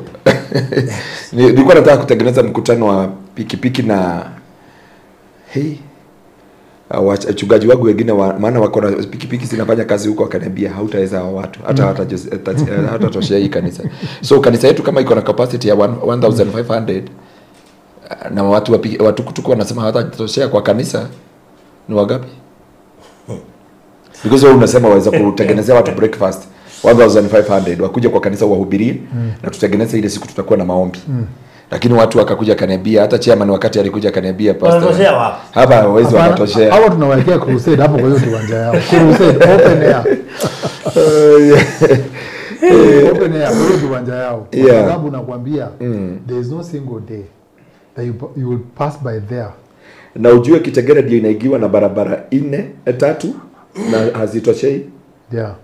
Nilikuwa nataka kutengeneza mkutano wa pikipiki na hey wachungaji wangu wengine maana wako na pikipiki zinafanya kazi huko, akaniambia hautaweza hao watu hata hatatoshea hii kanisa. So kanisa yetu kama iko na capacity ya 1500 na watu wa tukutuku wanasema hawatatoshea kwa kanisa, ni wangapi? Because wewe unasema waweza kutengenezea watu breakfast 1500 wakuja kwa kanisa wahubirie, na tutengeneze ile siku tutakuwa na maombi. Lakini watu wakakuja kaniambia, hata chairman wakati alikuja kaniambia pastor hapa hawezi wakatoshea. Hawa tunawekea crusade hapo kwa hiyo kiwanja yao. Crusade open air. Open air kwa hiyo kiwanja yao. Kwa sababu nakwambia there is no single day that you will pass by there. Na ujue Kitengela ndio inaigiwa na barabara 4 3 na hazitoshei. Yeah.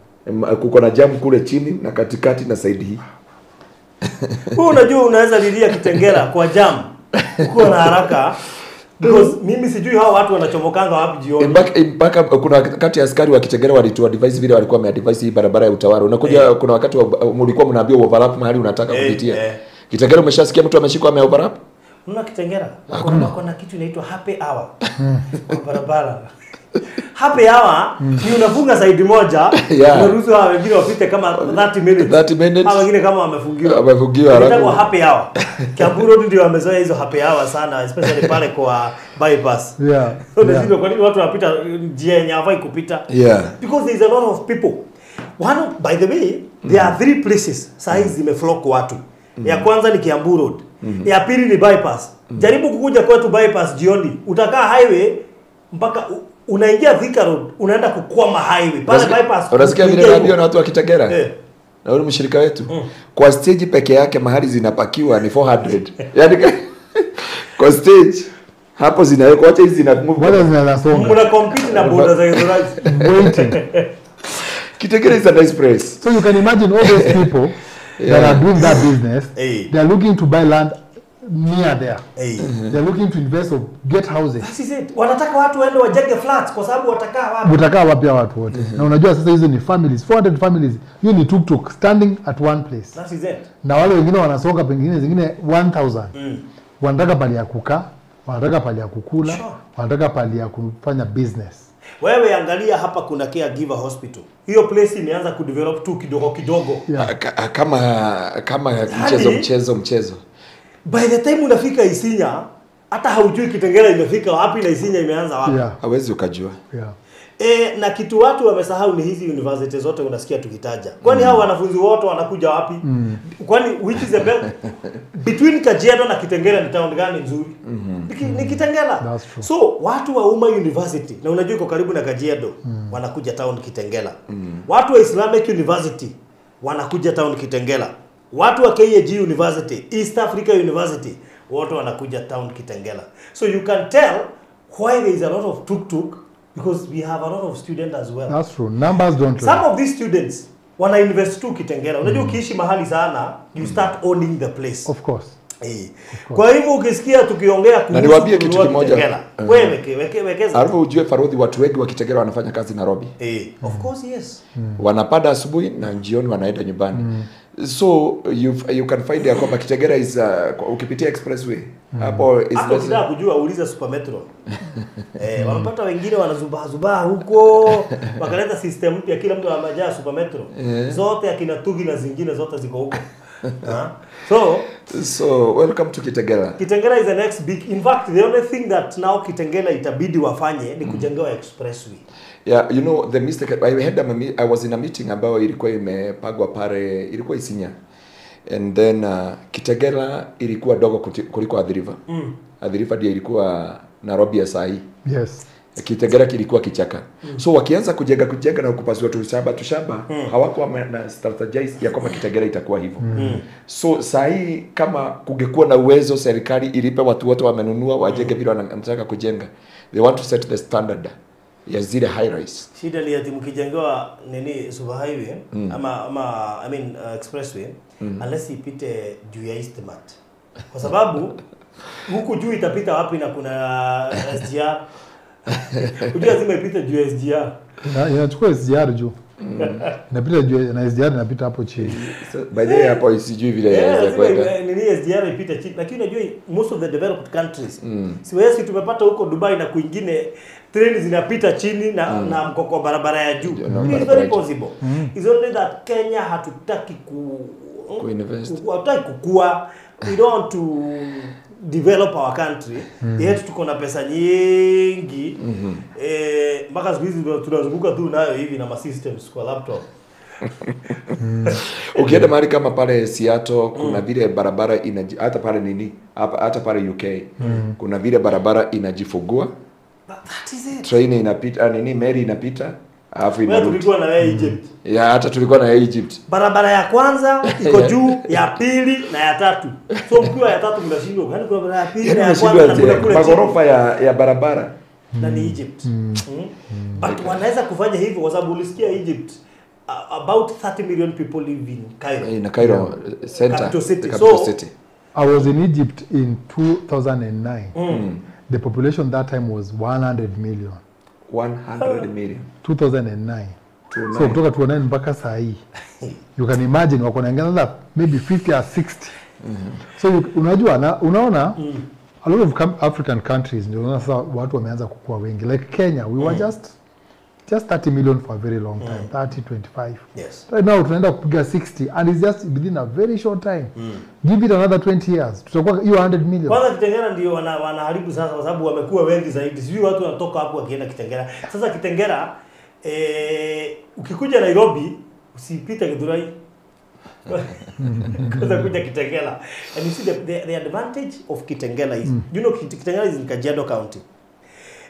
Kuko na jam kule chini na katikati na side hii. Wewe unajua unaweza lilia Kitengela kwa jam uko na haraka because mimi sijui hao watu wanachomokanga wapi jioni. Mpaka kuna wakati askari wa Kitengela walitoa device vile walikuwa wameadvise hii barabara ya Utawala. Unakuja kuna wakati mlikuwa mnaambiwa overlap mahali unataka kupitia. Kitengela umeshasikia mtu ameshikwa ame overlap? Unaona Kitengela kuna kitu inaitwa happy hour kwa barabara. Happy hour ni unafunga side moja, unaruhusu hao wengine wapite kama 30 minutes. 30 minutes. Hao wengine kama wamefungiwa. Wamefungiwa haraka. Inaitwa happy hour. Kiambu Road ndio wamezoea hizo happy hour sana, especially pale kwa bypass. Yeah. Unashindwa kwa nini watu wanapita njia yenye hawafai kupita? Yeah. Because there is a lot of people. One, by the way, there are 3 places size zimeflock watu. Ya kwanza ni Kiambu Road. Ya pili ni bypass. Jaribu kukuja kwetu bypass jioni, utakaa highway mpaka unaingia Thika Road, unaenda kukwama highway. Pale bypass. Unasikia vile naambiwa na watu wa Kitengela? Na yule mshirika wetu. Kwa stage peke yake mahali zinapakiwa ni 400. Yaani kwa stage hapo zinawekwa, acha hizi zina move. Wala zinasonga. Mna compete na boda za Githurai. Waiting. Kitengela is a nice place. So you can imagine all those people that are doing that business. They are looking to buy land near there. They are looking to invest or get houses. That is it. Wanataka watu waende wajenge flats kwa sababu watakaa wapi? Watakaa wapi watu wote? Na unajua sasa hizo ni families, 400 families. Hiyo ni tuk-tuk standing at one place. That is it. Na wale wengine wanasonga pengine zingine 1000. Wanataka pali ya kukaa, wanataka pali ya kukula, wanataka pali ya kufanya business. Wewe angalia hapa kuna Caregiver Hospital. Hiyo place imeanza kudevelop tu kidogo kidogo. Yeah. Kama mchezo. By the time unafika Isinya, hata haujui Kitengela imefika wapi na Isinya imeanza wapi. Yeah. Hawezi ukajua. Yeah. Na kitu watu wamesahau ni hizi university zote unasikia tukitaja. Kwani hao wanafunzi wote wanakuja wapi? Kwani which is the best between Kajiado na Kitengela ni town gani nzuri? Ni Kitengela. That's true. So watu wa Umma University na unajua iko karibu na Kajiado wanakuja town Kitengela. Watu wa Islamic University wanakuja town Kitengela. Watu wa KAG University, East Africa University, wote wanakuja town Kitengela. So you can tell why there is a lot of tuk-tuk because we have a lot of students as well. That's true. Numbers don't lie. Some of these students wana invest tu Kitengela. Unajua ukiishi mahali sana, you start owning the place. Of course. Kwa hivyo ukisikia tukiongea kuhusu, na niwaambie kitu kimoja, wewe wekeza. Alafu ujue Farodhi, watu wengi wa Kitegera wanafanya kazi Nairobi. Of course, yes. Wanapanda asubuhi na jioni wanaenda nyumbani. So you can find ya kwamba Kitegera is ukipitia expressway hapo is hapo. Ukitaka kujua uliza Super Metro. Wamepata wengine wanazubaa zubaa huko, wakaleta system mpya, kila mtu amejaa Super Metro. Zote akina Tugi na zingine zote ziko huko. So welcome to Kitegera. Kitengela is the next big. In fact, the only thing that now Kitengela itabidi wafanye ni kujengewa expressway. Yeah, you know the mistake I had, I was in a meeting ambayo ilikuwa imepagwa pale, ilikuwa Isinya. And then Kitegela ilikuwa dogo kuliko Athi River. Athi River ndio ilikuwa Nairobi ya saa hii. Yes. Kitegera kilikuwa kichaka. So wakianza kujenga na kupasua tushamba, hawakuwa na strategize ya kwamba Kitegera itakuwa hivyo. So saa hii kama kungekuwa na uwezo, serikali ilipe watu wote wamenunua wajenge vile wanataka kujenga. They want to set the standard ya zile high rise. Shida ni ati mkijengewa nini super highway ama I mean expressway, unless ipite juu ya Eastmart. Kwa sababu huku juu itapita wapi na kuna SGR? Unajua lazima ipite juu ya SGR. Inachukua SGR juu. Inapita juu na SGR inapita hapo chini. So, by the way hapo sijui vile yaweza kwenda. Nini SGR ipite chini. Lakini unajua most of the developed countries. Siwezi tumepata huko Dubai na kwingine train zinapita chini na na mkoko barabara ya juu. It's very possible. It's only that Kenya hatutaki ku invest. Hatutaki kukua. We don't want to develop our country. Yet tuko na pesa nyingi. Mpaka siku hizi tunazunguka tu nayo hivi na ma systems kwa laptop. Ukienda mahali kama pale Seattle kuna vile barabara hata pale nini, hata pale UK kuna vile barabara inajifungua. But that is it. Train inapita, nini meli inapita, alafu inarudi. Tulikuwa na Egypt. Yeah, hata tulikuwa na Egypt. Barabara ya kwanza iko juu, ya pili na ya tatu. So mkiwa ya tatu mnashindwa. Yaani kuna barabara ya pili na ya kwanza na kuna kule magorofa ya barabara. Na ni Egypt. But wanaweza kufanya hivyo kwa sababu ulisikia Egypt about 30 million people live in Cairo. In Cairo center, capital city. The capital city. I was in Egypt in 2009. The population that time was 100 million. 100 million. 2009. So kutoka 2009 mpaka saa hii. You can imagine wako naongeza maybe 50 or 60. So unajua na unaona a lot of African countries ndio unaona sasa watu wameanza kukua wengi. Like Kenya, we were just 30 million for a very long time, 30, 25. Yes. Right now tunaenda kupiga 60 and it's just within a very short time. Give it another 20 years. Tutakuwa hiyo 100 million. Kwanza Kitengela ndio wanaharibu sasa kwa sababu wamekuwa wengi zaidi. Sijui watu wanatoka hapo wakienda Kitengela. Sasa Kitengela ukikuja Nairobi usipite Githurai. Kwanza kuja Kitengela. And you see the advantage of Kitengela is, you know Kitengela is in Kajiado County.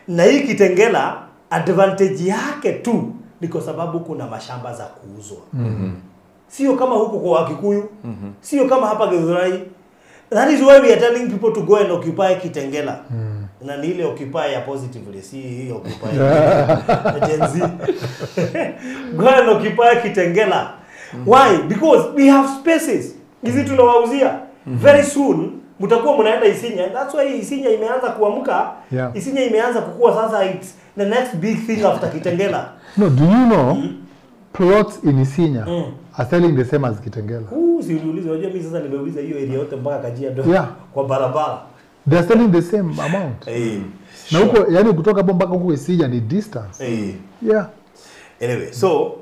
Na hii Kitengela advantage yake tu ni kwa sababu kuna mashamba za kuuzwa. Sio kama huku kwa Wakikuyu. Sio kama hapa Githurai. That is why we are telling people to go and occupy Kitengela. Na ni ile occupy ya positively, si hii occupy ya Gen Z. Go and occupy Kitengela. Why? Because we have spaces. Hizi tunawauzia. Very soon mtakuwa mnaenda Isinya. That's why Isinya imeanza kuamka. Yeah. Isinya imeanza kukua sasa, it's the next big thing after Kitengela. No, do you know plots in Isinya are selling the same as Kitengela? Si uniulize, unajua mimi sasa nimeuliza hiyo area yote mpaka Kajiado. Yeah. Kwa barabara. They are selling the same amount. Na huko yani kutoka hapo mpaka huko Isinya ni distance. Yeah. Anyway, so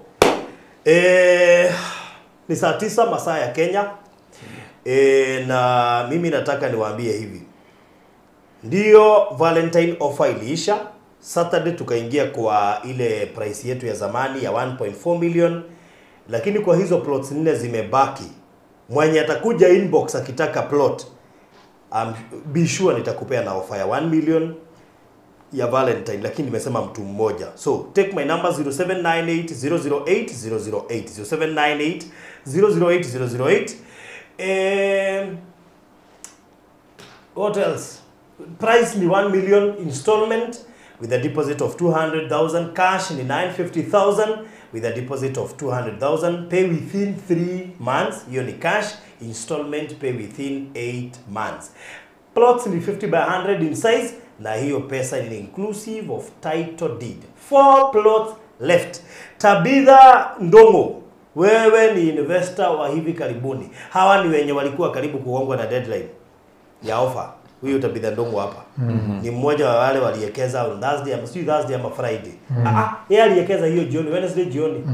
ni saa 9 masaa ya Kenya. Na mimi nataka niwaambie hivi. Ndio Valentine offer iliisha. Saturday tukaingia kwa ile price yetu ya zamani ya 1.4 million. Lakini kwa hizo plots 4 zimebaki. Mwenye atakuja inbox akitaka plot, be sure nitakupea na offer ya 1 million ya Valentine, lakini nimesema mtu mmoja. So take my number 0798 008 008 0798 008 008. What else? Price ni 1 million installment. with a deposit of 200,000. Cash ni 950,000 with a deposit of 200,000. Pay within 3 months. Hiyo ni cash. Installment pay within 8 months. Plots ni 50 by 100 in size, na hiyo pesa ni inclusive of title deed. 4 plots left. Tabitha Ndongo, wewe ni investor wa hivi karibuni. Hawa ni wenye walikuwa karibu kugongwa na deadline ya offer. Huyu Tabitha Ndongo hapa. Ni mmoja wa wale waliekeza on Thursday ama sio Thursday ama Friday. Yeye aliekeza hiyo jioni, Wednesday jioni.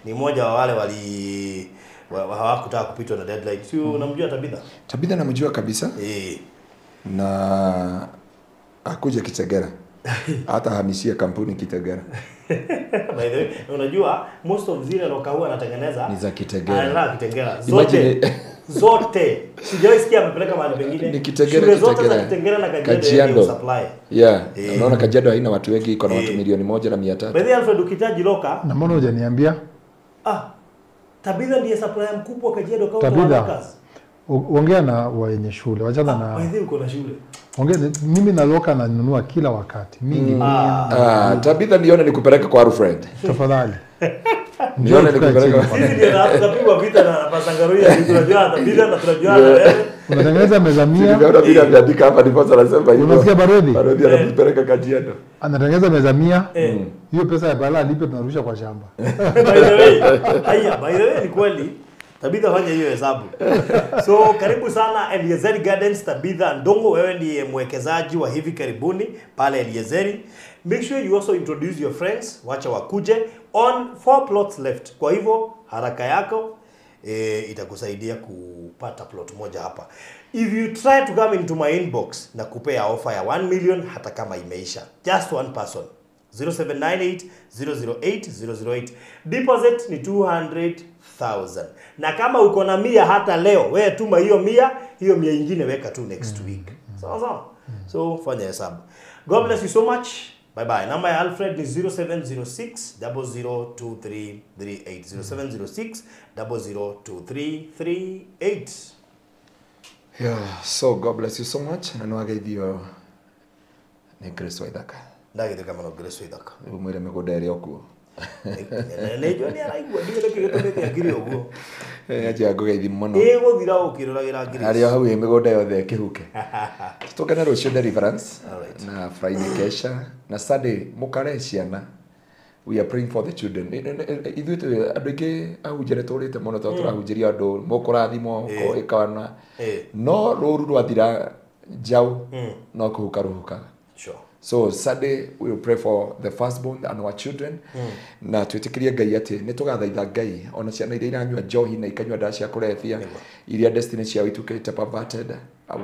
Ni mmoja wa wale wali hawakutaka kupitwa na deadline. Sio, unamjua Tabitha? Tabitha namjua kabisa. Na akuja Kitegera. Hata hamishia kampuni Kitegera. By the way, unajua most of zile loka huwa anatengeneza ni za Kitegera. Ana Kitegera. Zote. Zote. Sijawahi sikia amepeleka mahali pengine. Ni Kitegera, zote za Kitegera na Kajiado supply. Yeah. Unaona Kajiado haina watu wengi, iko na watu 1,100,300. By the way, Alfred, ukitaji loka na mbona hujaniambia? Tabitha ndiye supplier mkubwa Kajiado County. Tabitha. Ongea na wenye shule, wachana na. By the way, uko na shule. Ongea, mimi na loka nanunua kila wakati. Mingi. Tabitha nione nikupeleka kwa Alfred. Tafadhali. Nione nikupeleka. Sisi ndio tunapigwa vita na Pasangaruya, tunajua Tabitha na tunajua na wewe. Unatengeneza meza 100. Nimeona vile ameandika hapa ndipo anasema hivyo. Unasikia Barodi? Barodi anapeleka Kajiado. Anatengeneza meza 100. Hiyo pesa ya bala alipe tunarusha kwa shamba. By the way, haya, by the way ni kweli. Tabitha fanya hiyo hesabu. So karibu sana Eliezeri Gardens, Tabitha Ndongo, wewe ndiye mwekezaji wa hivi karibuni pale Eliezeri. Make sure you also introduce your friends, wacha wakuje on 4 plots left. Kwa hivyo haraka yako itakusaidia kupata plot moja hapa. If you try to come into my inbox na kupea offer ya 1 million hata kama imeisha. Just one person. 0798 008 008. Deposit ni 200,000. Na kama uko na 100 hata leo, wewe tuma hiyo 100, hiyo 100 nyingine weka tu next week. Sawa sawa. So fanya hesabu. God bless you so much. Bye bye. Namba ya Alfred ni 0706 002338. 0706 002338. Yeah, so God bless you so much. Na nwageithio ni Grace Waithaka. Ndagithika muno Grace Waithaka. Umwire migunda ĩrĩa okuo. Nĩ njũĩ nĩ araigua ndiũĩ nĩkĩ gĩtũmĩte akire ũguo. Anjia ngũgeithi mũno. Ĩgũthira ũkĩroragĩra Grace. Arĩa hau ĩ mĩgũnda yothe ĩkĩhuke. Tũkene rũciũ deliverance na Friday kesha na Sunday mũkare ciana. We are praying for the children. Ithuĩ andũ aingĩ ahunjia nĩ tũrĩte mũno tondũ tũrahunjĩria andũ mũkũrathimwo ĩkana. No rũru rwathira njaũ no kũhuka rũhukaga. Sure. So Sunday we will pray for the firstborn and our children. Na twitikirie Ngai ati ni tugathaitha Ngai ona ciana iria iranyua njohi na ikanyua ndawa cia kũrebia iria destiny ciao itukite perverted.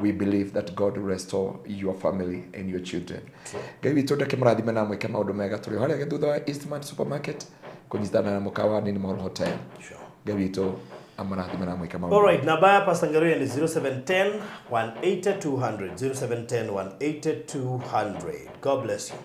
We believe that God will restore your family and your children. Ngai witũ ndakĩmũrathime na amwĩke maũndũ mega. Tũrĩ harĩa thutha wa Eastman Supermarket kũnyitana na mũkawa Nini Mall Hotel. Ngai witũ amũrathime na amwĩke maũndũ. All right, namba ya Pastor Ngaruiya ni 0710 180 200. 0710 180 200. God bless you.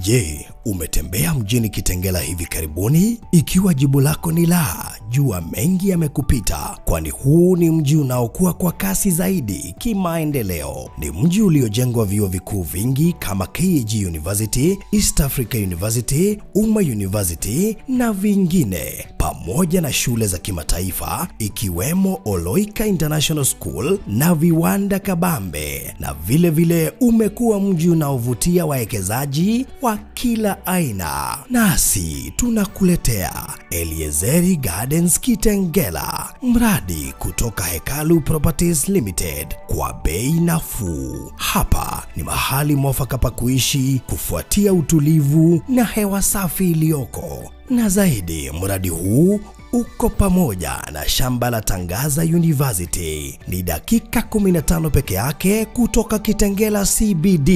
Je, umetembea mjini Kitengela hivi karibuni? Ikiwa jibu lako ni la, jua mengi yamekupita, kwani huu ni mji unaokua kwa kasi zaidi kimaendeleo. Ni mji uliojengwa vyuo vikuu vingi kama KAG University, East Africa University, Umma University na vingine, pamoja na shule za kimataifa ikiwemo Oloika International School na viwanda kabambe. Na vile vile umekuwa mji unaovutia wawekezaji wa kila aina. Nasi tunakuletea Eliezeri Gardens Kitengela, mradi kutoka Hekalu Properties Limited kwa bei nafuu. Hapa ni mahali mwafaka pa kuishi kufuatia utulivu na hewa safi iliyoko. Na zaidi, mradi huu uko pamoja na shamba la Tangaza University. Ni dakika 15 peke yake kutoka Kitengela CBD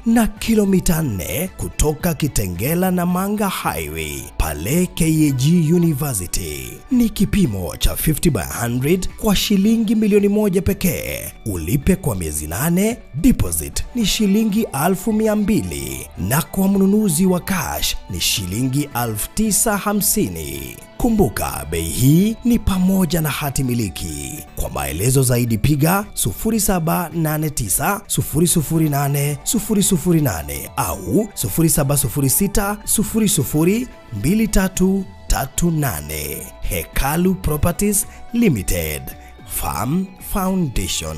na kilomita 4 kutoka Kitengela na Manga Highway pale KAG University. Ni kipimo cha 50 by 100 kwa shilingi 1,000,000 pekee. Ulipe kwa miezi 8, deposit ni shilingi 200,000 na kwa mnunuzi wa cash ni shilingi 9,050. Kumbuka bei hii ni pamoja na hati miliki. Kwa maelezo zaidi piga 0789 008 008 au 0706 00 2338. Hekalu Properties Limited, Farm Foundation.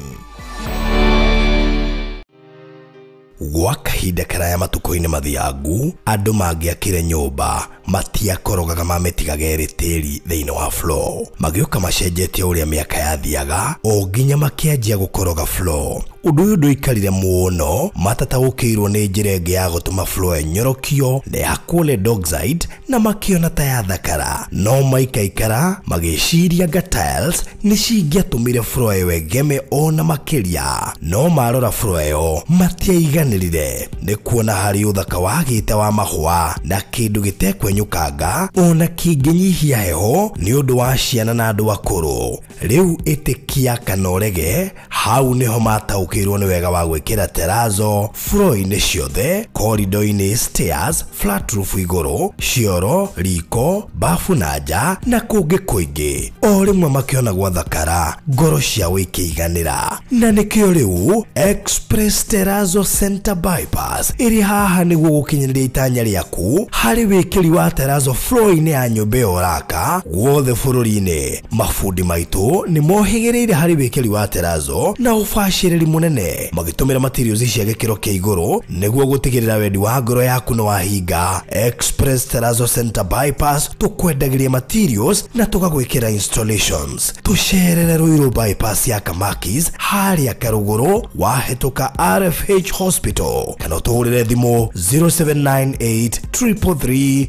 Gwa kahinda karaya matukũ-inĩ mathiangu andũ mangĩakire nyũmba matiakorogaga mamĩtigaga ĩrĩ tĩri thĩinĩ wa floor. Magĩũka macenjetie ũrĩa mĩaka yathiaga o nginya makĩanjia gũkoroga floor. Ũndũ ũyũ ndũikarire mũno matataũkĩirwo nĩ njĩra ĩngĩ ya gũtũma floor ĩnyorokio na ya lead oxide na makĩona ta yathakara, no maikaikara magĩciria nga tiles nĩ cingĩatũmire floor ĩyo ĩgeme ona makĩria. No marora floor ĩyo matiaiganĩrire nĩ kuona harĩ ũthaka wagĩte wa mahũa na kĩndũ gĩtekwenyũkanga ona kĩngĩnyihia heho nĩ ũndũ wa ciana na andũ akũrũ. Rĩu ĩtĩkia kana ũrege, hau nĩho mataũkĩirwo nĩ wega wa gwĩkĩra terazo floor-inĩ ciothe, corridor-inĩ, stairs, flat roof igũrũ, cioro, riko, bafu na nja na kũngĩ kũingĩ. O rĩmwe makĩona gwathakara, ngoro ciao ikĩiganĩra. Na nĩkĩo rĩu Express Terrazzo Center Bypass ĩrĩ haha nĩguo gũkinyanĩria itanya rĩaku harĩ wĩkĩri wa terazo floor-inĩ ya nyũmba ĩyo ũraka guothe bũrũri-inĩ. Mabundi maitũ nĩ mohĩgĩrĩire harĩ wĩkĩri wa terazo na ũbacĩrĩri mũnene magĩtũmĩra materials cia gĩkĩro kĩa igũrũ nĩguo gũtigĩrĩra wendi wa ngoro yaku nĩ wahinga. Express Terrazzo Center Bypass tũkwendagĩria materials na tũgagwĩkĩra installations. Tũcerere Ruiru Bypass ya Kamakis harĩa Karũgũrũ wahĩtũka RFH Hospital kana ũtũhũrĩre thimũ 0798 333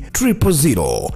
000.